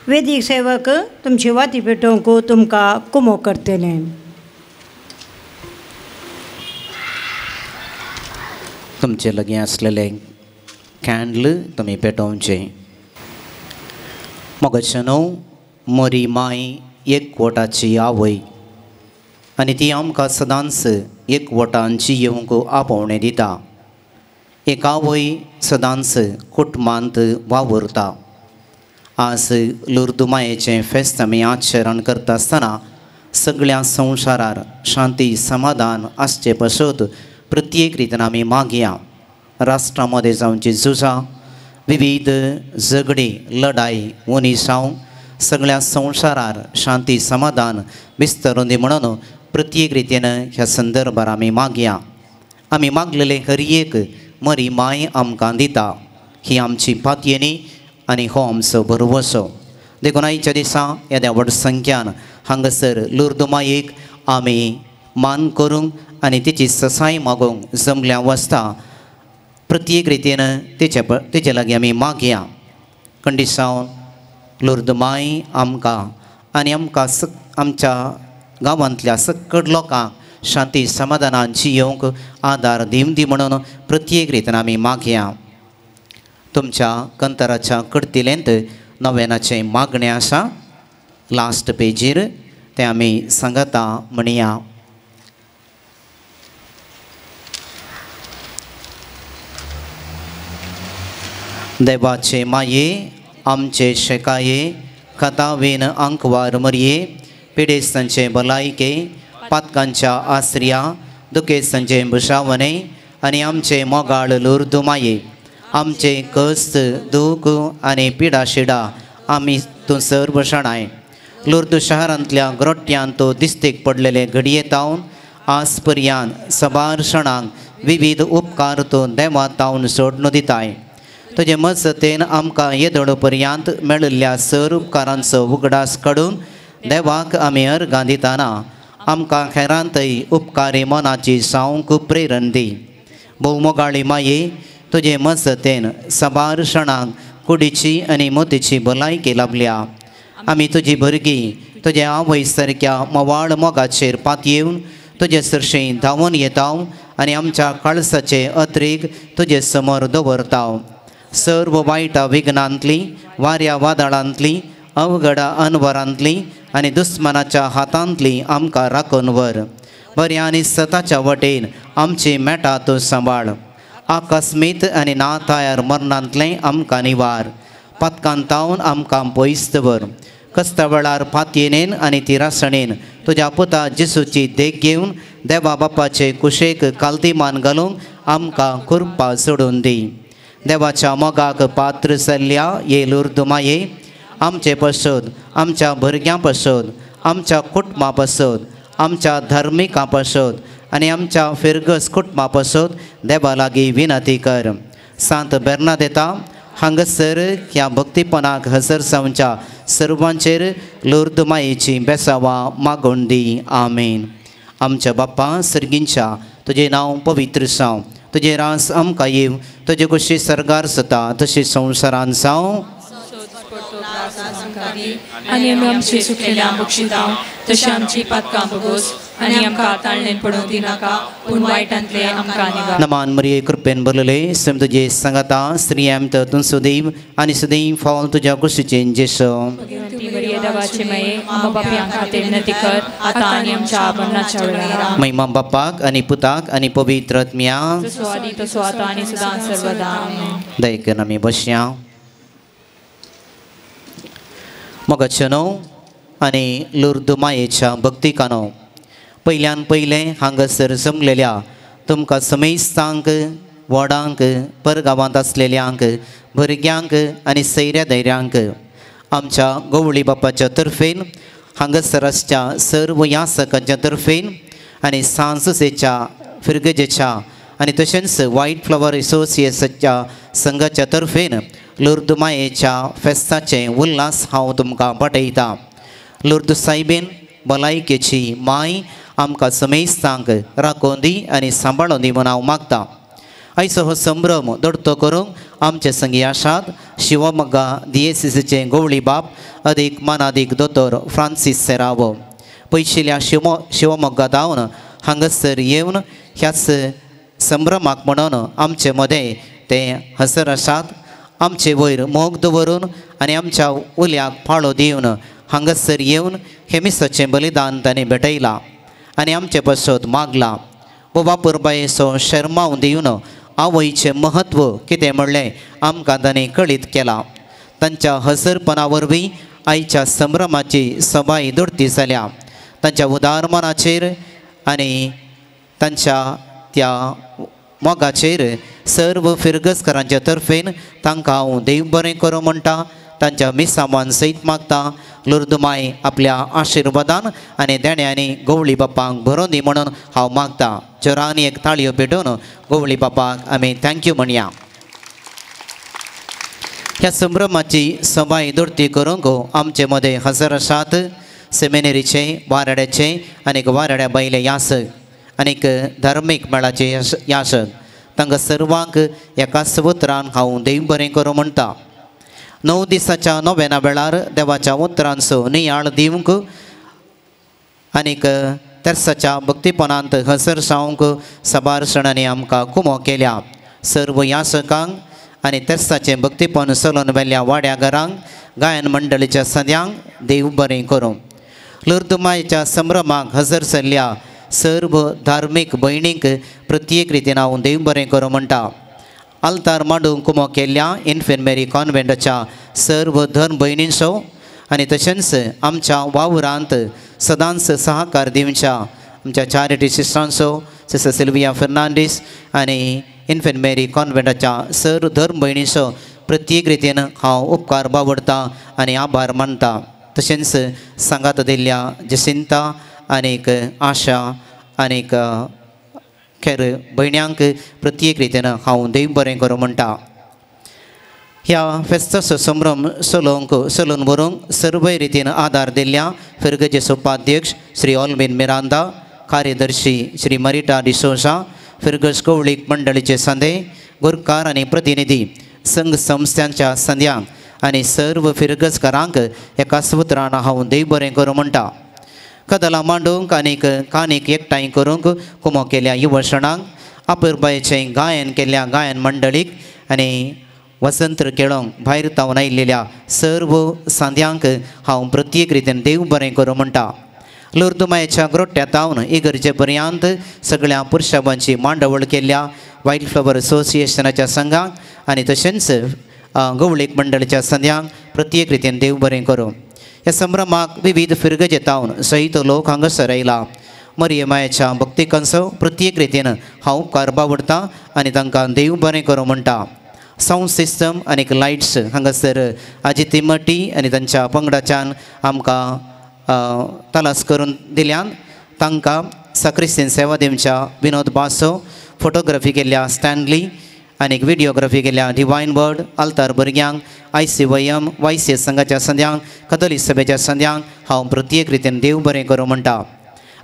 वेदीक सेवक तुमची वाती पेटोवंक तुमकां कुमो करतले. तुमचे लागीं आसलेले कॅन्डल तुमी पेटोवचे. मोगाच्यानो, मोरी माय एकवटाची आवय आनी ती आमकां सदांच एकवटान जियेवंक आपोवणें दिता. एक आवय सदांच कुटुंबांत वावुरता. आज लुर्दू मायेचें फेस्त आमी आचरण करता आसतना सगळ्या संवसारार शांती समाधान आसचे पासत प्रत्येक रितीन आमी मागया. राष्ट्रां मदें जावची झुजां, विविध झगडीं, लढाई उनिसांव सगळ्या संवसारार शांती समाधान विस्तारून दी म्हणून प्रत्येक रितीन ह्या संदर्भार आमी मागया. आमी मागलेले हर एक मरी माय आमकां दिता. ही आमची पातयेनी आनी हो आमचो भरवसो. देखून आयच्या दिसा येद्या व्हड संख्यान हांगासर लुर्दू मायेक आमी मान करूंक आनी तिची ससाय मागूंक जमल्या वसता प्रत्येक रितीन तेचे लागीं आमी मागया. कंडिसावन लुर्दू माय आमकां आनी आमकां आमच्या गांवांतल्या सकड लोकांक शांती समाधानान जियेवंक आदार दिवं दी म्हणून प्रत्येक रितीन आमी मागया. तुमच्या कंतराच्या कडतिलेंत नव्यानाचें मागणें आसा. लास्ट पेजीर तें आमी सांगता म्हणया. देवाचे माये आमचे शेकाये कथावेन आंकवार मरये पिडेस्तांचे भलायके पातकांच्या आसऱ्या दुखेस्तांचे भुशावणे आनी आमचे मोगाळ लुर्दू माये आमचे कश्ट दूख आनी पिडाशिडा आमी तूं सर्व शणाय. लुर्दू शहरांतल्या ग्रोट्यांत तो दिस्तीक पडलेले घडये तावन आज पर्यंत सबार शणांक विविध उपकार तूं देवा तावन सोडून दिताय. तुजे मजतेन आमकां येदोळ पर्यंत मेळिल्ल्या सर उपकारांचो उगडास काडून देवाक आमी अर्गां दितना आमकां हेरांतय उपकारी मनाची सावंक प्रेरण दी. भोवमोगाळी माये तुजे मजतेन सबार शणांक कुडीची आनी मोतीची भलायकी लाभल्या. आमी तुजी भुरगीं तुजे आवय सारक्या मवाळ मोगाचेर पातयेवन तुजे सरशीं धांवून येता आनी आमच्या काळसाचे अत्रेक तुजे समोर दवरता. सर्व वायटा विघ्नांतली, वाऱ्या वादळांतली, अवघडा अनवरांतली आनी दुस्मानाच्या हातांतली आमकां राखून व्हर. बऱ्या आनी सताच्या वटेन आमची मेटा तूं सांबाळ. आकस्मीत आनी ना तयार मरणांतलें आमकां निवार. पातकान तावन आमकां पयस दवर. कस्ता वेळार पातयेनेन आनी तिरासणेन तुज्या पुता जेसूची देख घेवन देवा बापाचे कुशेक कालती मान घालूंक आमकां कृपा सोडून दी. देवाच्या मोगाक पात्र जाल्ल्या ये लुर्दू माये आमचे पासत, आमच्या भुरग्यां पासत, आमच्या कुटुंबा पासत, आमच्या धार्मिकां पासत आनी आमच्या फिरगस कुटुंबा पासत देवा लागीं विनंती कर. सांत बेर्नादेता हांगासर ह्या भक्तीपणाक हजर जावच्या सर्वांचेर लुर्दू मायेची बेसावां मागून दी. आमेन. आमच्या बाप्पा सर्गींच्या तुजें नांव पवित्र जावं, तुजें रास आमकां येवं, तुजे कुशी सर्गार जाता तशी संवसारान जावं. आनी आमी आमची चुकलेल्या बक्षितां तशी आमची पातकां बगोस आनी आमकां ताळणेन पडोवंक दिनाका पूण वायटांतले आमकां निवार. नमान मरिये कृपेन भरलेले सम तुजे सांगाता स्त्रियां तर तूं सुदैव आनी सुदैव फावल तुज्या कुशीचें जेसो. भगवंती मरिये देवाचे माये आमकां पापयां खातीर विनंती कर आतां आनी आमच्या मरणाच्या वेळार. महिमा बापाक आनी पुताक आनी पवित्र आत्म्याक जसो आदी तसो आतां आनी सदां सर्वदा. आमेन. दयेकन आमी बसया. मोगाच्यानो आनी लुर्दू मायेच्या भक्तिकानो पयल्यान पयलें हांगासर जमलेल्या तुमकां समेस्तांक, व्हडांक, परगांवांत आसलेल्यांक, भुरग्यांक आनी सैऱ्या धैर्यांक आमच्या गवळी बापाच्या तर्फेन हांगासर आसच्या सर्व यासकांच्या तर्फेन आनी सांजुसेच्या फिरगजेच्या आनी तशेंच व्हायट फ्लावर एसोसिएशनच्या संघाच्या तर्फेन लुर्दू मायेच्या फेस्ताचें उल्हास हांव तुमकां पाठयतां. लुर्दू सायबीन भलायकेची माय आमकां समेस्तांक राखून दी आनी सांबाळून दी म्हूण हांव मागतां. आयचो हो संभ्रम दोडतो करूंक आमचे संगी आसात शिवमोग्गा दियेसीचे गवळी बाप अदीक मानादीक दोतोर फ्रांसीस सेरावो. पयशिल्ल्या शिवमोग्गा धांवन हांगासर येवन ह्याच संभ्रमाक म्हणून आमचे मदें ते हजर आसात. आमचे वयर मोग दवरून आनी आमच्या उल्याक पाळो दिवन हांगासर येवन हें मिसाचें बलिदान तांणी भेटयलां आनी आमचे पासत मागलां. बाबा पुरबायेचो शर्माव दिवन आवयचें म्हत्व कितें म्हणलें आमकां तांणी कळीत केलां. तांच्या हजरपणा वरवीं आयच्या संभ्रमाची सबाय दोडती जाल्या. तांच्या उदार मनाचेर आनी तांच्या त्या मोगाचेर सर्व फिरगजकारांच्या तर्फेन तांकां हांव देव बरें करूं म्हणटा. तांच्या मिसामान सयत मागता लुर्दुमाय आपल्या आशिर्वादान आनी देण्यांनी गवळी बापांक भरोन दी म्हणून हांव मागता. जोरांनी एक ताळयो पेटोवन गवळी बापाक आमी thank you म्हणया. ह्या संभ्रमाची सबाय दोडती करूंक आमचे मदें हजर आसात सेमिनेरीचे वाराड्याचे आनीक वाराड्या बायले यासक आनीक धार्मीक मेळाचे यासक. तांकां सर्वांक एकाच उतरान हांव देव बरें करूं म्हणटा. 9 दिसाच्या नोवेना वेळार देवाच्या उतरांचो नियाळ दिवंक आनीक तेर्साच्या भक्तीपणांत हजर जावंक साबार सणांनी आमकां कुमो केल्या. सर्व यासकांक आनी तेर्साचें भक्तीपण चलोवन व्हेल्ल्या वाड्या घरांक गायन मंडळीच्या सद्यांक देव बरें करूं. लुर्दुमायच्या संभ्रमाक हजर जाल्ल्या सर्व धार्मीक भयणींक प्रत्येक रितीन हांव देव बरें करूं म्हणटा. आल्तार मांडूंक कुमो केल्ल्या इन्फेंट मेरी कॉन्व्हेंटाच्या सर्व धर्म भयणींचो आनी तशेंच आमच्या वावरांत सदांच सहकार दिवच्या आमच्या चॅरिटी सिस्टरांचो सिस्टर सिल्विया फर्नांडीस आनी इन्फेंट मेरी कॉन्व्हेंटाच्या सर्व धर्म भयणींचो प्रत्येक रितीन हांव उपकार बावडटा आनी आभार मानता. तशेंच सांगात दिल्ल्या जसिंता आनीक आशा आनीक खेर भयण्यांक प्रत्येक रितीन हांव देव बरें करूं म्हणटा. ह्या फेस्ताचो संभ्रम चलोवंक चलोवन व्हरूंक सर्वय रितीन आदार दिल्ल्या फिरगजेचो उपाध्यक्ष श्री ऑलवीन मिरांदा, कार्यदर्शी श्री मरिटा डिसोजा, फिरगज कवळीक मंडळीचे संदे गुरकार आनी प्रतिनिधी संघ संस्थांच्या संद्यांक आनी सर्व फिरगजकारांक एकाच उतरान हांव देव बरें करूं म्हणटा. कदलां मांडूंक आनीक कानीक एकठांय करूंक कुमो केल्या युवशणांक अपुरबायेचें गायन केल्ल्या गायन मंडळीक आनी वसंत खेळोंक भायर तावन आयिल्ल्या सर्व सांद्यांक हांव प्रत्येक रितीन देव बरें करूं म्हणटा. लुर्दुमायेच्या ग्रोट्या तावन इगर्जे पर्यंत सगळ्या पुरशाबांची मांडावळ केल्ल्या वायल्ड फ्लावर असोसिएशनाच्या संघाक आनी तशेंच गवळीक मंडळाच्या संद्यांक प्रत्येक रितीन देव बरें करूं. ह्या संभ्रमाक विविध फिरगजे तावन सहित लोक हांगासर आयला. मरियमायेच्या भक्तिकांचो प्रत्येक रितीन हांव उपकार बावडटा आनी तांकां देव बरें करूं म्हणटा. सावंड सिस्टम आनीक लायट्स हांगासर आजी तिमटी आनी तांच्या पंगडाच्यान आमकां तलास करून दिल्यान तांकां साक्रिस्तीन सेवा दिवच्या विनोद बासो, फोटोग्राफी केल्ल्या स्टॅनली आनीक व्हिडियोग्राफी केल्ल्या डिवायन वर्ड, आल्तार भुरग्यांक ICYM YCS संघाच्या संद्यांक कथोलीक सभेच्या संद्यांक हांव प्रत्येक रितीन देव बरें करूं म्हणटा.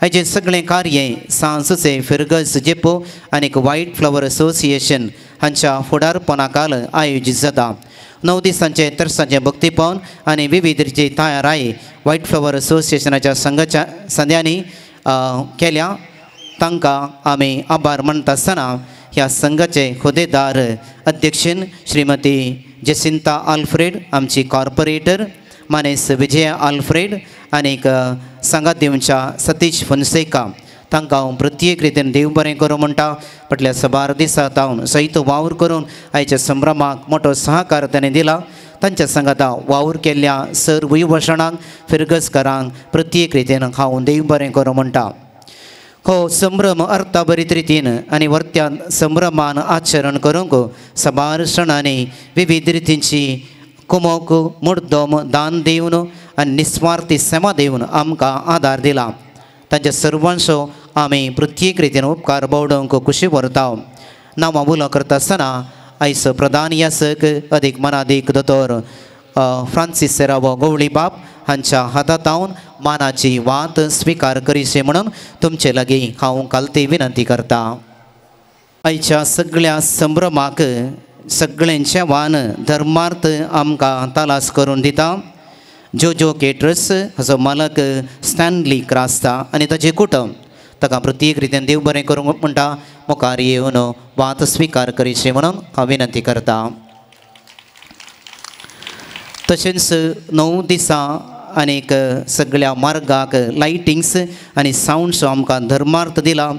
हाचें सगळें कार्य सांजचे फिरगज जेपो आनीक वायट फ्लावर असोसिएशन हांच्या फुडारपणाखाल आयोजीत जाता. 9 दिसांचें तेर्साचें भक्तीपण आनी विविध रितीची तयाराय वायट फ्लावर असोसिएशनाच्या संघाच्या संद्यांनी केल्या. तांकां आमी आभार मानता आसतना ह्या संघाचे होद्देदार अध्यक्षन श्रीमती जेसिंता आल्फ्रेड, आमची कॉर्पोरेटर मानेस विजया आल्फ्रेड आनीक सांगात दिवच्या सतीश फोन्सेका तांकां हांव प्रत्येक रितीन देव बरें करूं म्हणटा. फाटल्या साबार दिसा तावन सयत वावर करून आयच्या संभ्रमाक मोटो सहकार ताणें दिला. तांच्या सांगाता वावर केल्ल्या सर्व युवशणांक फिरगजकारांक प्रत्येक रितीन हांव देव बरें करूं म्हणटा. हो संभ्रम अर्थाभरीत रितीन आनी वर्त्यान संभ्रमान आचरण करूंक साबार सणांनी विविध रितींची कुमोक मुर्दम दान दिवन आनी निस्वार्थी सेवा दिवन आमकां आदार दिला. तांच्या सर्वांचो आमी प्रत्येक रितीन उपकार बावडोवंक खुशी व्हरता. नांवां उलो करता आसतना आयचो प्रधान यासक अदीक मनादीक दोतोर फ्रांसीस सेरावो गवळी बाप हांच्या हातांत मानाची वात स्विकार करीशी म्हणून तुमचे लागीं हांव कालती विनंती करता. आयच्या सगळ्या संभ्रमाक सगळ्यांचें वान धर्मार्थ आमकां तलास करून दिता. जोजो केटर्स हाचो मालक स्टॅनली क्रास्ता आनी ताचें कुटुंब ताका प्रत्येक रितीन देव बरें करूंक म्हणटा मुखार येवन वात स्विकार करीचे म्हणून हांव विनंती करता. तशेंच 9 दिसां आनीक सगळ्या मार्गाक लायटिंग्स आनी सावंड्स आमकां धर्मार्थ दिला.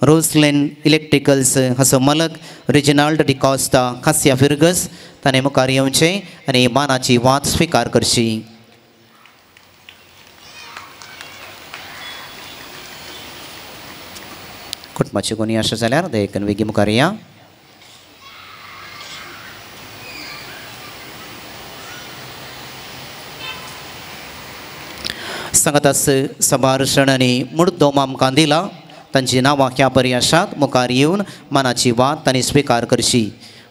रोजलेन इलेक्ट्रिकल्स हाचो मालक रेजिनाल्ड डिकॉस्ता खासिया फिर्गस ताणें मुखार येवचें आनी मानाची वात स्विकार करची. कुटुंबाची कोणी आसा जाल्यार दयेकन वेगीं मुखार या. सांगातास सबार शणांनी मुर्दोम आमकां दिला. तांची नांवां ह्या बरी आसात. मुखार येवन मानाची वात तांणी स्विकार करची.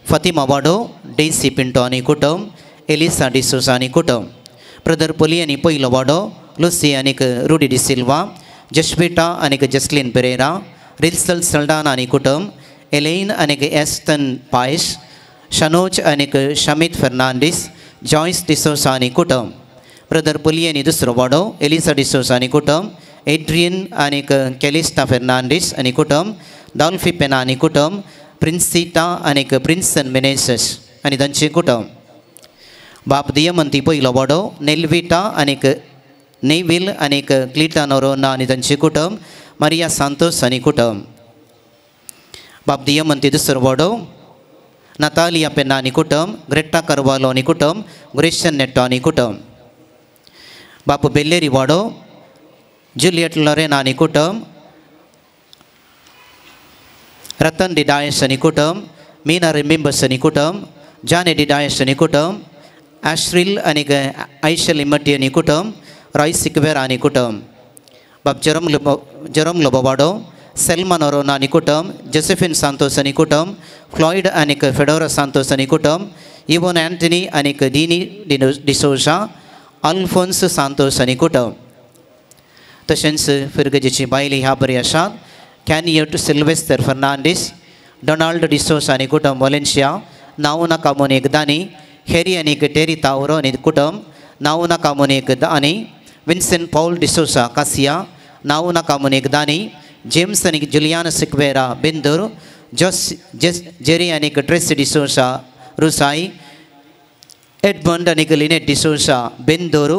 फातिमा वाडो, डेसी पिंटो आनी कुटुंब, एलिसा डिसोजा आनी कुटुंब, ब्रदर पोली आनी पयलो वाडो, लुसी आनीक रुडी डिसिल्वा, जश्विटा आनीक जसलीन पेरेरा, रिल्सल सल्डाना आनी कुटुंब, एलेन आनीक एस्टन पायस, शनोज आनीक शमीत फर्नांडीस, जॉयस डिसोजा आनी कुटुंब, ब्रदर पोली आनी दुसरो वाडो, एलिसा डिसोजा आनी कुटुंब, एड्रियन आनीक कॅलिस्टा फर्नांडीस आनी कुटुंब, डॉल्फी पेना आनी कुटुंब, प्रिन्सिटा आनीक प्रिन्सन मिनेसस आनी तांचें कुटुंब, बाप दियमंती पयलो वाडो, नेल्विटा आनीक नेवील आनीक क्लिटा नोरोना आनी तांचें कुटुंब, मारिया सांतोस आनी कुटुंब, बाप दियमंती दुसरो वाडो, नतालिया पेना आनी कुटुंब, ग्रेटा करवालो आनी कुटुंब, ग्रेशन नेट्टो आनी कुटुंब, बापू बेल्लेरी वाडो, जुलियट लॉरेना आनी कुटुंब, रतन डिडायस आनी कुटुंब, मीना रिमिंबस आनी कुटुंब, जाने डिडायस आनी कुटुंब, आश्रिल आनी आयशल इमटी आनी कुटुंब, रॉय सिक्वेरा आनी कुटुंब, बाब जेरोम लोबो वाडो, सेल्मा नोरोना आनी कुटुंब, जोसेफिन सांतोस आनी कुटुंब, फ्लॉयड आनी फेडोरा सांतोस आनी कुटुंब, इवोन अँटनी आनी दिनी डिसोजा, अल्फोन्स सांतोस आनी कुटुंब. तशेंच फिर्गजेची बायली ह्या बरी आसात. कॅनियट सिल्वेस्तर फर्नांडीस, डोनाल्ड डिसोजा आनी कुटुंब वॉलेन्शिया, नावना कामोन एक दानी, हेरी आनी टेरी तावरो आनी कुटुंब, नावना कामोन एक दानी, विन्सेंट पॉल डिसोजा कासिया, नावना कामोन एक दानी, जेम्स आनी Julian Sequeira Bendur, Jose Jerry आनी ट्रेसी डिसोजा रुसाई, एडमंड आनी लिनेट डिसोजा बेंदूर,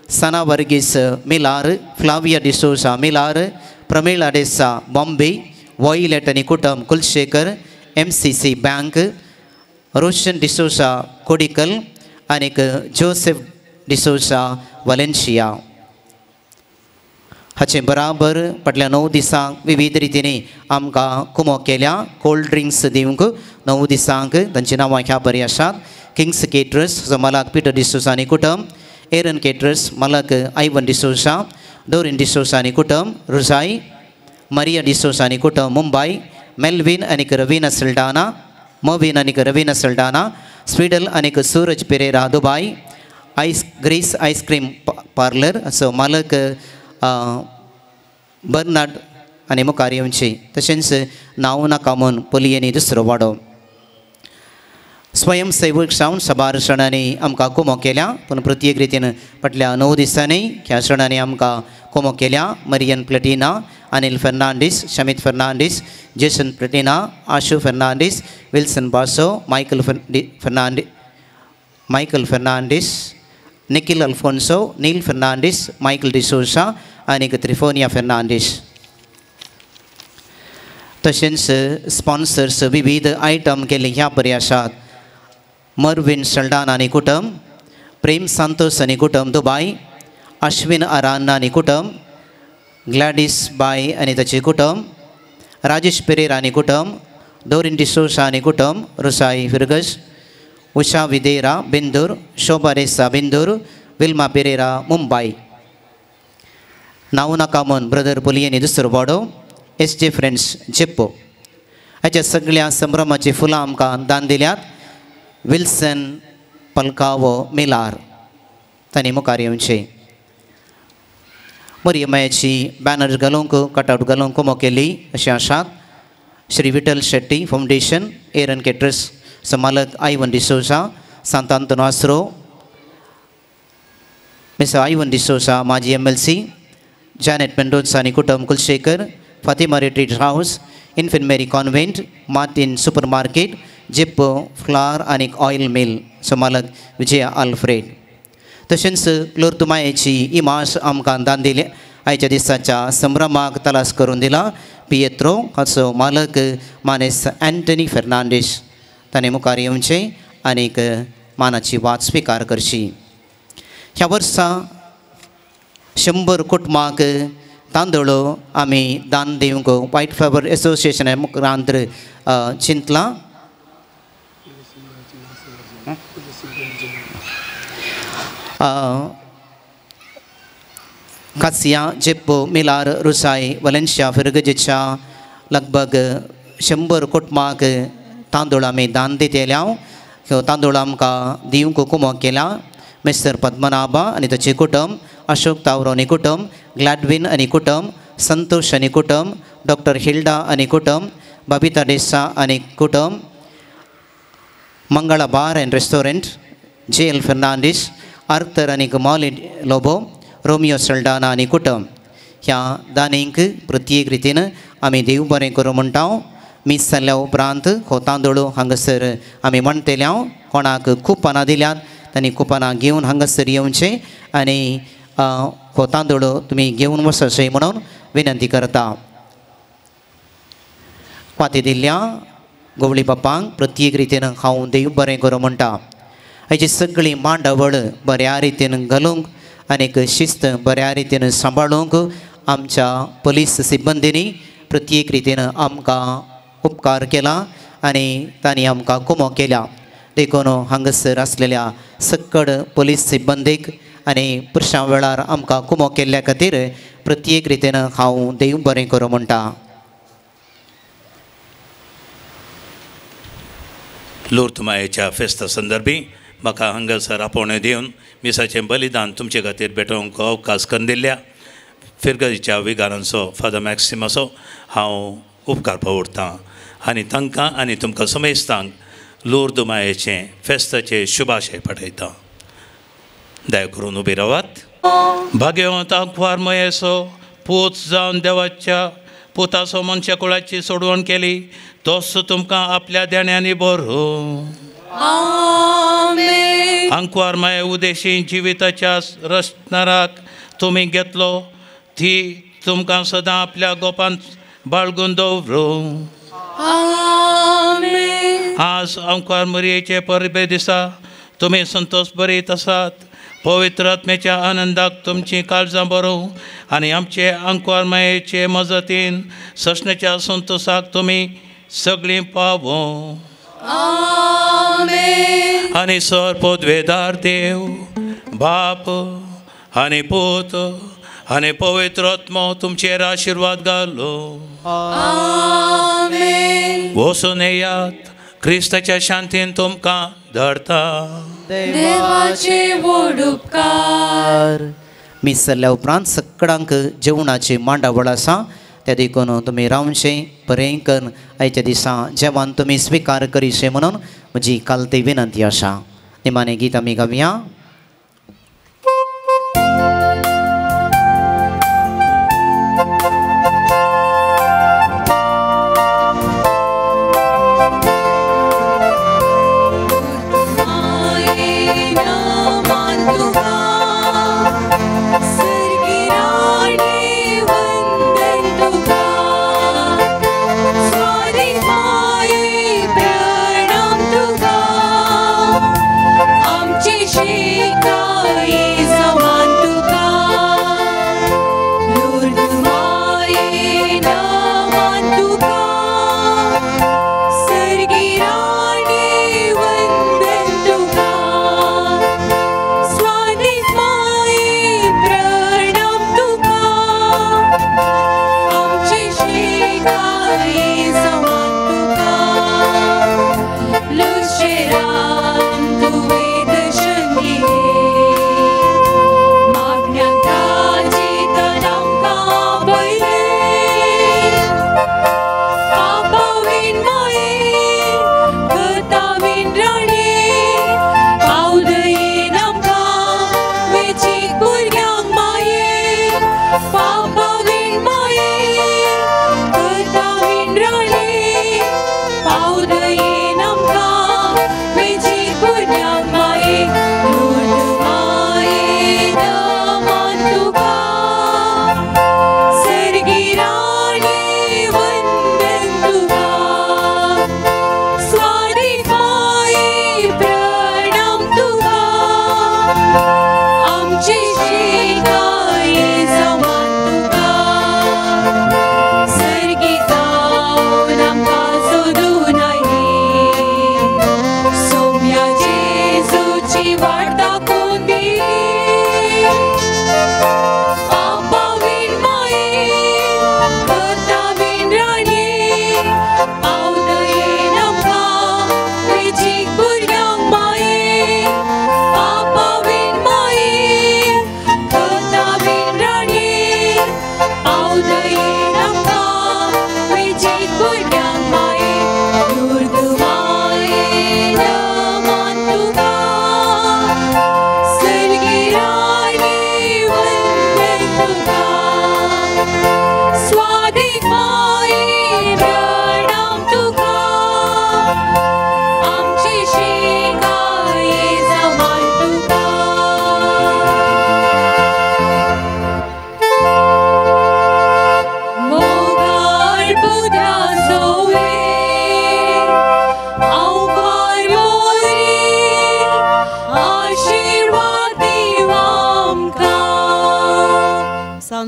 सना वर्गीस मिलार, फ्लाविया डिसोजा मिलार, प्रमिळा डेसा बॉम्बे, वॉयलेट आनी कुटुंब Kulshekar, MCC bank, Roshan D'Souza Kodikal आनीक जोसेफ डिसोजा वलेन्शिया. हाचे बराबर फाटल्या 9 दिसांक विविध रितींनी आमकां कुमो केल्या. कोल्ड ड्रिंक्स दिवंक 9 दिसांक तांची नांवां ह्या बरी आसात. किंग्स केटरर्स मालक पिटर डिसोजा आनी कुटुंब, एरन केटरर्स मालक आयवन डिसोजा, डोरीन डिसोजा आनी कुटुंब रुजाई, मरिया डिसोजा आनी कुटुंब मुंबय, मेल्विन आनीक रवीना सल्डाना, मविन आनीक रवीना सल्डाना, स्वीडल आनीक Suraj Pereira Dubai, ice Greece ice cream parlour असो मालक बर्नाड आनी मुखार येवची. तशेंच नावना कामून पोलियेनी दुसरो वाडो. स्वयंसेवक जावन साबार शणांनी आमकां कुमो केल्या. पूण प्रत्येक रितीन फाटल्या 9 दिसांनी ह्या शणांनी आमकां कुमो केल्या. मरियन प्लटिना, अनिल फर्नांडीस, शमीत फर्नांडीस, जेसन प्लटिना, आशू फर्नांडीस, विल्सन बासो, मायकल फर्नांडीस, निखिल अल्फोन्सो, नील फर्नांडीस, मायकल डिसोजा आनी त्रिफोनिया फर्नांडीस. तशेंच स्पॉन्सर्स विविध आयटम केल्ले ह्या बरे आसात. मर्विन सल्डाना आनी कुटुंब, प्रेम सांतोस आनी कुटुंब दुबाय, अश्विन आरान्ना आनी कुटुंब, ग्लॅडीस बाय आनी ताचें कुटुंब, राजेश पेरेरा आनी कुटुंब, डोरीन डिसोजा आनी कुटुंब रुसाई फिर्गज, उषा विदेरा बिंदूर, शोभा रेसा बिंदूर, विल्मा पेरेरा मुंबय. नावना कामन ब्रदर पोलियनी दुसरो वाडो, एस जे फ्रेंड्स जेप्पो. हाच्या सगळ्या संभ्रमाची फुलां आमकां दान दिल्यात. विल्सन पलकावो मिलार तांणी मुखार येवचें. मरियमायाची बॅनर घालूंक कटआवट घालूंक कुमो केली अशें आसात. Shri Vittal Shetty foundation, Aaron caterers मालक आयवन डिसोजा, सांतांतोन आसरो, मिस्टर आयवन डिसोजा माजी MLC, Janet Mendonca आनी कुटुंब Kulasekhara, Fatima retreat house, Infant Mary convent, Martin super market, Jeppo flour आनी ऑयल मिल सो मालक विजया आल्फ्रेड. तशेंच लुर्द मायेची इमाज आमकां दान दिली आयच्या दिसाच्या संभ्रमाक तलास करून दिला पियेत्रो हाचो मालक मानेस अँटनी फेर्नांडीस ताणें मुखार येवचें आनीक मानाची वात स्विकार करची. ह्या वर्सा 100 कुटुंबांक तांदूळ आमी दान दिवंक व्हायट फ्लावर एसोसिएशना मुखार चिंतलां. कासिया, जेप्पो, मिलार, रुसाय, वलेन्शिया फिरगजेच्या लगभग 100 कुटुंबांक तांदूळ आमी दान दितले. ह्यो तांदूळ आमकां दिवंक कुमोक केल्या मिस्टर पद्मनाभा आनी ताचें कुटुंब, अशोक तावरो आनी कुटुंब, ग्लॅडविन आनी कुटुंब, संतोष आनी कुटुंब, डॉक्टर हिल्डा आनी कुटुंब, बबिता डेसा आनी कुटुंब, Mangala bar and restaurant, J L Fernandes, Arthur आनी मॉली लोबो, रोमियो सल्डाना आनी कुटुंब. ह्या दानींक प्रत्येक रितीन आमी देव बरें करूं म्हणटा. मीस जाल्ल्या उपरांत हो तांदूळ हांगासर आमी म्हणटले. कोणाक कुपनां दिल्यात तांणी कुपनां घेवन हांगासर येवचें आनी हो तांदूळ तुमी घेवन वचचें म्हणून विनंती करता. वाती दिल्ल्या गवळी बापांक प्रत्येक रितीन हांव देव बरें करूं म्हणटा. हाची सगळी मांडावळ बऱ्या रितीन घालूंक आनीक शिस्त बऱ्या रितीन सांबाळूंक आमच्या पोलीस सिब्बंदींनी प्रत्येक रितीन आमकां उपकार केला आनी तांणी आमकां कुमो केल्या. देखून हांगासर आसलेल्या सक्कड पोलीस सिब्बंदीक आनी पुरशां वेळार आमकां कुमो केल्ल्या खातीर प्रत्येक रितीन हांव देव बरें करूं म्हणटा. लुर्द मायेच्या फेस्ता संदर्भी म्हाका हांगासर आपोवणें दिवन मिसाचें बलिदान तुमचे खातीर भेटोवंक अवकाश करून दिल्ल्या फिरगजीच्या विगारांचो फादर मॅक्सिमाचो हांव उपकार पावडतां आनी तांकां आनी तुमकां समेस्तांक लुर्द मायेचें फेस्ताचें शुभाशय पाठयतां. दया करून उबी रावात. भाग्यवंत आंकवार मयेचो पूत जावन देवाच्या पुताचो मनशा कुळाची सोडवण केली तोच तुमकां आपल्या देण्यांनी बरो. आंकवार माये उदेशी जिविताच्या रचणाराक तुमी घेतलो ती तुमकां सदां आपल्या गोपांत बाळगून दवरूं. आज आंकवार मरयेचे परबे दिसा तुमी संतोष बरीत आसात. पवित्र आत्म्याच्या आनंदाक तुमचीं काळजां बरोवं आनी आमचे आंकवार मायेचे मजतीन ससण्याच्या संतोषाक तुमी सगळीं पावों. आनी सर पदवेदार देव बाप आनी पूत आनी पवित्र आत्मो तुमचेर आशिर्वाद घालो. वचून येयात, क्रिस्ताच्या शांतीन तुमकां धरता. देवाचे व्हड उपकार. मीस जाल्ल्या उपरांत सगळ्यांक जेवणाची मांडावळ आसा त्या देखून तुमी रावचें बरें करून आयच्या दिसा जेवण तुमी स्विकार करीशें म्हणून म्हजी कालती विनंती आसा. निमाणें गीत आमी गावया. She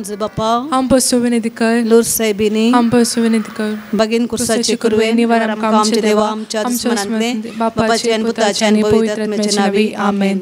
आमचो बापा आमपासून विनंती कर. लूर सायबिनी आमपासून विनंती कर. बागीन कुर्साची कुरवे निवार आमकां आमच्या देवा आमच्या दुस्मनांतले बापाचे आनी पुताचे आनी पवित्र आत्म्याचे नांवी आमेन.